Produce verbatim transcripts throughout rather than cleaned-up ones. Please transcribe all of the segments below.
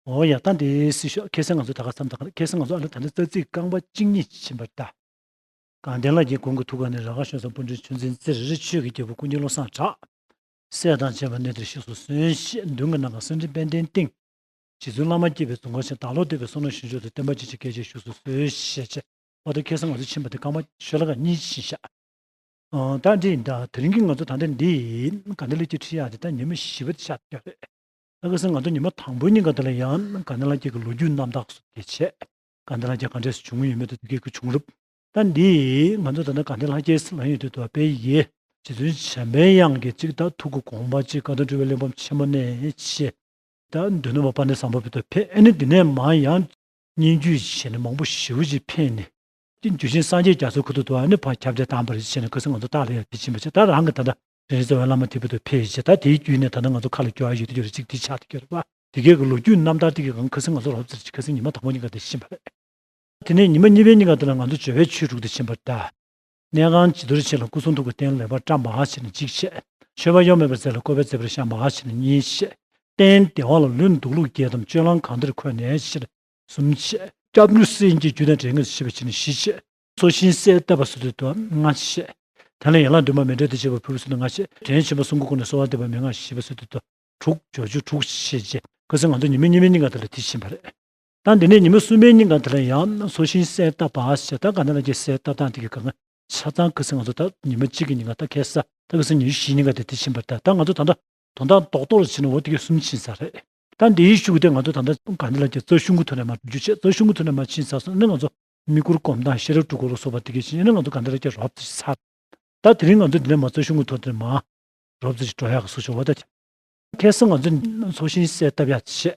འོ་ཡ། ད་འདི་སྲིད་ཤོག་ཁ་སང་ང་ཚོ་ད་ག་མཚམས་ད་ག་ཁ་སང་ང་ཚོ་ཨ་ལ་ད་ནི་རྩ་ཚིག་རྐང་པ་གཅིག་གཉིས་ཕྱིན་པ་རེད་ད། དགའ་ལྡན་ལྷ་རྒྱལ་གོང་གི་ཐུགས་ཀ་ནས། ར་ག་གཞོན་བཟང་སྤུན་སྒྲོན་ཆུ་འཛིན་རྩེ་རི་རི་ཆོས་ཀྱི་རྒྱལ་པོ་སྐུ་མཁྱེན་བློ་བཟང་གྲགས། སྲས་དང་བཅས་པ་གནས་འདིར་གཤེགས་སུ་གསོལ་ཞེས། མདུན་གྱི་ནམ་མཁར་སེང་ལྡེང་དཔལ་ལྡན་སྟེང་། རྗེ་བཙུན་བླ་མ་དགྱེས་པའི་གདུང་ཁ་ཆེན། བདག་བློ་འདས་པའི་བསོད་ནམས་ཞིང་མཆོག་ཏུ། བསྟན་པ་སྤྱི་ཆེན་སྐལ་ཆེན་བཞུགས་སུ་གསོལ་ཞེས་བྱས། འོ་ད་ཁ་སང་ང་ཚོ་ཕྱིན་པ་དེ་རྐང་པ་ཤོ་ལོ་ཀ་གཉིས་ཕྱིན་ཤག་ཨ། ད་འདི་ཡིན་ད། དེ་རིང་གི་ང་ཚོ་ད་ལྟ་འདི་དགའ་ལྡན་ལྷ་རྒྱལ་ཁྲིད་ཡག་དེ་ད་ཉི་མ་བཞི་པ་དེ་ཆགས་ཀྱི་རེད། ད་ཁ་སང་ང་ཚོ་ཉི་མ་དང་པོའི་ཉིན་ག་དེ་ལ་ཡང་དགའ་ལྡན་ལྷ་རྒྱལ་གྱི་ལོ་རྒྱུས་རྣམ་ཐར་སོགས་དེ་བྱས། དགའ་ལྡན་ལྷ་རྒྱལ་ག་འདྲས་བྱུང་ཡོད་མེད་དང་དེ་གའི་གི་བྱུང་རབས། ད་འདི་ང་ཚོ་ད་ལྟ་དགའ་ལྡན་ལྷ་རྒྱལ་ཟེར་ལབ་ཡོང་དུས་དོ་དཔེ་ཡིན། རྗེ་བཙུན་འཇམ་པའི་དབྱངས་ཀྱི་གཅིག་ད་ཐུགས་ཀྱི་དགོངས་པ་གཅིག་ཀ་དག་སྤྲུལ་པའི་གླེགས་བམ་ཆེན་མོ་ནས་བྱས། ད་མདོ་ནུབ་པ་དཔལ་ལྡན་བཟང་པོ་བོད་དུ་ཕེབས། ཨ་ནི་འདི་ནས་མར་ཡང་སྙན་བརྒྱུད་བྱས་ནས་མང་པོ་ཞེ་པོ་ཅིག་ཕེབས་ནས། དེ་འཇུ་ཆེན་སངས་རྒྱས་རྒྱ་མཚོའི་ཁ་ཐུག་ཏུ་ཨ་ནི་ཕར་ཁྱབ་བརྡལ་བཏང་བ་རེད་བྱས་ནས་ཁ་སང་ང་ཚོ་ལྟག་ལ་ཡང་དེ་ཕྱིན་པ་བྱས། ད་རང་གི་ད་ལྟ་རིན་ཆེན་རྩ་བའི་བླ་མ་དེ་བོད་དུ་ཕེབས་བྱས། ད་དེའི་བརྒྱུད་ནས་ད་ལྟ་ང་ཚོ་ཁ་ལ་སྐྱོ་བ་ཡོད་དུས་ཡོད་རེད། གཅིག་དེ་ཆགས་དུ་གྱུར་པ། དེ་གའི་གི་ལོ་རྒྱུས་རྣམ་ཐར་དེ་གའི་སྒང་ཁ་སང་ང་ཚོ་རོབ་ཙམ་ཅིག་ཁ་སང་ཉི་མ་དང་པོ་ཉིན་ག་དེ་ཕྱིན་པ་རེད། དེ་ནས་ཉི་མ་གཉིས་པའི་ཉིན་ག་དེ་ལ་ང་ཚོ་ཇོ་བོའི་ཆོས་དྲུག་དེ་ཕྱིན་པ་རེད་ད། གནས་ཁང་བྱི་དོར་ཆེ་ལ་སྐུ་གསུང་ཐུགས་ཀྱི་རྟེན་ལེགས་པར་བཀྲམ་པ་བྱས་ནས་གཅིག་བྱས། མཆོད་པ་གཡོ་མེད་པར་མཛད་ལ་བཀོད་པའི་མཛད་པར་བཤམས་པ་བྱས་ནས་གཉིས་བྱས། རྟེན་བདེ་བ་ལ་ལུས་འདུག་ལུགས་བརྒྱད་དམ་སྤྱོད་ལམ་གང་བདེར་འཁོད་ནས་བྱས་ནས་གསུམ་བྱས། སྐྱབས་འགྲོ་སེམས་བསྐྱེད་རྒྱུད་དང་འབྲེལ་ངེས་སུ་བྱེད་པ་བྱས་ནས་བཞི་བྱས། སོ་ཤིང་གསལ་བཏབ་པ་ཟེར་དུས་དོ་ལྔ་བྱས། དེ་ལ་ཡན་ལག་བདུན་མ་མཎྜལ་དང་བཅས་པ་ཕུལ་བ་ཟེར་དུས་ལྔ་བྱས། དྲན་ཆེན་པོ་གསུམ་གྱི་སྒོ་ནས་གསོལ་བ་འདེབས་པ་མན་ངག་བཞི་པ་ཟེར་དུས་དོ། དྲུག་སྦྱོར་བཅུ་དྲུག་བྱས་རྗེས་ཁ་སང་ང་ཚོ་ཉི་མ་གཉིས་པའི་ཉིན་ག་དེ་ལ་དེ་ཕྱིན་པ་རེད། ད་འདི་ནས་ཉི་མ་གསུམ་པའི་ཉིན་ག་དེ་ལ་ཡང་སོ་ཤིང་གསལ་བཏབ་པ་ཞེས། ད་དགའ་ལྡན་ལྷ་རྒྱལ་གསལ་བཏབ་སྟངས་དེ་གའི་སྒང་ཆ་ཚང་ཁ་སང་ང་ཚོ་ད་ཉི་མ་གཅིག་གི་ཉིན་ག་ད་ཁ་སང་ད་ཁ་སང་ཉི་མ་བཞིའི་ཉིན་ག་དེ་དེ་ཕྱིན་པ་རེད། ད་ད་ང་ཚོ་ད་ལྟ་དོན་དག་རྡོག་རྡོག་ལ་བྱས་ན་འོ་དེ་གའི་གསུམ་ཕྱིན་ཚར་རེད། ད་འདིའི་གཞུག་གུ་དེ་ང་ཚོ་ད་ལྟ་དགའ་ལྡན་ལྷ་རྒྱལ་རྩ་གཞུང་གི་ཐོག་ནས་མར་སྒྲུབ་རྒྱུ་བྱས། རྩ་གཞུང་གི་ཐོག་ནས་མར་ཕྱིན་ཚར་སོང་ན་ང་ཚོ་དམིགས་བཀུར་སྒོམ་སྟངས་ཤེས་རབ་སྤྲུལ་སྐུ་ལ་སོགས་པ་དེ་གའི་བྱས་ན་ང་ཚོ་དགའ་ལྡན་ལྷ་རྒྱལ་རོབ་ཙམ་ཚར། ད་དེ་རིང་ང་ཚོ་འདི་ནས་མར་རྩ་གཞུང་གི་ཐོག་དེ་མར་རོབ་ཙམ་ཞིག་འགྲོ་ཡག་གི་བཟོ་བྱུང་བ་ད། ཁ་སང་ང་ཚོ་སོ་ཤིང་གསལ་བཏབ་ཡག་བྱས།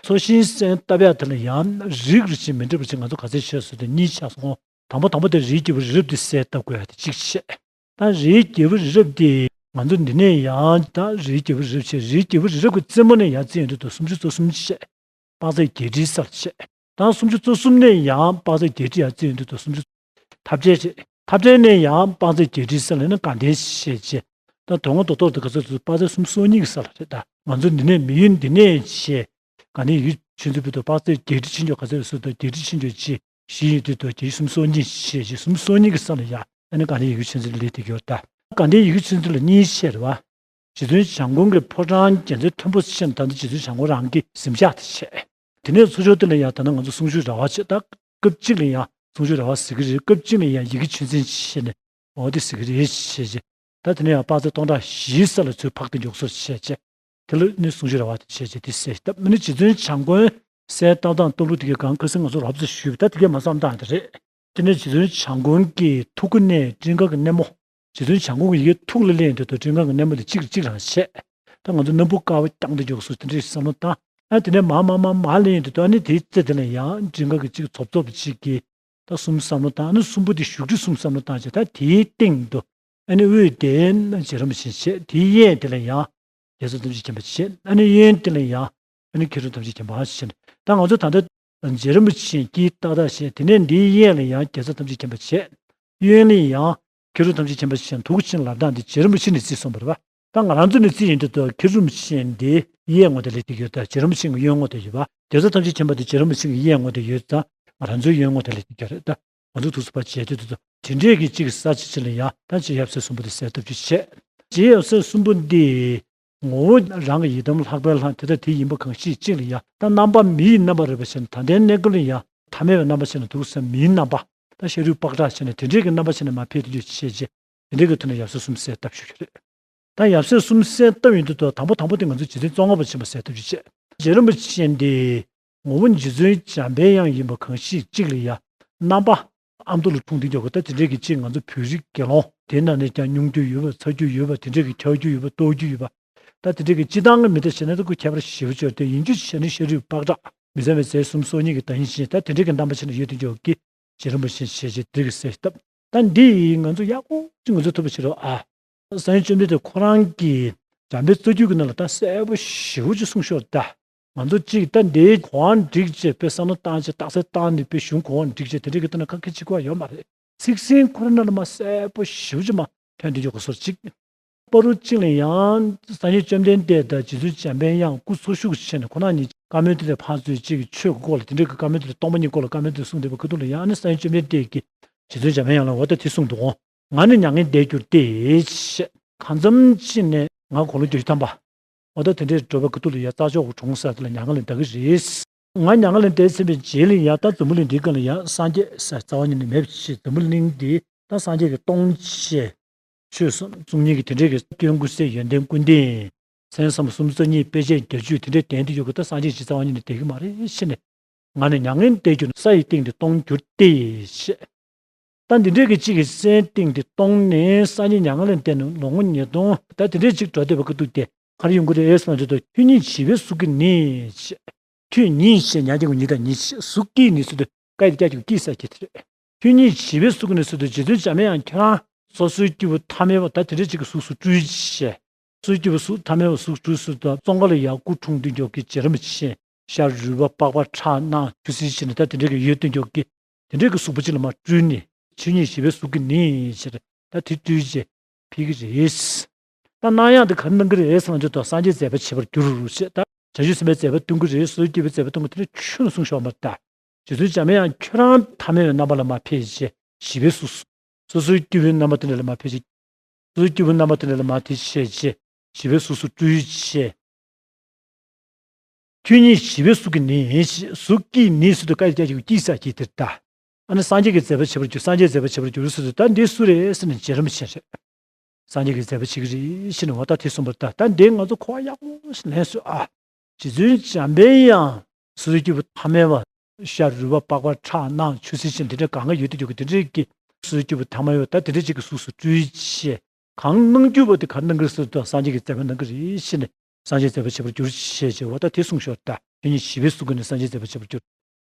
སོ་ཤིང་གསལ་བཏབ་ཡག་དེ་ལ་ཡང་རིགས་རེ་བཞིན་མི་འདྲ་བ་ཅིག་ང་ཚོ་ག་ཚད་བྱས་སོང་དེ་གཉིས་ཆགས་སོང་། དང་པོ་དང་པོ་དེ་རིའི་རྒྱལ་པོ་རི་རབ་དེ་གསལ་བཏབ་དགོས་ཡག་དེ་གཅིག་བྱས། ད་རིའི་རྒྱལ་པོ་རི་རབ་དེ་ང་ཚོ་འདི་ནས་ཡང་ད་རིའི་རྒྱལ་པོ་རི་རབ་བྱས། རིའི་རྒྱལ་པོ་རི་རབ་ཀྱི་རྩེ་མོ་ནས་ཡར་རྩི་ཡོང་དུས་དོ་སུམ་ཅུ་རྩ་གསུམ་བྱས། དཔག་ཚད་བརྒྱད་ཁྲིའི་ས་ལ་བྱས། ད་སུམ་ཅུ་རྩ་གསུམ་ནས་ཡང་དཔག་ཚད་བརྒྱད་ཁྲི་ཡར་རྩི་ཡོང་དུས་དོ་སུམ་ཅུ་ཐབས་ཅད་བྱས། ཐབས་ཅད་ནས་ཡང་དཔག་ཚད་བརྒྱད་ཁྲིའི་ས་ལ་ནི་དགའ་ལྡན་ཞེས་བྱས། ད་དོན་ངོ་རྡོག་རྡོག་དེ་ག་ཚོད་དུ་དཔག་ཚད་སུམ་ཅུ་སོ་གཉིས་ཀྱི་ས་ལ་རེད། ད་ང་ཚོ་འདི་ནས་མི་ཡུལ་འདི་ནས་བྱས། དགའ་ལྡན་ཡི་གེ་ཆོས་འཛིན་པོ་དུ་དཔག་ཚད་བརྒྱད་ཁྲི་ཕྱིན་ཆོག་ག་ཚོད་སུ་དུ་བརྒྱད་ཁྲི་ཕྱིན་ཆོག་ཅི་ཞིག་ཡིན་དུས་དུ་བརྒྱད་ཁྲི་སུམ་ཅུ་སོ་གཉིས་ཞེས་བྱས། སུམ་ཅུ་སོ་གཉིས་ཀྱི་ས་ལ་ཡ་ཨ་ནི་དགའ་ལྡན་ཡི་གེ་ཆོས་འཛིན་ལ་ལས་དེ་གྱུར། ད་དགའ་ལྡན་ཡི་གེ་ཆོས་འཛིན་ལ་གཉིས་བཤད་རེད་བ། རྗེ་བཙུན་བྱམས་མགོན་གྱི་ཕོ་བྲང་རྒྱལ་མཚན་མཐོན་པོ་ཕྱིན། ད་ལྟ་རྗེ་བཙུན་བྱམས་མགོན་རང་གི་གཟིམ་ཤག་དེ་བྱས། དེ་ནས་ཚུར་ཕྱོགས་དེ་ལ་ཡང་ད་ནང་ང་ཚོ་གསུང་ཆོས་ར་བ་བྱས། ད་སྐབས་གཅིག་ལ་ཡང་གསུང་ཆོས་ར་བ་ཟེར་གྱི་རེད། སྐབས་གཅིག་ལ་ཡང་ཡི་གེ་ཆོས་འཛིན་བྱས་ནས་འོ་དེ་ཟེར་གྱི་རེད་བྱས་བྱས། ད་དེ་ནས་ཡང་དཔག་ཚད་སྟོང་ཕྲག་བཞིའི་ས་ལ་ཚུར་འཕགས་ཏེ་མགྱོགས་སོ་བྱས་བྱས། དེ་ལ་ནི་གསུང་ཆོས་ར་བ་དེ་བྱས་བྱས་དེ་ཟེར་སྟབས་མི་ནི་རྗེ་བཙུན་བྱམས་མགོན་གསལ་བཏབ་སྟངས་སྟབས་ལུགས་དེ་གའི་སྒང་ཁ་སང་ང་ཚོ་རོབ་ཙམ་ཞུས་པ་ད་དེ་གའི་མ་བསམ་སྟངས་དེ་རེད། དེ་ནས་རྗེ་བཙུན་བྱམས་མགོན་གྱི་ཐུགས་ཀྱི་གནས་སྤྲིན་དཀར་གྱི་སྣེ་མོ། རྗེ་བཙུན་བྱམས་མགོན་གྱི་ཡི་གེ་ཐུགས་ལ་སླེབས་ཡོང་དུས་དོ་སྤྲིན་དཀར་གྱི་སྣེ་མོ་དེ་གཅིག་གཅིག་རང་བྱས། ད་ང་ཚོ་སྣམ་བུ་དཀར་པོ་བརྐྱངས་ཏེ་མགྱོགས་སོ་དེ་འདྲའི་བསམ་བློ་བཏང་། ཨ་དེ་ནས་མར་མར་མར་མར་སླེབས་ཡོང་དུས་དོ་ཨ་ནི་དེའི་རྩེ་དེ་ལ་ཡང་སྤྲིན་དཀར་གྱི་གཅིག་ཚོབ་ཚོབ་གཅིག་གིས་ད་གསུམ་བསམ་བློ་བཏང་། ཨ་ནི་གསུམ་པོ་དེ་བཞུགས་ཁྲི་གསུམ་བསམ་བློ་བཏང་བྱས། ད་དེའི་སྟེང་དུ་ཨ་ནི་དབུས་དེ་ན་རྗེ་རིན་པོ་ཆེ་བྱས། དེའི་གཡས་དེ་ལ་ཡང་རྒྱལ་ཚབ་ཐམས་ཅད་མཁྱེན་པ་བྱས། ཨ་ནི་གཡོན་དེ་ལ་ཡང་ཨ་ནི་མཁས་གྲུབ་ཐམས་ཅད་མཁྱེན་པ་བྱས། ད་ང་ཚོ་ད་ལྟ་རྗེ་རིན་པོ་ཆེ་དཀྱིལ་ཏག་ཏག་བྱས། དེ་ནས་འདིའི་གཡས་ལ་ཡང་རྒྱལ་ཚབ་ཐམས་ཅད་མཁྱེན་པ་བྱས། གཡོན་ལ་ཡང་མཁས་གྲུབ་ཐམས་ཅད་མཁྱེན་པ་བྱས། དུག་ཅན་ལབ་སྟངས་འདི་རྗེ་རིན་པོ་ཆེ་ནས་བརྩིས་སོང་བ་རེད་པ། ད་ང་རང་ཚོ་ནས་བརྩིས་ཡིན་དུས་དུ་མཁས་གྲུབ་ཆེན་འདི་གཡས་ངོས་དེ་ལ་དེ་ཡོད། ད་རྗེ་རིན་པོ་ཆེ་གི་གཡོན་ངོས་དེ་ཡོད་པ། རྒྱལ་ཚབ་ཐམས་ཅད་མཁྱེན་པ་འདི་རྗེ་རིན་པོ་ཆེ་གི་གཡས་ངོས་དེ་ཡོད་ཙང་ང་རང་ཚོའི་གཡོན་ངོས་དེ་ལ་དེ་ཡོད་རེད། ད་ང་ཚོ་ཐུགས་སུ་ཕར་བྱས་དུས་དུ་དེ་འདྲས་ཀྱི་གཅིག་ས་ཆ་གཅིག་ལ་ཡང་ད་རྗེ་ཡབ་སྲས་གསུམ་པོ་དེ་གསལ་བཏབ་ཅིག་བྱས། རྗེ་ཡབ་སྲས་གསུམ་པོ་འདི་ངོ་བོ་རང་གི་ཡི་དམ་ལྷག་པའི་ལྷ་དེ་ལྟ་དེ་ཡིན་པ་གང་ཞིག་གཅིག་ལ་ཡང་ད་རྣམ་པ་མི་ཡི་རྣམ་པ་རེད་པ་བྱས་ན་ད་ལྟའི་གནས་སྐབས་ལ་ཡང་ཐ་མལ་བའི་རྣམ་པ་བྱས་ན་འདུག་ཟེར་མིའི་རྣམ་པ་ད་ཤ་རུས་པགས་དྲག་བྱས་ན་དེ་འདྲས་ཀྱི་རྣམ་པ་བྱས་ན་མ་ཕེབས་དུས་བྱས་རྗེས་དེ་འདྲས་ཀྱི་ཐོག་ནས་ཡབ་སྲས་གསུམ་གསལ་བཏབ་ཞུ་རྒྱུ་རེད། ད་ཡབ་སྲས་གསུམ་གསལ་བཏབ་ཡོང་དུས་དང་པོ་དང་པོ་དེ་ང་ཚོ་རྗེ་བཙུན་གཙོ་མཁར་པ་ཆེན་པོ་གསལ་བཏབ་ཅིག་བྱས། རྗེ་རིན་པོ་ཆེ་འདི་ངོ་བོ་རྗེ་བཙུན་འཇམ་པའི་དབྱངས་ཡིན་པ་གང་ཞིག་གཅིག་ལ་ཡང་རྣམ་པ་ཨ་མདོ་ལ་འཁྲུངས་དུས་ཀྱང་ད་དེ་འདྲས་ཀྱི་གཅིག་ང་ཚོ་བོད་རིགས་དགེ་སློང་དེ་ནང་ནས་ཀྱང་སྙུང་རྒྱུ་ཡོད་པ་ཚ་རྒྱུ་ཡོད་པ་དེ་འདྲས་ཀྱི་འཁྱག་རྒྱུ་ཡོད་པ་ལྟོགས་རྒྱུ་ཡོད་པ། ད་དེ་འདྲས་ཀྱི་སྤྱི་བཏང་གི་མི་དེ་བྱས་ན་ད་ཁོ་ཁྱད་པར་ཞེ་པོ་ཅིག་ཡོད་དེ་ཡིན་རྒྱུ་བྱས་ན་ཤ་རུས་པགས་དྲག་མི་བཟང་བའི་རྫས་གསུམ་སོ་གཉིས་ཀྱི་བདག་ཉིད་ཅན་ད་དེ་འདྲས་ཀྱི་རྣམ་པ་བྱས་ན་ཡོད་དེ་འཇོག་གི། རྗེ་རིན་པོ་ཆེ་ཞེས་བྱས་དེ་གི་གསལ་བཏབ། ད་འདི་ཡིས་ང་ཚོ་ཡག་པོ་ཅིག་ངོ་ཚ་ཐུབ་པ་བྱེད་རོགས་ཨ། སངས་རྒྱས་བཅོམ་ལྡན་འདས་ཁོ་རང་གིས་འཇམ་དཔལ་རྩ་རྒྱུད་ཀྱི་ནང་ལ་ད་གསལ་པོ་ཞེ་པོ་ཅིག་གསུངས་ཤོར་ད། ང་ཚོ་གཅིག་ད་འདིའི་གོ་བ་འགྲིག་བྱས་དཔེ་བསམ་བློ་བཏང་བྱས་རྟགས་གསལ་བཏང་ནས་དཔེ་གཞུང་གོ་བ་འགྲིག་བྱས་དེ་འདྲས་ཀྱི་ལྟ་ན་ཁ་ཁ་ཅིག་གོ་བ་ཡོད་མ་རེད། ཚིག་ཟིན་ཁོ་རང་ནང་ལ་མ་གསལ་པོ་ཞེ་པོ་ཅིག་མ་ཐོན་དེ་འཇོག་གི་སོར་གཅིག་བར་དུ་གཅིག་ལ་ཡང་སངས་རྒྱས་བཅོམ་ལྡན་འདས་དང་རྗེ་བཙུན་འཇམ་པའི་དབྱངས་སྐུ་འཚོ་བཞུགས་བྱས་ནས་ཁོ་རང་གཉིས་ བཀའ་མོལ་དེ་ལས་ཕར་ཚུར་གཅིག་གི་ཆོས་ཀྱི་སྐོར་ལ་དེ་འདྲའི་གི་བཀའ་མོལ་དེ་ལས་སྟོང་པ་ཉིད་སྐོར་ལ་བཀའ་མོལ་དེ་གསུངས་བསྡད་པའི་ཁ་ཐུག་ལ་ཡང་ཨ་ནི་ས་ཡོན་བཅོམ་ལྡན་འདས་ཀྱིས་རྗེ་བཙུན་འཇམ་དཔལ་དབྱངས་ལ་འོ་ད་དེ་གསུངས་འདུག་གོ། ང་ནི་མྱ་ངན་འདས་གྱུར་ཏེ། གང་འཚམ་ཅིག་ནས་ང་དགུང་ལོ་བརྒྱད་ཅུ་ཐམ་པ། འོ་ད་དེ་འདྲའི་འགྲོ་བའི་ཁ་ཐུག་ལ་ཡང་རྩྭ་མཆོག་གི་གྲོང་གསར་དེ་ལ་མྱ་ངན་ལས་འདའ་གི་རེད། ང་མྱ་ངན་ལས་འདས་ཟིན་པའི་རྗེས་ལ་ཡང་ད་འཛམ་བུ་གླིང་འདིའི་སྒང་ལ་ཡང་སངས་རྒྱས་ཟེར་རྩ་བ་ཉིད་ནས་མེད་པ་ཞིག་འཛམ་བུ་གླིང་འདི་ད་སངས་རྒྱས་ཀྱི་སྟོང་ཆེ། ཆོས་གསུམ་གསུང་སྙིང་གི་དེ་འདྲའི་གི་སྐྱོན་ཀུན་ཟད་ཡོན་ཏན་ཀུན་ལྡན། མཚན་བསམ་པ་གསུམ་རྩ་གཉིས་དཔེ་བྱད་བརྒྱད་ཅུ་དེ་འདྲའི་ལྡན་དེ་ཡོད་གི་ད་སངས་རྒྱས་ཀྱི་རྩ་བ་ཉིད་ནས་འདས་གི་མ་རེད་ཤི་ནས། ང་ནི་མྱ་ངན་འདས་གྱུར་ན་ས་ཡི་སྟེང་དུ་སྟོང་གྱུར་ཏེ་ཞེས། ད་འདི་འདྲའི་གི་གཅིག་གི་སའི་སྟེང་དུ་སྟོང་ནས་སངས་རྒྱས་མྱ་ངན་ལས་འདས་ནས་ལོ་ངོ་ཉིས་སྟོང་ད་དེ་འདྲའི་གཅིག་འགྲོ་བསྡད་པ་གི་འདུག་སྟེ་ག་རེ་ཡོང་གི་རེད་ཟེར་ན་འདི་ལྟར་ཁྱོད་ཉིད་བྱིས་པའི་གཟུགས་ཀྱིས་ནི་ཞེས། ཁྱོད་ཉིད་ཞེས་ཉ་རྒྱལ་པོ་ཉིད་དང་ཉིད་ཞེས་གཟུགས་ཀྱིས་ནི་ཟེར་དུས་ཀ་ཡི་ཀྱ་གི་ཀྱི་ས་ཀྱི་དེ་རེད། ཁྱོད་ཉིད་བྱིས་པའི་གཟུགས་ཀྱིས་ནི་ཟེར་དུས་རྗེ་བཙུན་འཇམ་དཔལ་དབྱངས་ཁྱོད་རང་སོ་སོའི་སྐྱེས་བུ་ཐ་མལ་པ་ད་དེ་འདྲའི་གཅིག་གི་གཟུགས་སུ་སྤྲུལ་ཞེས། སོ་སོའི་སྐྱེས་བུ་གཟུགས་ཐ་མལ་པ་གཟུགས་སྤྲུལ་ཟེར་དུས་ཙོང་ཁ་ལ་ཡར་སྐུ་འཁྲུངས་དུས་མགྱོགས་ཀྱི་རྗེ་རིན་པོ་ཆེ་ཤར་རུས་པ་པགས་པ་ཁྲག་རྣག་ཆུ་སེར་ཕྱི་ནས་ད་དེ་འདྲའི་གི་ཡོད་དུས་མགྱོགས་ཀྱི་དེ་འདྲའི་གི་གཟུགས་པོ་གཅིག་ལ་མར་སྤྲུལ་ནས་ཁྱོད་ཉིད་བྱིས་པའི་གཟུགས་ཀྱིས་ནི་ཞེས་ད་དེ་སྤྲུལ་ཞེས་ཕེབས་ཀྱི་རེད། ད་གནང་ཡག་དེ་ག་རེ་གནང་གི་རེད་ཟེར་ན་འདི་ལྟར་སངས་རྒྱས་མཛད་པ་བྱེད་པར་འགྱུར་ཞེས་ད་བྱང་ཆུབ་སེམས་དཔའི་མཛད་པ་སྟོན་གྱི་རེད། སོ་སོའི་སྐྱེས་བུའི་མཛད་པ་སྟོན་གྱི་དེ་ནི་ཁྱོད་ལ་གསུངས་ཤོག་མ་ད། རྗེ་བཙུན་འཇམ་དབྱངས་ཁྱོད་རང་ཐ་མལ་པའི་རྣམ་པ་ལ་མར་ཕེབས་ཤིང་བྱིས་པའི་གཟུགས་སུ། སོ་སོའི་སྐྱེས་བུའི་རྣམ་པ་དེ་འདྲ་ལ་མར་ཕེབས་ཤིང་། སོ་སོའི་སྐྱེས་བུའི་རྣམ་པ་དེ་འདྲ་ལ་མར་དེ་བྱས་རྗེས་བྱིས་པའི་གཟུགས་སུ་སྤྲུལ་ཞེས། ཁྱོད་ཉིད་བྱིས་པའི་གཟུགས་ཀྱིས་ནི་ཞེས་གཟུགས་ཀྱིས་ནི་ཟེར་དུས་ཀ་ཡི་ཀྱ་གི་ཀྱི་ས་ཀྱི་དེར་ད། ཨ་ནི་སངས་རྒྱས་ཀྱི་མཛད་པ་བྱེད་པར་འགྱུར། སངས་རྒྱས་མཛད་པ་བྱེད་པར་འགྱུར་ཟེར་དུས་ད་འདི་སུ་རེད་ཟེར་ན་རྗེ་རིན་པོ་ཆེ་རེད། སངས་རྒྱས་ཀྱི་མཛད་པ་བྱེད་ཀྱི་རེད་ཞེས་ནས་འོ་ད་དེ་གསུངས་པར་ད། ད་འདི་ང་ཚོ་གོ་བ་ཡག་པོ་ཞིག་ལེན་སོང་ཨ། རྗེ་བཙུན་འཇམ་དཔལ་དབྱངས་སོ་སོའི་སྐྱེས་བུ་ཐ་མལ་པ་ཤ་རུས་པ་པགས་པ་ཁྲག་རྣག་ཆུ་སེར་ཕྱི་ནས་དེ་འདྲ་གང་ག་ཡོད་དུ་འཇུག་གི་དེ་འདྲའི་གི་སོ་སོའི་སྐྱེས་བུ་ཐ་མལ་པ་ད་དེ་འདྲའི་གཅིག་གི་གཟུགས་སུ་སྤྲུལ་ཞེས་གང་གནང་རྒྱུ་བ་དེ་ག་གནང་གི་རེད་ཟེར་དུས་སངས་རྒྱས་ཀྱི་མཛད་པ་གནང་གི་རེད་ཞེས་ནས་སངས་རྒྱས་མཛད་པ་བྱེད་པར་འགྱུར་ཞེས་བྱས་འོ་ད་དེ་གསུངས་ཤོག་ད། ཁྱོད་ཉིད་བྱིས་པའི་གཟུགས་ཀྱིས་ནི་སངས་རྒྱས་མཛད་པ་བྱེད་པར་འགྱུར།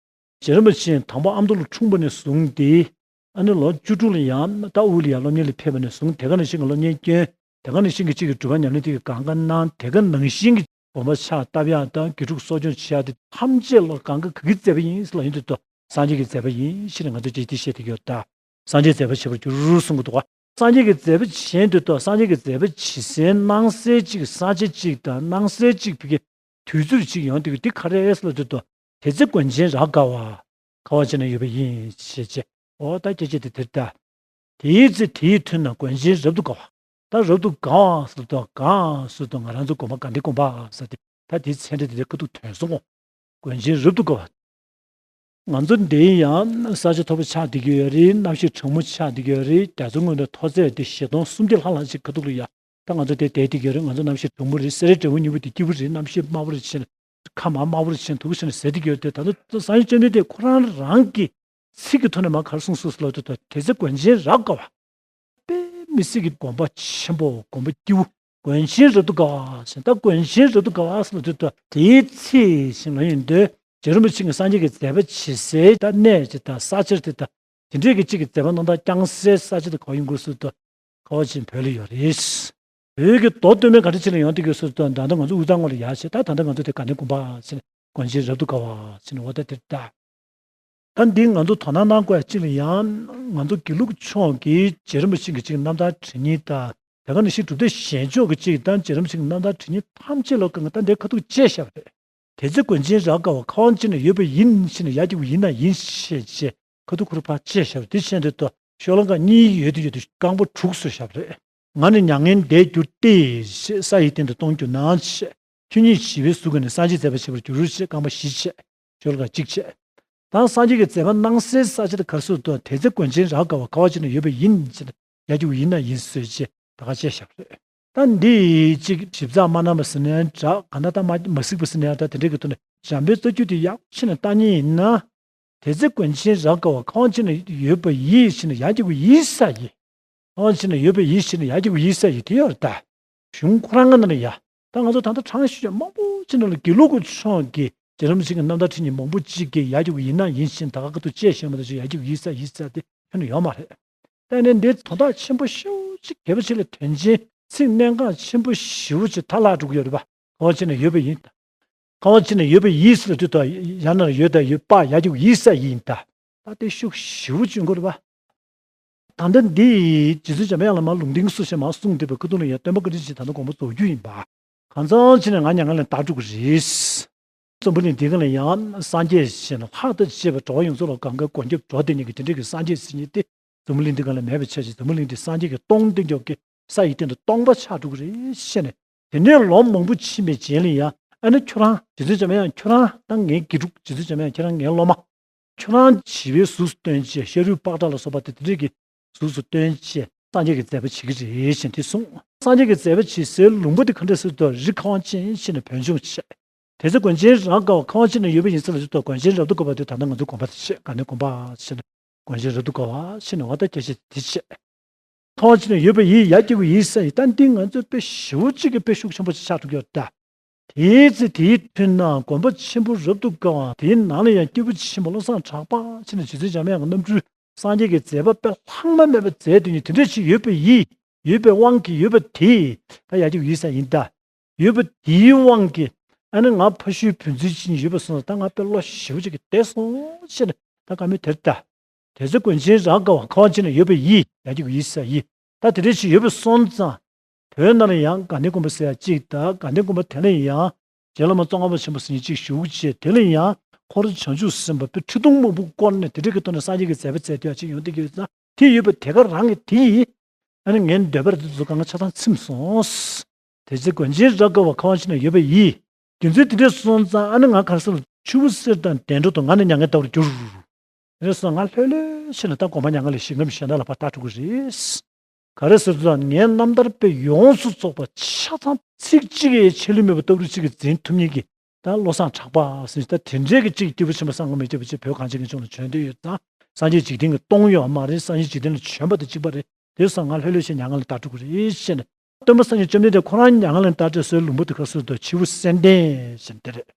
རྗེ་རིན་པོ་ཆེ་དང་པོ་ཨ་མདོ་ལ་འཁྲུངས་པ་ནས་བཟུང་སྟེ། ཨ་ནི་ལོ་བཅུ་དྲུག་ལ་ཡང་ད་དབུས་ལ་ཡང་སློབ་གཉེར་ལ་ཕེབས་པ་ནས་བཟུང་དེ་ག་ནང་བཞིན་གྱི་སློབ་གཉེར་བསྐྱོན། དེ་ག་ནང་བཞིན་གྱི་གཅིག་གི་སྒྲུབ་པ་ཉམས་ལེན་དེ་གི་གང་ག་གནང་། དེ་ག་ནང་བཞིན་གྱི་དགོངས་པ་ཕྱག་བཏབ་ཡག་དང་དགེ་ཕྲུག་གསོ་སྐྱོང་བྱེད་ཡག་དེ་ཐམས་ཅད་ལ་གང་ག་ག་གི་མཛད་པ་ཡིན་ཟེར་ལ་ཡིན་དུས་དུ་སངས་རྒྱས་ཀྱི་མཛད་པ་ཡིན་ཞེས་ནས་ང་ཚོས་ཅིག་དེ་བཤད་དེ་ཡོད་ད། སངས་རྒྱས་མཛད་པ་བྱེད་པར་འགྱུར་གསུང་གི་འདུག་ག་སངས་རྒྱས་ཀྱི་མཛད་པ་བྱེད་དུས་དུ་སངས་རྒྱས་ཀྱི་མཛད་པ་བྱེད་སའི་གནང་སའི་གཅིག་ས་ཆ་གཅིག་དང་གནང་སའི་གཅིག་བི་གི་དུས་ཚོད་ཅིག་ཡོང་དུས་འདི་ག་རེ་ཟེར་ལ་དུས་དུ། དེ་ཚེ་མགོན་ཆེན་རབ་དགའ་བ། ག་བ་ཅི་ན་ཡོད་པ་ཡིན་ཞེས་བྱས། འོ་ད་སྐད་ཆ་དེ་དེར་ལྟ། དེའི་ཚེ་དེའི་མཐུས་ན་མགོན་ཆེན་རབ་ཏུ་དགའ་བ། ད་རབ་ཏུ་དགའ་བ་ཟེར་དུས་དགའ་ཟེར་དུས་ང་རང་ཚོ་དགོན་པ་དགའ་ལྡན་དགོན་པ་ཟེར་ཏེ་ད་དེའི་མཚན་རེ་དེ་དེ་ཁ་ཐུག་ཐོན་སོང་ངོ་། མགོན་ཆེན་རབ་ཏུ་དགའ་བ། ང་ཚོ་འདི་ཡང་ས་ཆ་མཐོ་པོ་ཆགས་བསྡད་ཀྱི་ཡོད་རེད། གནམ་གཤིས་གྲང་མོ་ཆགས་བསྡད་ཀྱི་ཡོད་རེད། རྒྱ་མཚོ་སྔོན་དུ་མཐོ་ཚད་དེ་བཞི་སྟོང་སུམ་བརྒྱ་ལྷག་ལྷག་ཅིག་ཁ་ཐུག་ལ་ཡ། ད་ང་ཚོ་དེ་བསྡད་བསྡད་ཀྱི་ཡོད་རེད། ང་ཚོ་གནམ་གཤིས་གྲང་མོ་རེད། སེ་ར་འབྲས་སྤུངས་གཉིས་པོ་དེ་སྐྱིད་པོ་རེད། གནམ་གཤིས་དམའ་པོ་རེད་ཕྱིན། ཁ་མང་དམའ་པོ་རེད་ཕྱིན་དུ་ཞིག་ཟེར་བསྡད་ཀྱི་ཡོད་དེ། ད་ལྟ་སངས་རྒྱས་བཅོམ་ལྡན་འདས་ཁོ་རང་རང་གི་ཚིག་གི་ཐོག་ནས་མ་གར་གསུངས་སོང་ཟེར་ལབ་དུས་ད་དེ་ཚེ་མགོན་ཆེན་རབ་དགའ་བ། དཔེ་མི་སྲིད་ཀྱི་དགོངས་པ་ཆེན་པོ་དགོངས་པ་སྐྱིད་པོ། མགོན་ཆེན་རབ་ཏུ་དགའ་བ་ཞེས་ད་མགོན་ཆེན་རབ་ཏུ་དགའ་བ་ཟེར་ལབ་དུས་ད་དེའི་ཚེ་ཞིག་ལ་ཡིན་དུས་རྗེ་རིན་པོ་ཆེ་གི་སངས་རྒྱས་ཀྱི་མཛད་པ་བྱེད་སའི་ད་གནས་ཀྱི་ད་ས་ཆར་དེ་ད་དེ་འདྲས་ཀྱི་གཅིག་གི་མཛད་པ་གནང་སྟངས་བསྐྱངས་སའི་ས་ཆ་དེ་ག་བ་ཡིན་དགོས་ཟེར་དུས་ག་བ་ཅིག་བོད་ལ་ཡོད་རེད། བོད་ཀྱི་མདོ་སྟོད་སྨད་ག་འདྲ་ཅིག་ལ་ཡོང་དུས་ཀྱི་ཟེར་དུས་ད་ལྟ་ང་ཚོ་དབུས་གཙང་ངོས་ལ་ཡར་བྱས་ད་ད་ལྟ་ང་ཚོ་དེ་དགའ་ལྡན་དགོན་པ་ཟེར་ནས་མགོན་ཆེན་རབ་ཏུ་དགའ་བ་ཟེར་ནས་འོ་ད་དེ་ད། ད་འདི་ང་ཚོ་དོ་སྣང་གནང་དགོས་ཡ་གཅིག་ལ་ཡང་ང་ཚོ་དགེ་ལུགས་ཕྱོགས་ཀྱི་རྗེ་རིན་པོ་ཆེ་གི་གཅིག་རྣམ་ཐར་བྲིས་མཁན་དང་དེ་ག་ནང་བཞིན་གྲུབ་མཐའ་གཞན་ཕྱོགས་ཀྱི་གཅིག་དང་རྗེ་རིན་པོ་ཆེ་གི་རྣམ་ཐར་བྲིས་མཁན་ཐམས་ཅད་ལ་ཀ་ང་ད་འདིར་ཁ་ཐུག་བཅད་བཞག་པ་རེད། དེ་ཚེ་མགོན་ཆེན་རབ་དགའ་བ་ཁ་དབང་ཅི་ན་ཡོད་པ་ཡིན་ཞེས་ནས་ཡར་རྒྱས་པ་ཡིན་ན་ཡིན་ཞེས་བྱས་ཁ་ཐུག་ཁོ་རང་ཕར་བཅད་བཞག་པ་རེད། དེ་བྱས་འདི་ལྟ་ཤོ་ལོ་ཀ་གཉིས་ཡོད་དུ་ཡོད་དུ་རྐང་པ་དྲུག་བཟོས་བཞག་པ་རེད། ང་ནི་མྱ་ངན་འདས་གྱུར་ཏེ་ཞེས་ས་ཡི་སྟེང་དུ་སྟོང་གྱུར་ན་ཞེས། ཁྱོད་ཉིད་བྱིས་པའི་གཟུགས་ཀྱིས་ནི་སངས་རྒྱས་མཛད་པ་བྱེད་པར་འགྱུར་ཞེས་རྐང་པ་བཞི་བྱས། ཤོ་ལོ་ཀ་གཅིག་བྱས། ད་སངས་རྒྱས་ཀྱི་མཛད་པ་གནང་སའི་ས་ཆ་དེ་གར་སོང་དུས་དེ་ཚེ་མགོན་ཆེན་རབ་དགའ་བ་ག་བ་ཅིག་ན་ཡོད་པ་ཡིན་ཞེས་ཡར་རྒྱས་པ་ཡིན་ན་ཡིན་ཟེར་ཅེས་ད་ག་བཅད་བཞག་པ་རེད། ད་འདི་གཅིག་ཞིབ་ཚགས་མ་གནང་བ་ཟེར་ནའི་འདྲ་གང་ལྟར་ད་མ་མ་གཟིགས་པ་ཟེར་ནའི་ད་དེ་འདྲའི་གི་ཐོག་ནས་འཇམ་དཔལ་རྩ་རྒྱུད་དེ་ཡག་ཕྱིན་ནས་ལྟ་མཁན་ཡིན་ན། དེ་ཚེ་མགོན་ཆེན་རབ་དགའ་བ་ག་བ་ཅིག་ན་ཡོད་པ་ཡིན་ཞེས་ནས་ཡར་རྒྱས་པ་ཡིན་ས་ཡིན། ག་བ་ཅིག་ན་ཡོད་པ་ཡིན་ཞེས་ནས་ཡར་རྒྱས་པ་ཡིན་ས་ཡིན་དེ་ཡོད་རེད་ད། གཞུང་ཁོ་རང་ང་ན་ལ་ཡ། ད་ང་ཚོ་ད་ལྟ་གྲངས་ཤིག་ཡོད་མང་པོ་ཅིག་ན་ལ་དགེ་ལུགས་ཀྱི་ཕྱོགས་ཀྱི་རྗེ་རིན་པོ་ཆེ་གི་རྣམ་ཐར་ཁྲིད་མཁན་མང་པོ་ཅིག་གིས་ཡར་རྒྱས་པ་ཡིན་ན་ཡིན་ཞེས་ད་ག་ག་ཏུ་བཅད་བཞག་མ་གཏོགས་ཅིག་ཡར་རྒྱས་པ་ཡིན་ས་ཡིན་ས་དེ་ཁྱོན་ནས་ཡོད་མ་རེད། ད་ནི་འདི་དོན་དག་ཆེན་པོ་ཤོས་ཅིག་གལ་པོ་ཆེ་ལ་དོན་ཆེན་ཚིག་གནད་འགག་ཆེན་པོ་ཞེ་པོ་ཅིག་ད་ལྷག་འགྲོ་གི་ཡོད་རེད་པ། ག་བ་ཅིག་ན་ཡོད་པ་ཡིན། ག་བ་ཅིག་ན་ཡོད་པ་ཡིན་ཟེར་ལ་དུས་ད་ཡང་ན་ཡོད་ད་ཡོད་པ་ཡར་རྒྱས་པ་ཡིན་ས་ཡིན་ད། ད་དེ་ཤུགས་ཞེ་པོ་ཅིག་ཡོང་གི་རེད་པ། ད་ལྟ་འདི་རྗེ་བཙུན་འཇམ་དབྱངས་བླ་མ་ལུང་བསྟན་སོ་ཞེས་མར་གསུངས་བསྡད་པའི་ཁ་ཐུག་ལ་ཡང་སྟོན་པ་བཀའ་དྲིན་ཅན་ད་ལྟ་དགོངས་པ་རྫོགས་རྒྱུ་ཡིན་པ། གང་ཚང་ཕྱིན་ནས་ང་མྱ་ངན་ལས་འདའ་འགྲོ་གི་རེད། འཛམ་བུ་གླིང་འདི་ག་ལ་ཡང་སངས་རྒྱས་ཞེས་ན་ལྷ་དང་བཅས་པ་འགྲོ་བ་ཡོངས་རྫོགས་ལ་གང་ག་མགོན་སྐྱབས་འགྲོ་བསྟེན་མཁན་གྱི་དེ་འདྲའི་གི་སངས་རྒྱས་ཟེར་མཁན་དེ་འཛམ་བུ་གླིང་འདི་ག་ལ་མེད་པའི་ཆ་ཅིག་འཛམ་བུ་གླིང་འདི་སངས་རྒྱས་ཀྱིས་སྟོང་སྟེང་ཀྱོག་གི་ས་ཡི་སྟེང་དུ་སྟོང་པ་ཆགས་འགྲོ་གི་རེད་ཞེས་ནས། དེ་ནས་ལོ་མང་པོ་ཕྱིན་པའི་རྗེས་ལ་ཡང་ཨ་ནི་ཁྱོད་རང་རྗེ་བཙུན་འཇམ་དབྱངས་ཁྱོད་རང་ད་ངའི་དགེ་ཕྲུག་རྗེ་བཙུན་འཇམ་དབྱངས་ཁྱེད་རང་ངའི་སློབ་མ། ཁྱོད་རང་བྱིས་པའི་གཟུགས་སུ་སྟོན་བྱས་ཤ་རུས་པགས་དྲག་ལ་སོགས་པ་དེ་དེ་འདྲས་ཀྱི་གཟུགས་སུ་སྟོན་བྱས་སངས་རྒྱས་ཀྱི་མཛད་པ་བྱེད་ཀྱི་རེད་ཅེས་དེ་གསུངས། སངས་རྒྱས་ཀྱི་མཛད་པ་བྱེད་སའི་ལུང་པ་དེ་ག་འདྲས་ཟེར་དུས་རི་ཁ་དབང་ཅན་ཞེས་ནས་བོན་ལྗོངས་བྱས། དེ་ཚེ་དགོན་ཆེན་རབ་དགའ་བ་ཁ་དབང་ཅན་ན་ཡོད་པ་ཡིན་ས་ལ་ཟེར་དུས་དགོན་ཆེན་རབ་ཏུ་དགའ་བ་དེ་ད་ལྟ་ང་ཚོ་དགོན་པ་དེ་བྱས་དགའ་ལྡན་དགོན་པ་ཞེས་ནས་དགོན་ཆེན་རབ་ཏུ་དགའ་བ་ཞེས་ནས་འོ་ད་སྐད་ཆ་དེ་བྱས། ཁ་དབང་ཅན་ན་ཡོད་པ་ཡིས་ཡར་སྐྱེ་བོ་ཡིན་ས་ཡིན་ད་འདི་ང་ཚོའི་དཔེ་ཞེ་པོ་གཅིག་གི་དཔེ་ཤུགས་ཆེན་པོ་ཅིག་ཆགས་འགྲོ་གི་ཡོད་ད། དེའི་ཚེ་དེའི་མཐུན་ན་དགོན་པ་ཆེན་པོ་རབ་ཏུ་དགའ་བ་དེའི་ནང་ལ་ཡང་སྐྱེས་བུ་ཆེན་པོ་བློ་བཟང་གྲགས་པ་ཅེས་ནས་རྗེ་བཙུན་འཇམ་དབྱངས་ཀྱི་རྣམ་སྤྲུལ་སངས་རྒྱས་ཀྱི་མཛད་པ་དཔེ་ལྷག་མ་མེད་པ་མཛད་དུས་ནི་དེ་འདྲ་ཞིག་ཡོད་པ་ཡིས་ཡོད་པའི་དབང་གིས་ཡོད་པ་དེས་ད་ཡར་སྐྱེ་བོ་ཡིན་ས་ཡིན་ད། ཡོད་པ་དེའི་དབང་གིས་ཨ་ནི་ང་ཕ་ཤུལ་བུ་འཛིན་ཅིག་ཡོད་པ་སོང་ཙང་ད་ང་དཔེ་བློ་ཞེ་པོ་ཅིག་གིས་བདེ་སོང་ཞེས་ནས་ད་བཀའ་མོལ་དེར་ལྟ། དེ་ཚེ་དགོན་ཆེན་རབ་དགའ་བ་ཁ་དབང་ཅན་ན་ཡོད་པ་ཡིས་ཡར་སྐྱེ་བོ་ཡིན་ས་ཡིས་ད་དེ་འདྲ་ཞིག་ཡོད་པ་སོང་ཙང་། བོད་ནང་ལ་ཡང་དགའ་ལྡན་དགོན་པ་ཟེར་ཡ་གཅིག་དང་དགའ་ལྡན་དགོན་པ་དེ་ལ་ཡང་རྗེ་བླ་མ་ཙོང་ཁ་པ་ཆེན་པོ་ཟེར་མཁན་གཅིག་བཞུགས་བྱས་དེ་ལ་ཡང་འཁོར་བྱང་ཆུབ་སེམས་དཔའ་དཔེ་ཁྲི་སྟོང་མང་པོ་བསྐོར་ནས་དེ་འདྲ་གི་ཐོག་ནས་སངས་རྒྱས་ཀྱི་མཛད་པ་མཛད་དུས་ཡ་གཅིག་ཡོང་བསྡད་ཀྱི་ཡོད་ཙང་དེ་ཡོད་པ་དེ་ག་རང་གི་དེ་ཡིས་ཨ་ནི་ངའི་འདོད་པ་རེ་དེ་ཚོ་གང་ག་ཆ་ཚང་ཚིམས་སོང་། དེ་ཚེ་དགོན་ཆེན་རབ་དགའ་བ་ཁ་དབང་ཅན་ན་ཡོད་པ་ཡིས་རྒྱུ་མཚན་དེ་འདྲ་སོང་ཙང་ཨ་ནི་ང་ག་རེ་ཟེར་ལ་ཆུ་བོ་གསེར་དང་ལྡན་འགྲོ་དང་ང་ནི་མྱ་ངན་འདའ་བར་འགྱུར། རེད་སོང་ང་ལྷོད་ལྷོད་བྱས་ནས་ད་དགོན་པ་མྱ་ངན་ལས་ཞི་ཁམས་གཞན་དག་ལ་ཕར་ལྟ་འགྲོ་གི་རེད། ག་རེ་ཟེར་ཙང་ངའི་རྣམ་ཐར་དཔེ་ཡོངས་སུ་རྫོགས་པ་ཆ་ཚང་ཚིག་གཅིག་ཡའི་ཆད་ལུས་མེད་པ་སྟབས་རེས་གཅིག་གིས་འཛིན་ཐུབ་མཁན་གྱི་ད་བློ་བཟང་གྲགས་པ་ཟེར་ད་དེ་འདྲའི་གི་གཅིག་སྐྱེས་བུ་ཆེན་པོ་བསམ་གྱིས་མི་ཁྱབ་པ་ཅིག་བོད་གངས་ཅན་གྱི་ལྗོངས་ལ་བྱོན་བསྡད་ཡོད་ཙང་སངས་རྒྱས་འཇིག་རྟེན་གྱི་སྟོང་ཡོད་མ་རེད། སངས་རྒྱས་འཇིག་རྟེན་ལ་བྱོན་པ་དང་གཅིག་པ་རེད། དེ་སོང་ང་ལྷོད་ལྷོད་བྱས་མྱ་ངན་ལས་འདའ་འགྲོ་གི་རེད་ཟེར་ནས་སྟོན་པ་སངས་རྒྱས་བཅོམ་ལྡན་འདས་ཁོ་རང་མྱ་ངན་ལས་འདའ་འདྲ་སོའི་ལུང་པ་དེ་ག་རེ་ཟེར་དུས་ཆུ་བོ་གསེར་ལྡན་ཟེར་དེ་རེད།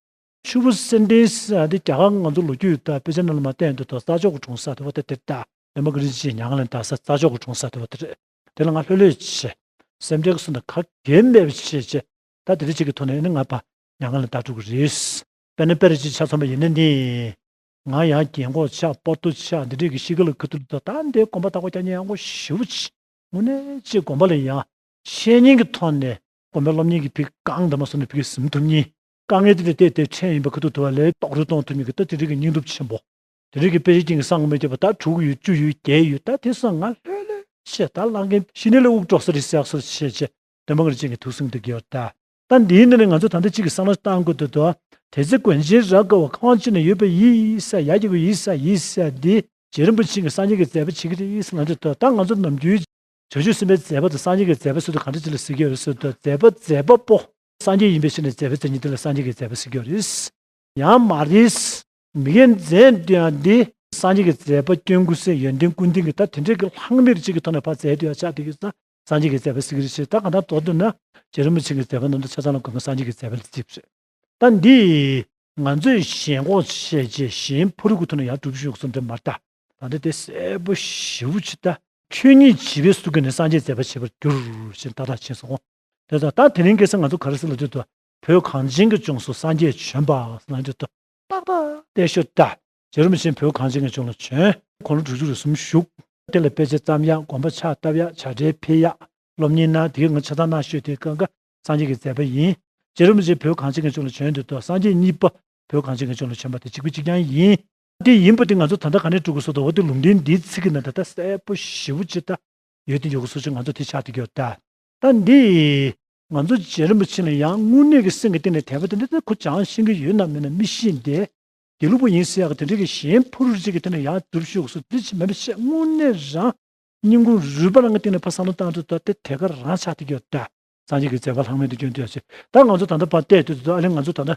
ཆུ་བོ་གསེར་ལྡན་ཟེར་ཡ་དེ་རྒྱ་གར་ང་ཚོ་ལོ་རྒྱུས་དང་དཔེ་ཆ་ནང་ལ་མར་བལྟས་ཡོང་དུས་ད་རྩྭ་མཆོག་གི་གྲོང་གསེབ་དེ་བ་དེ་དེ་ད་སྟོན་པ་ཀུན་རིག་ཅེས་མྱ་ངན་ལས་འདའ་ས་རྩྭ་མཆོག་གི་གྲོང་གསེབ་དེ་བ་དེ་རེད། དེ་ལ་ང་ལྷོད་ལྷོད་བྱས། སེམས་ཁྲལ་གསུམ་དང་ག་གེ་མེད་པ་བྱས་བྱས། ད་དེ་འདྲ་ཅིག་གི་ཐོག་ནས་ནི་ང་ཕར་མྱ་ངན་ལས་འདའ་འགྲོ་གི་རེད། དཔེར་ན་དཔེ་རེ་ཅིག་ཆ་མཚོན་པ་ཡིན་ན་ནི། ང་ཡང་རྒན་གོག་ཆགས་སྤོ་ཏོ་ཆགས་འདི་འདྲས་ཀྱི་གཤིས་ཀ་ལ་ཁ་ཐུག་ཏུ་ད་འདི་དགོན་པ་བདག་པོ་རྒྱག་མཁན་ཡག་པོ་ཞེ་པོ་ཅིག་དངོས་གནས་ཅིག་དགོན་པ་ལ་ཡང་འཆད་ཉན་གྱི་ཐོག་ནས་དགོན་པའི་སློབ་གཉེར་གྱི་ཕི་གང་འདྲ་མ་སོང་ནས་ཕི་གི་ཟིན་ཐུབ་མཁན། དཀའ་ངལ་དེ་འདྲ་བལྟས་ཏེ་འཕྲད་ཡིན་པ་ཁ་ཐུག་ཏུ་བ་ལས་རྡོག་རོལ་གཏོང་ཐུབ་མཁན་གྱི་ད་དེ་འདྲས་ཀྱི་སྙིང་སྟོབས་ཆེན་པོ། དེ་རིགས་ཀྱི་དཔེ་ཆའི་རྐྱེན་གྱིས་སངས་མི་རྒྱས་པ་ད་དྲུག་ཡོད་བཅུ་ཡོད་བརྒྱད་ཡོད་ད་དེ་སོང་ང་ལྷོད་ལྷོད་བྱས་ད་ལྷང་གིན་ཤི་ནས་ལ་དབུགས་འགྲོ་ས་རེད་ཟེར་ཡག་སོ་བྱས་བྱས་སྟོན་པ་ཀུན་རིག་ཅན་གྱི་ཐུགས་གསུང་དེ་དགེ་བ་ད། ད་འདིའི་ནང་ནས་ང་ཚོ་ད་ལྟ་གཅིག་གི་བསམ་བློ་བཏང་དགོས་འདུག་དོ། དེ་ཚེ་དགོན་ཆེན་རབ་དགའ་བ་ཁ་དབང་ཅན་ན་ཡོད་པ་ཡིས་ས་ཡ་གི་བ་ཡིས་ས་ཡིས་ས་འདི་རྗེ་རིན་པོ་ཆེ་གིས་སངས་རྒྱས་ཀྱི་མཛད་པ་བྱེད་ཀྱི་རེད་ཟེར་ལབ་འདུག་དོ། ད་ང་ཚོ་ནམ་རྒྱུན་བྱང་ཆུབ་སེམས་དཔའི་མཛད་པ་དང་སངས་རྒྱས་ཀྱི་མཛད་པ་ཟེར་དུས་ག་འདྲ་ཅིག་ལ་ཟེར་གྱི་ཡོད་རེད་ཟེར་དུས་མཛད་པ་མཛད་པ་པོ་སངས་རྒྱས་ཡིན་པའི་ཕྱིར་ནས་མཛད་པ་མཛད་མཁན་དེ་ལ་སངས་རྒྱས་ཀྱི་མཛད་པ་ཟེར་གྱི་ཡོད་རེད། ཡང་མ་རེད། མི་དགེ་མཛད་དུས་ཡང་འདི་སངས་རྒྱས་ཀྱི་མཛད་པ་སྐྱོན་ཀུན་ཟད་ཡོན་ཏན་ཀུན་ལྡན་གྱི་ད་དེ་འདྲའི་གི་ལྷག་མེད་ཅིག་གི་ཐོག་ནས་ཕར་མཛད་དུས་ཡང་ཆགས་དེ་གི་ད་སངས་རྒྱས་ཀྱི་མཛད་པ་ཟེར་གྱི་རེད་ཟེར། ད་གང་ལྟར་མདོར་བསྡུ་ན་རྗེ་རིན་པོ་ཆེ་གི་མཛད་པ་རྣམས་ད་ཆ་ཚང་ལ་དགོས་མཁན་སངས་རྒྱས་ཀྱི་མཛད་པ་ལ་བརྩིས་པ་རེད། ད་འདི་ང་ཚོས་ཞེན་ཁོག་བྱས་རྗེས་གཞན་ཕ་རོལ་གྱི་ཐོག་ནས་ཡང་སྒྲུབ་ཤོག་གསུངས་དེ་མ་རེད་ད། ད་ལྟ་དེ་གསལ་པོ་ཞེ་པོ་ཅིག་ད། ཆོས་ཉིད་བྱིས་པའི་གཟུགས་ཀྱིས་ནི་སངས་རྒྱས་མཛད་པར་བྱེད་པར་འགྱུར་ཞེས་ཏག་ཏག་ཕྱིན་སོང་། དེ་ཙང་ད་དེ་རིང་ཁ་སང་ང་ཚོ་ག་རེ་ཟེར་ལབ་དུས་དུ་བོད་གངས་ཅན་གྱི་ལྗོངས་སུ་སངས་རྒྱས་བྱོན་པ་ཟེར་ལབ་དུས་དུ་ཏག་ཏག་བལྟས་ཤོག་ད། རྗེ་རིན་པོ་ཆེ་བོད་གངས་ཅན་གྱི་ལྗོངས་ལ་བྱོན། དགུང་ལོ་དྲུག་ཅུ་རེ་གསུམ་བཞུགས། དེ་ལ་དཔེ་ཆ་བརྩམས་ཡག་དགོན་པ་ཕྱག་བཏབ་ཡག་བྱ་བྲལ་ཕེབས་ཡག་སློབ་གཉེར་གནང་དེ་གའི་ང་ཆ་ཚང་གནང་ཤོག་དེ་གང་ག་སངས་རྒྱས་ཀྱི་མཛད་པ་ཡིན། རྗེ་རིན་པོ་ཆེ་བོད་གངས་ཅན་གྱི་ལྗོངས་ལ་བྱོན་དུས་དུ་སངས་རྒྱས་གཉིས་པ་བོད་གངས་ཅན་གྱི་ལྗོངས་ལ་བྱོན་པ་དེ་གཅིག་པུ་གཅིག་རྐྱང་ཡིན། དེ་ཡིན་པ་དེ་ང་ཚོ་ད་ལྟ་ག་ནས་སྒྲུབ་དགོས་སོ་དོ་འོ་དེ་ལུང་བསྟན་འདིའི་ཚིག་གི་ནང་ད་ལྟ་གསལ་པོ་ཞེ་པོ་ཅིག་ད་ཡོད་དེ་ཡོད་གི་སོ་ཅིག་ང་ཚོ་དེ་ཆགས་དེ་གི་ཡོད་ད། ད་འདི་ང་ཚོ་རྗེ་རིན་པོ་ཆེ་ལ་ཡང་དངོས་གནས་ཀྱི་སེམས་ཀྱི་སྟེང་ནས་དད་པ་དེ་འདྲ་ད་ཁོ་བྱང་ཤེས་ཀྱི་ཡོད་ན་མེད་ན་མི་ཤེས་ཏེ། དགེ་ལུགས་པ་ཡིན་ཟེར་ཡག་གི་དེ་འདྲ་གི་གཞན་ཕ་རོལ་ཅིག་གི་དེ་ནས་ཡང་སྒྲུབ་ཤོག་སོ་དེ་ཅི་མེད་པ་བཤད་དངོས་གནས་རང་སྙིང་ཁུང་རུས་པ་རང་གི་སྟེང་ནས་ཕར་བསམ་བློ་བཏང་དུས་ད་དེ་དེ་ག་རང་ཆགས་དེ་གི་ཡོད་ད། སངས་རྒྱས་ཀྱི་མཛད་པ་ལྷག་མེད་དུ་བསྐྱོན་ཏེ་ཡོད་ཅེས་ད་ང་ཚོ་ད་ལྟ་ཕར་བལྟས་དུས་ད་ཨ་ལེ་ང་ཚོ་ད་ལྟ་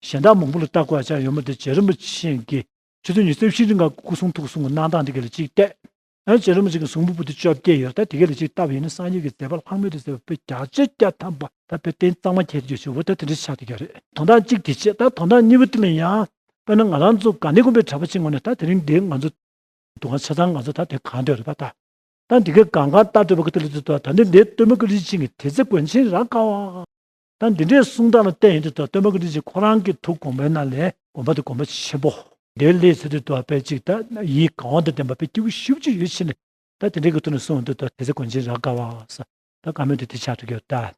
གཞན་དག་མང་པོ་ལ་ལྟ་དགོས་ཡ་ཆགས་ཡོད་མ་རེད། རྗེ་རིན་པོ་ཆེ་གིས་ཆུ་ཚོད་ཉི་ཤུ་རྩ་བཞི་རིང་ག་སྐུ་གསུང་ཐུགས་གསུང་གི་གནང་སྟངས་དེ་ག་ལ་གཅིག་བལྟས། ཨ་རྗེ་རིན་པོ་ཆེ་གི་གཟུངས་འབུལ་པོ་ཏི་བཅོ་བརྒྱད་ཡོད་ད་དེ་ག་ལ་གཅིག་བལྟས་པ་ཡིན་ན་སངས་རྒྱས་ཀྱི་མཛད་པ་ལྷག་མེད་དུ་མཛད་པ་བརྒྱ་ཆ་བརྒྱ་ཐམ་པ་ད་དཔེ་རྟེན་གཙང་མ་ཁྱེར་ཏེ་ཡོད་ཅེས་འོ་ད་དེ་འདྲ་ཆགས་དེ་ག་རེད། དོན་དག་གཅིག་དེ་བྱས་ད་དོན་དག་གཉིས་པ་དེ་ལ་ཡང་དཔེར་ན་ང་རང་ཚོ་དགའ་ལྡན་དགོན་པའི་གྲྭ་པ་ཅིག་ངོས་ནས་ད་དེ་རིང་འདིར་ང་ཚོ་འདུ་ཁང་ཆ་ཚང་ང་ཚོ་ད་དེ་གང་འདོད་རེད་པ་ད། ད་འདི་གའི་གང་གང་ལྟ་འདོད་པ་གི་དེ་ལ་ཚོད་དོ་ད་ནི་འདིའི་སྟོན་པ་ཀུན་རིག་ཅན་གྱི་དེ་ཚེ་དགོན་ཆེན་རབ་དགའ་བ། ད་འདི་འདྲའི་གསུང་སྟངས་ལ་བལྟས་ཡོང་དུས་ད་སྟོན་པ་ཀུན་རིག་ཅན་ཁོ་རང་གི་ཐུགས་དགོངས་པའི་ནང་ལས་དགོན་པ་དེ་དགོན་པ་ཆེན་པོ། འདིར་སླེབས་ཚུལ་དུ་དུ་བ་དཔེ་གཅིག་ད་ཡིད་དགའ་བ་དང་ལྡན་པ་དཔེ་སྐྱིད་པོ་ཞེ་པོ་ཅིག་ཡོད་ཕྱིན་ནས་ད་དེ་འདྲའི་གི་ཐོག་ནས་གསུངས་དུས་ད་དེ་ཚེ་དགོན་ཆེན་རབ་དགའ་བ་ས་ད་བཀའ་མོལ་དེ་དེ་ཆགས་འགྲོ་གི་ཡོད་ད།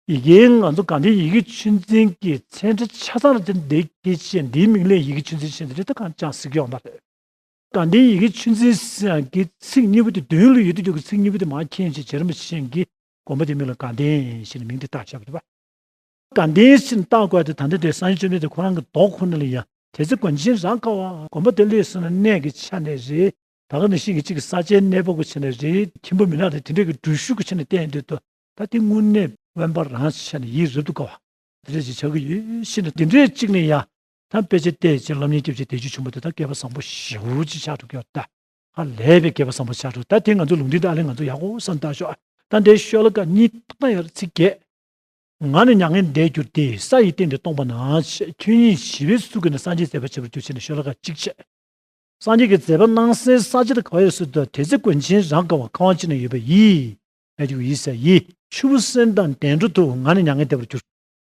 ཡི་གེའི་ང་ཚོ་དགའ་ལྡན་ཡི་གེ་ཆོས་འཛིན་གྱི་ཚན་ཁྲ་ཆ་ཚང་ལ་དེ་འདི་སྐད་ཆ་འདིའི་མིང་ལས་ཡི་གེ་ཆོས་འཛིན་ཆེན་དེ་འདྲ་ད་གང་ཅང་ཟེར་གྱི་ཡོད་མ་རེད། དགའ་ལྡན་ཡི་གེ་ཆོས་འཛིན་ཟེར་ཡག་གི་ཚིག་གཉིས་པོ་དེ་མདུན་ལ་ཡོད་དུས་ཀྱི་ཚིག་གཉིས་པོ་དེ་མར་མཁྱེན་བྱས་རྗེ་རིན་པོ་ཆེ་གིས་དགོན་པ་དེའི་མིང་ལ་དགའ་ལྡན་ཞེས་ནས་མིང་དེ་བཏགས་བཞག་པ་རེད་པ། དགའ་ལྡན་ཞེས་བཏགས་དགོས་དེ་ད་ལྟ་དེ་སངས་རྒྱས་བཅོམ་ལྡན་འདས་ཁོ་རང་གི་མདོ་ཁོ་ན་ལ་ཡང་དེ་ཚེ་དགོན་ཆེན་རང་ག་བ་དགོན་པ་དེ་ལས་སོང་ན་གནས་ཀྱི་ཆ་ནས་རེད། ད་ག་ནང་བཞིན་གྱི་གཅིག་གི་ས་ཆའི་གནས་བབ་ཀྱི་ཆ་ནས་རེད། ཁྱིམ་པ་མི་ནག་དེ་དེ་འདྲས་ཀྱི་འགྲུལ་བཞུད་ཀྱི་ཆ་ནས་བསྟན་ཡོད་དུས་ད་དེ་དངོས་གནས་དབེན་པ་རང་ཆ་ནས་ཡིད་རབ་ཏུ་དགའ་བ། དེ་འདྲས་ཅིག་ཆགས་ཀྱི་ཡོད་ཤེས་ན་དེ་འདྲས་གཅིག་ནས་ཡང་ད་དཔེ་ཆ་བལྟས་ཅིག་སློབ་གཉེར་སྐྱབས་ཆེ་དད་ཅིག་བྱུང་བ་དེ་ད་སྐལ་པ་བཟང་པོ་ཞེ་པོ་ཅིག་ཆགས་འགྲོ་གི་ཡོད་ད། ཧ་ལས་པའི་སྐལ་པ་བཟང་པོ་ཆགས་འགྲོ་ད། དེ་ང་ཚོ་ལུང་བསྟན་ད་ཨ་ལས་ང་ཚོ་ཡག་པོ་བསམ་བཏང་ཤོག་ད་འདིའི་ཤོ་ལོ་ཀ་གཉིས་ཐག་ཡར་ཚིག་བརྒྱད། ང་ནི་མྱ་ངན་འདས་གྱུར་ཏེ། ས་ཡི་སྟེང་དུ་སྟོང་པ་ན། ཆོས་ཉིད་ཞི་བའི་གཟུགས་ཀྱིས་ནི། སངས་རྒྱས་མཛད་པ་བྱེད་པར་འགྱུར་ཞེས་ནས་ཤོ་ལོ་ཀ་གཅིག་བྱས། སངས་རྒྱས་ཀྱི་མཛད་པ་གནང་སའི་ས་ཆ་དེ་ག་བ་ཡོད་ཟེར་དུས་དེ་ཚེ་དགོན་ཆེན་རང་ག་བ་ཁ་བ་ཅན་ན་ཡོད་པ་ཡི། ཡ་གཅིག་ཡི་ས་ཡི། ཆུ་བོ་སེང་ལྡེང་གདན་དྲུག་ཏུ། ང་ནི་མྱ་ངན་འདས་པར་འགྱུར།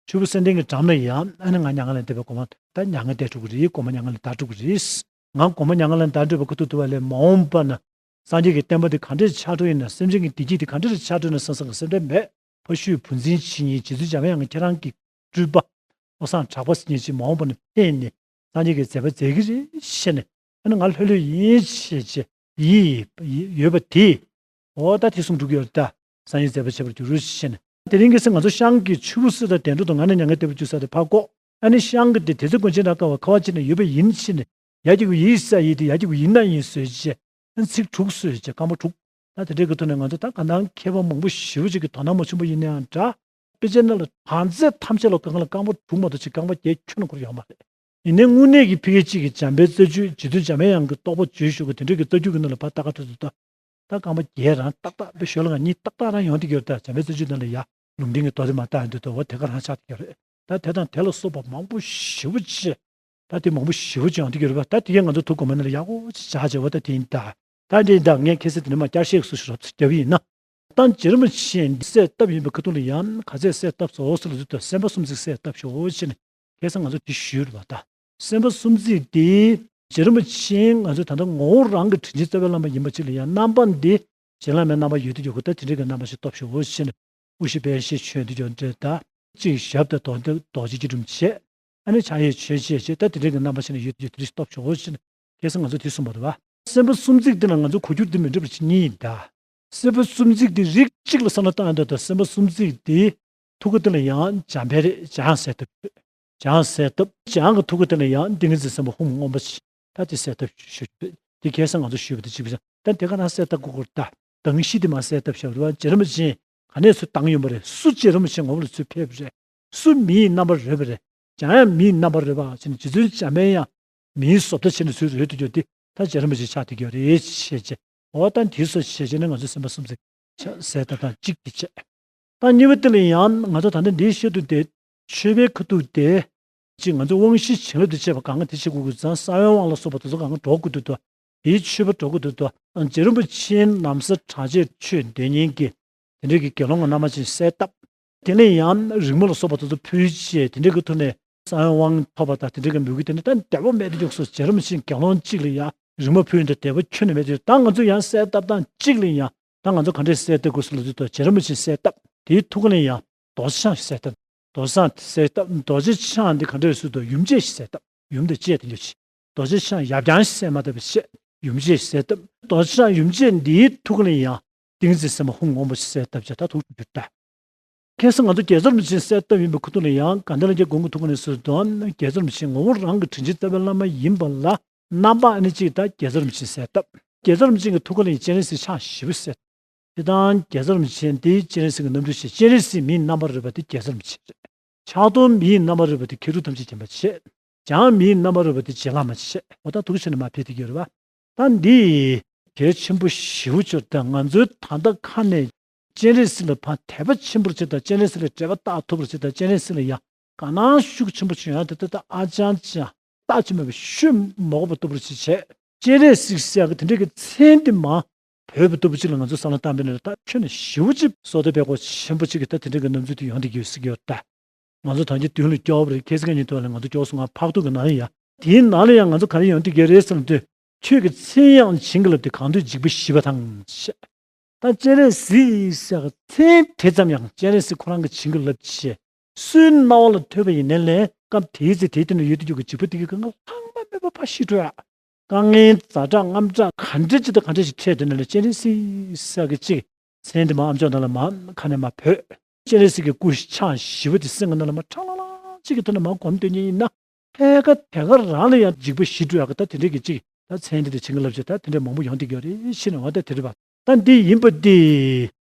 ཆུ་བོ་སེང་ལྡེང་གི་འགྲམ་ལ་ཡང་ཨ་ནི་ང་མྱ་ངན་ལས་འདས་པའི་གོ་འཕང་ད་མྱ་ངན་འདས་འགྲོ་གི་རེད། གོ་འཕང་མྱ་ངན་ལས་འདའ་འགྲོ་གི་རེད། ང་གོ་འཕང་མྱ་ངན་ལས་འདའ་འགྲོ་བའི་ཁ་ཐུག་ཏུ་བ་ལས་མ་འོངས་པ་ན། སངས་རྒྱས་ཀྱི་བསྟན་པ་འདི་ག་འདྲས་ཆགས་འགྲོ་ཡིན་ན། སེམས་ཅན་གྱི་བདེ་སྐྱིད་འདི་ག་འདྲས་ཆགས་འགྲོ་ཡིན་ན་བསམ་བསམ་གྱི་སེམས་ཁྲལ་མེད། ཕ་ཤུལ་བུ་འཛིན་བྱེད་མཁན་རྗེ་བཙུན་འཇམ་དབྱངས་ཀྱི་ཁྱེད་རང་གི་སྤྲུལ་པ་བློ་བཟང་གྲགས་པ་ཟེར་མཁན་ཅིག་མ་འོངས་པ་ན་ཕེབས་ནས་སངས་རྒྱས་ཀྱི་མཛད་པ་མཛད་ཀྱི་རེད་ཞེས་ནས། ཨ་ནི་ང་ལྷོད་ལྷོད་ཡིན་ཞེས་བྱས་ཡིད་ཡོད་པ་དེ། འོ་ད་དེ་གསུང་འགྲོ་གི་ཡོད་རེད་ད། སངས་རྒྱས་མཛད་པ་བྱེད་པར་འགྱུར་ཞེས་ནས། དེ་རིང་ཁ་སང་ང་ཚོ་ཤངས་ཀྱི་ཆུ་བོ་སེང་ལྡེང་གདན་དྲུག་ཏུ། ང་ནི་མྱ་ངན་འདས་པར་འགྱུར་ས་དེ་ཕར་བཀོག་ཨ་ནི་ཤངས་ཀྱི་དེ་དེ་ཚེ་དགོན་ཆེན་རང་ག་བ་ཁ་བ་ཅན་ན་ཡོད་པ་ཡིན་ཞེས་ནས། ཡ་གཅིག་ཡི་ས་ཡི་དེ་ཡ་གཅིག་ཡིན་ན་ཡིན་ཟེར་བྱས། ཚིག་དྲུག་ཟེར་བྱས་རྐང་པ་དྲུག་ད་དེ་འདྲའི་གི་ཐོག་ནས་ང་ཚོ་ད་གང་ལྟར་མཁས་པ་མང་པོ་ཞེ་པོ་ཅིག་གི་དོ་སྣང་མ་བྱུང་པ་ཡིན་ན་ཡང་འདྲ། དཔེ་ཆའི་ནང་ལ་གང་ཚད་ཐམས་ཅད་ལ་སྒང་ལ་རྐང་པ་དྲུག་མ་གཏོགས་ཅིག་རྐང་པ་བརྒྱད་ཁྱོན་ནས་འཁོར་ཡོད་མ་རེད། ཡིན་ནའི་དངོས་གནས་ཀྱི་ཕ་གི་གཅིག་གི་འཇམ་དཔལ་རྩ་རྒྱུད་རྗེ་བཙུན་འཇམ་དབྱངས་ཀྱི་རྟོགས་པ་བརྗོད་ཤོག་གི་དེ་འདྲའི་གི་རྩ་རྒྱུད་ཀྱི་ནང་ལ་ཕར་ལྟ་ག་ཐུག་ཐུག་ད། ད་རྐང་པ་བརྒྱད་རང་ཏག་ཏག་དཔེ་ཤོ་ལོ་ཀ་གཉིས་ཏག་ཏག་རང་ཡོང་གི་ཡོད་རེད་ད། འཇམ་དཔལ་རྩ་རྒྱུད་ནང་ལ་ཡ་ལུང་བསྟན་གྱི་མདོ་དེ་མར་བལྟ་ཡོང་དུས་ད་འོ་དེ་ག་རང་ཆགས་ཀྱི་ཡོད་རེད། ད་དེ་དང་དེ་ལ་སོགས་པ་མང་པོ་ཞེ་པོ་ཅིག་ད་དེ་མང་པོ་ཞེ་པོ་ཅིག་ཡོང་གི་ཡོད་རེད་པ། ད་དེ་གས་ང་ཚོ་ཐུགས་དགོངས་པ་ནང་ལ་ཡག་པོ་ཅིག་བཞག་བྱས་འོ་ད་དེ་ཡིན་ད། ད་འདི་ཡིན་ད། ངས་ཁ་སང་དེ་ནས་མར་བསྐྱར་བཤད་སུ་ཞུ་རོགས་བརྒྱབ་ཡིན་ན། ད་རྗེ་རིན་པོ་ཆེ་འདི་གསལ་བཏབ་ཡིན་པའི་ཁ་ཐུག་ལ་ཡང་ག་ཚད་གསལ་བཏབ་སོང་ཟེར་ལ་དུས་ད་སེམས་དཔའ་སུམ་བརྩེགས་གསལ་བཏབ་ཤོག་ཅེས་ནས། ཁ་སང་ང་ཚོ་དེ་ཞུས་རེད་པ་ད། སེམས་དཔའ་སུམ་བརྩེགས་དེ་རྗེ་རིན་པོ་ཆེ་ང་ཚོ་ད་ལྟ་ངོ་བོ་རང་གི་དྲིན་ཅན་རྩ་བའི་བླ་མ་ཡིན་པ་ཅིག་ལ་ཡང་རྣམ་པ་འདི་བྱིན་རླབས་མའི་རྣམ་པ་ཡོད་དུས་ཀྱི་ད་དེ་འདྲའི་གི་རྣམ་པ་ཞིག་སྟོབས་ཤོར་འོ་ཞེས་ནས། དབུ་ཞྭ་པཎ་ཞྭ་གྱོན་དུས་ཀྱི་འདྲ་ད། གཅིག་ཞབས་ད་རྡོ་རྡོ་རྗེ་སྐྱིལ་ཀྲུང་བྱས། ཨ་ནི་ཕྱག་གཡས་མཆོད་བྱས་བྱས་ད་དེ་འདྲའི་གི་རྣམ་པ་ཞིག་ནས་ཡོད་དུས་དེ་འདྲ་ཞིག་སྟོབས་ཤོར་འོ་ཞེས་ནས། ཁ་སང་ང་ཚོ་དེ་གསུངས་པ་རེད་པ། སེམས་དཔའ་སུམ་བརྩེགས་འདི་ལ་ང་ཚོ་གོ་རྒྱུ་འདི་མི་འདྲ་བ་ཅིག་གཉིས་ཡིན་ད། སེམས་དཔའ་སུམ་བརྩེགས་འདི་རིགས་གཅིག་ལ་བསམ་བློ་བཏང་ཡོང་དུས་ད་སེམས་དཔའ་སུམ་བརྩེགས་འདི་ཐུགས་ཀ་འདི་ལ་ཡང་འཇམ་དཔལ་རེད། འཇམ་དབྱངས་གསལ་བཏབ་ཡོད། འཇམ་དབྱངས་གསལ་བཏབ། འཇམ་དབྱངས་ཀྱི་ཐུགས་ཀ་འདི་ལ་ཡང་ཏིང་ངེ་འཛིན་སེམས་དཔའ་ཧཱུྃ་མངོན་པ་ཞིག་ད་དེ་གསལ་བཏབ་ཞུ་རྒྱུ་རེད། དེ་ཁ་སང་ང་ཚོ་ཞུས་པ་དེ་གཅིག་པ་ད་དེ་ག་རང་གསལ་བཏབ་དགོས་ཀྱི་རེད་ད། གདངས་གཞི་དེ་མར་གསལ་བཏབ་བཞག་རེད་པ། རྗེ་རིན་པོ་ཆེ་ག་ནས་ཚུར་བཏང་ཡོང་པ་རེད། སུ་རྗེ་རིན་པོ་ཆེ་ངོ་བོ་ལ་ཚུར་ཕེབས་པ་རེད། སུ་མིའི་རྣམ་པར་རོལ་པ་རེད། འཇམ་དབྱངས་མིའི་རྣམ་པར་རོལ་པ་ཅེས་ནས་རྗེ་བཙུན་འཇམ་དཔལ་དབྱངས་མིའི་བཟོ་ལྟ་བྱས་ནས་ཚུར་རོལ་དུ་གྱུར་ཏེ་ད་རྗེ་རིན་པོ་ཆེ་ཆགས་བསྡད་ཀྱི་ཡོད་རེད་ཅེས་བྱས། འོ་ད་འདི་ཚོ་བྱས་བྱས་ནས་ང་ཚོ་སེམས་དཔའ་སུམ་བརྩེགས་གསལ་བཏབ་སྟངས་གཅིག་དེ་བྱས། ད་གཉིས་པ་དེ་ལ་ཡང་ང་ཚོ་ད་ལྟ་འདིའི་ཤོ་ལོ་ཀ་དེ་མཆོད་པའི་ཁ་ཐུག་དེ་གཅིག་ང་ཚོ་དབང་བཞི་བྱིན་རླབས་དང་བཅས་པ་གང་ག་དེ་བྱེད་དགོས་ཀྱི་ཙང་ས་བོན་དབང་ལ་སོགས་པ་དེ་ཚོ་གང་ག་འགྲོ་དགོས་འདུག་ད། དེའི་མཆོད་པ་འགྲོ་དགོས་འདུག་ད། རྗེ་རིན་པོ་ཆེའི་ན་བཟའ་གྲགས་ཆེན་ཆོས་འདོན་མཁན་གྱི་དེ་འདྲའི་གི་དགེ་སློང་གི་རྣམ་པ་ཅིག་གསལ་བཏབ། དེ་ནས་ཡང་རིག་མ་ལ་སོགས་པ་དེ་ཚོ་ཕུལ་བྱས་དེ་འདྲའི་གི་ཐོག་ནས་ས་བོན་དབང་ཐོབ་པ་དང་དེ་འདྲའི་གི་མོས་གུས་དེ་ནི་ད་བདེ་བོ་མེད་དུ་འཇུག་སོང་། རྗེ་རིན་པོ་ཆེ་དགེ་སློང་གཅིག་ལ་ཡང་རིག་མ་ཕུལ་ཡོང་དུས་བདེ་བོ་ཁྱོན་ནས་མེད་དུ། ད་ང་ཚོ་ཡང་གསལ་བཏབ་སྟངས་གཅིག་ལ་ཡང་ད་ང་ཚོ་ག་འདྲས་གསལ་བཏབ་དགོས་སུ་ལ་དུས་ད་རྗེ་རིན་པོ་ཆེ་གསལ་བཏབ་དེའི་ཐུགས་ཀ་ལ་ཡང་རྡོ་རྗེ་འཆང་ཞིག་གསལ་བཏབ། རྡོ་རྗེ་འཆང་གསལ་བཏབ། རྡོ་རྗེ་འཆང་འདི་ག་འདྲས་སུ་དུ་ཡུམ་བཅས་ཤིག་གསལ་བཏབ། ཡུམ་དང་བཅས་དེ་འདྲ་ཞིག་རྡོ་རྗེ་འཆང་ཡབ་རྐྱང་ཞིག་གསལ་མ་བཏབ་པ་བྱས། ཡུམ་བཅས་ཤིག་གསལ་བཏབ། རྡོ་རྗེ་འཆང་ཡུམ་བཅས་འདིའི་ཐུགས་ཀ་ལ་ཡང་ཏིང་འཛིན་སེམས་དཔའ་ཧཱུྃ་མངོན་པ་ཞིག་གསལ་བཏབ་བྱས་ད་ཐུགས་སུ་གྱུར་ཏེ། ཁ་སང་ང་ཚོ་རྒྱལ་ཚབ་རིན་པོ་ཆེ་གསལ་བཏབ་ཡིན་པའི་ཁུ་ཐུག་ལ་ཡང་དགའ་ལྡན་ལྷ་རྒྱལ་དགོན་གྱི་ཐུགས་ཀ་ནས་སུ་དོན་རྒྱལ་ཚབ་རིན་པོ་ཆེ་ངོ་བོ་རང་གི་དྲིན་ཅན་རྩ་བའི་བླ་མ་ཡིན་པ་ལ་རྣམ་པ་ཨ་ནི་གཅིག་ད་རྒྱལ་ཚབ་རིན་པོ་ཆེ་གསལ་བཏབ། རྒྱལ་ཚབ་རིན་པོ་ཆེ་གི་ཐུགས་ཀ་ལ་ཡང་སྤྱན་རས་གཟིགས་ཕྱག་བཞི་པོ་གསལ། དེ་དང་རྒྱལ་ཚབ་རིན་པོ་ཆེ་འདི་སྤྱན་རས་གཟིགས་ཀྱི་རྣམ་འཕྲུལ་ཞེས། སྤྱན་རས་གཟིགས་མིའི་རྣམ་པར་རོལ་པ་དེ་རྒྱལ་ཚབ་རིན་པོ་ཆེ་རེད། ཕྱག་སྟོང་མིའི་རྣམ་པར་རོལ་པ་དེ་མཁས་གྲུབ་ཐམས་ཅད་མཁྱེན་པ་བྱས། འཇམ་དབྱངས་མིའི་རྣམ་པར་རོལ་པ་དེ་རྗེ་བླ་མ་བྱས། འོ་ད་ཐུགས་ཆེན་ནས་མར་ཕེབས་བསྡད་ཀྱི་ཡོད་རེད་པ། ད་འདི་གལ་ཆེན་པོ་ཞེ་པོ་ཅིག་ད་ང་ཚོའི་ད་ལྟ་ཁ་ནས་སྤྱན་རས་གཟིགས་ལ་ཕར་དད་པ་ཆེན་པོར་བྱེད་དང་སྤྱན་རས་གཟིགས་ལ་འབྲེལ་བ་བཏགས་ཐུབ་པར་བྱེད་དང་སྤྱན་རས་གཟིགས་ལ་ཡང་དགའ་སྣང་ཤུགས་ཆེན་པོ་བྱུང་ཡང་དེ་ལྟ་ད་ཨ་ཅང་ཅང་བརྟག་ཅིག་མེད་པ་ཤོད་མ་དགོས་པ་ཐུབ་པར་བྱེད་བྱས། སྤྱན་རས་གཟིགས་ཟེར་ཡག་གི་དེ་འདྲའི་གི་མཚན་དེ་མ་བོས་པ་ལྟ་བུ་ཅིག་ལ་ང་ཚོ་བསམ་བློ་བཏང་པ་ཡིན་ན་ད་ཁྱོན་ནས་ཞེ་པོ་ཅིག་བསོད་བདེ་དཔལ་འཁོར་ཆེན་པོ་ཅིག་གི་ད་དེ་འདྲའི་གི་རྣམ་འགྱུར་དེ་ཡོང་བསྡད་ཀྱི་ཡོད་ཟེར་གྱི་ཡོད་ད། ང་ཚོ་ད་ཅི་དུས་ལ་སྐྱོ་བ་རེད། ཁ་སང་ཉིན་ཐོག་ལ་ང་ཚོ་སྐྱོ་སོང་ང་ཕག་ཐུག་གི་ནང་ཡང་དེའི་ནང་ལ་ཡང་ང་ཚོ་ག་རེ་ཡོང་བསྡད་ཀྱི་རེད་བསམ་དུས་ཁྱོད་ཀྱི་མཚན་ཡང་བྱིན་གྱིས་བརླབས་ཏེ་གང་འདུལ་འཇིགས་པ་ཞི་བ་དང་ཞེས། ད་སྤྱན་རས་གཟིགས་ཟེར་གི་མཚན་དེ་ཙམ་ཡང་སྤྱན་རས་གཟིགས་ཁོ་རང་གི་བྱིན་གྱིས་བརླབས་བྱས། སུའི་རྣ་བ་ལ་ཐོས་པ་ཡིན་ནའི་ལས་སྐབས་དེའི་ཚེ་དེའི་སྟེང་ན་ཡོད་དུ་ཡོད་ཀྱི་འཇིགས་པ་དེ་གའི་དཀའ་ངལ་ལྷག་མ་མེད་པ་ཕར་ཞི་འགྲོ་ཡ། དཀའ་ངལ་ཛ་དྲག་རྔམ་དྲག་ག་འདྲ་ཅིག་དང་ག་འདྲ་ཞིག་འཕྲད་དེ་ནས་ལས་སྤྱན་རས་གཟིགས་ཟེར་གི་ཅིག་མཚན་དེ་མ་ཨམ་ཅོག་ནང་ལ་མ་ཁ་ནས་མ་བོས། སྤྱན་རས་གཟིགས་ཀྱི་སྐུ་ཕྱག་བཞི་པོ་དེ་སེམས་ཀྱི་ནང་ལ་མ་ཁྲ་ལ་ལ་ཅིག་གི་ཐོག་ནས་མ་སྒོམ་སྡོད་མཁན་ཡིན་ན། ཕལ་ཁ་དེ་ག་རང་ལ་ཡང་འཇིགས་པ་ཞི་འགྲོ་ཡག་གི་ད་དེ་འདྲས་ཀྱི་ཅིག་ད་མཚན་དེ་དེ་བྱིན་གྱིས་བརླབས་ཅིག་ད་དེ་འདྲས་མང་པོ་ཡོང་བསྡད་ཀྱི་ཡོད་རེད་ཤི་ནས་འོ་ད་དེ་རེད་པ། ད་འདི་ཡིན་པ་འདི།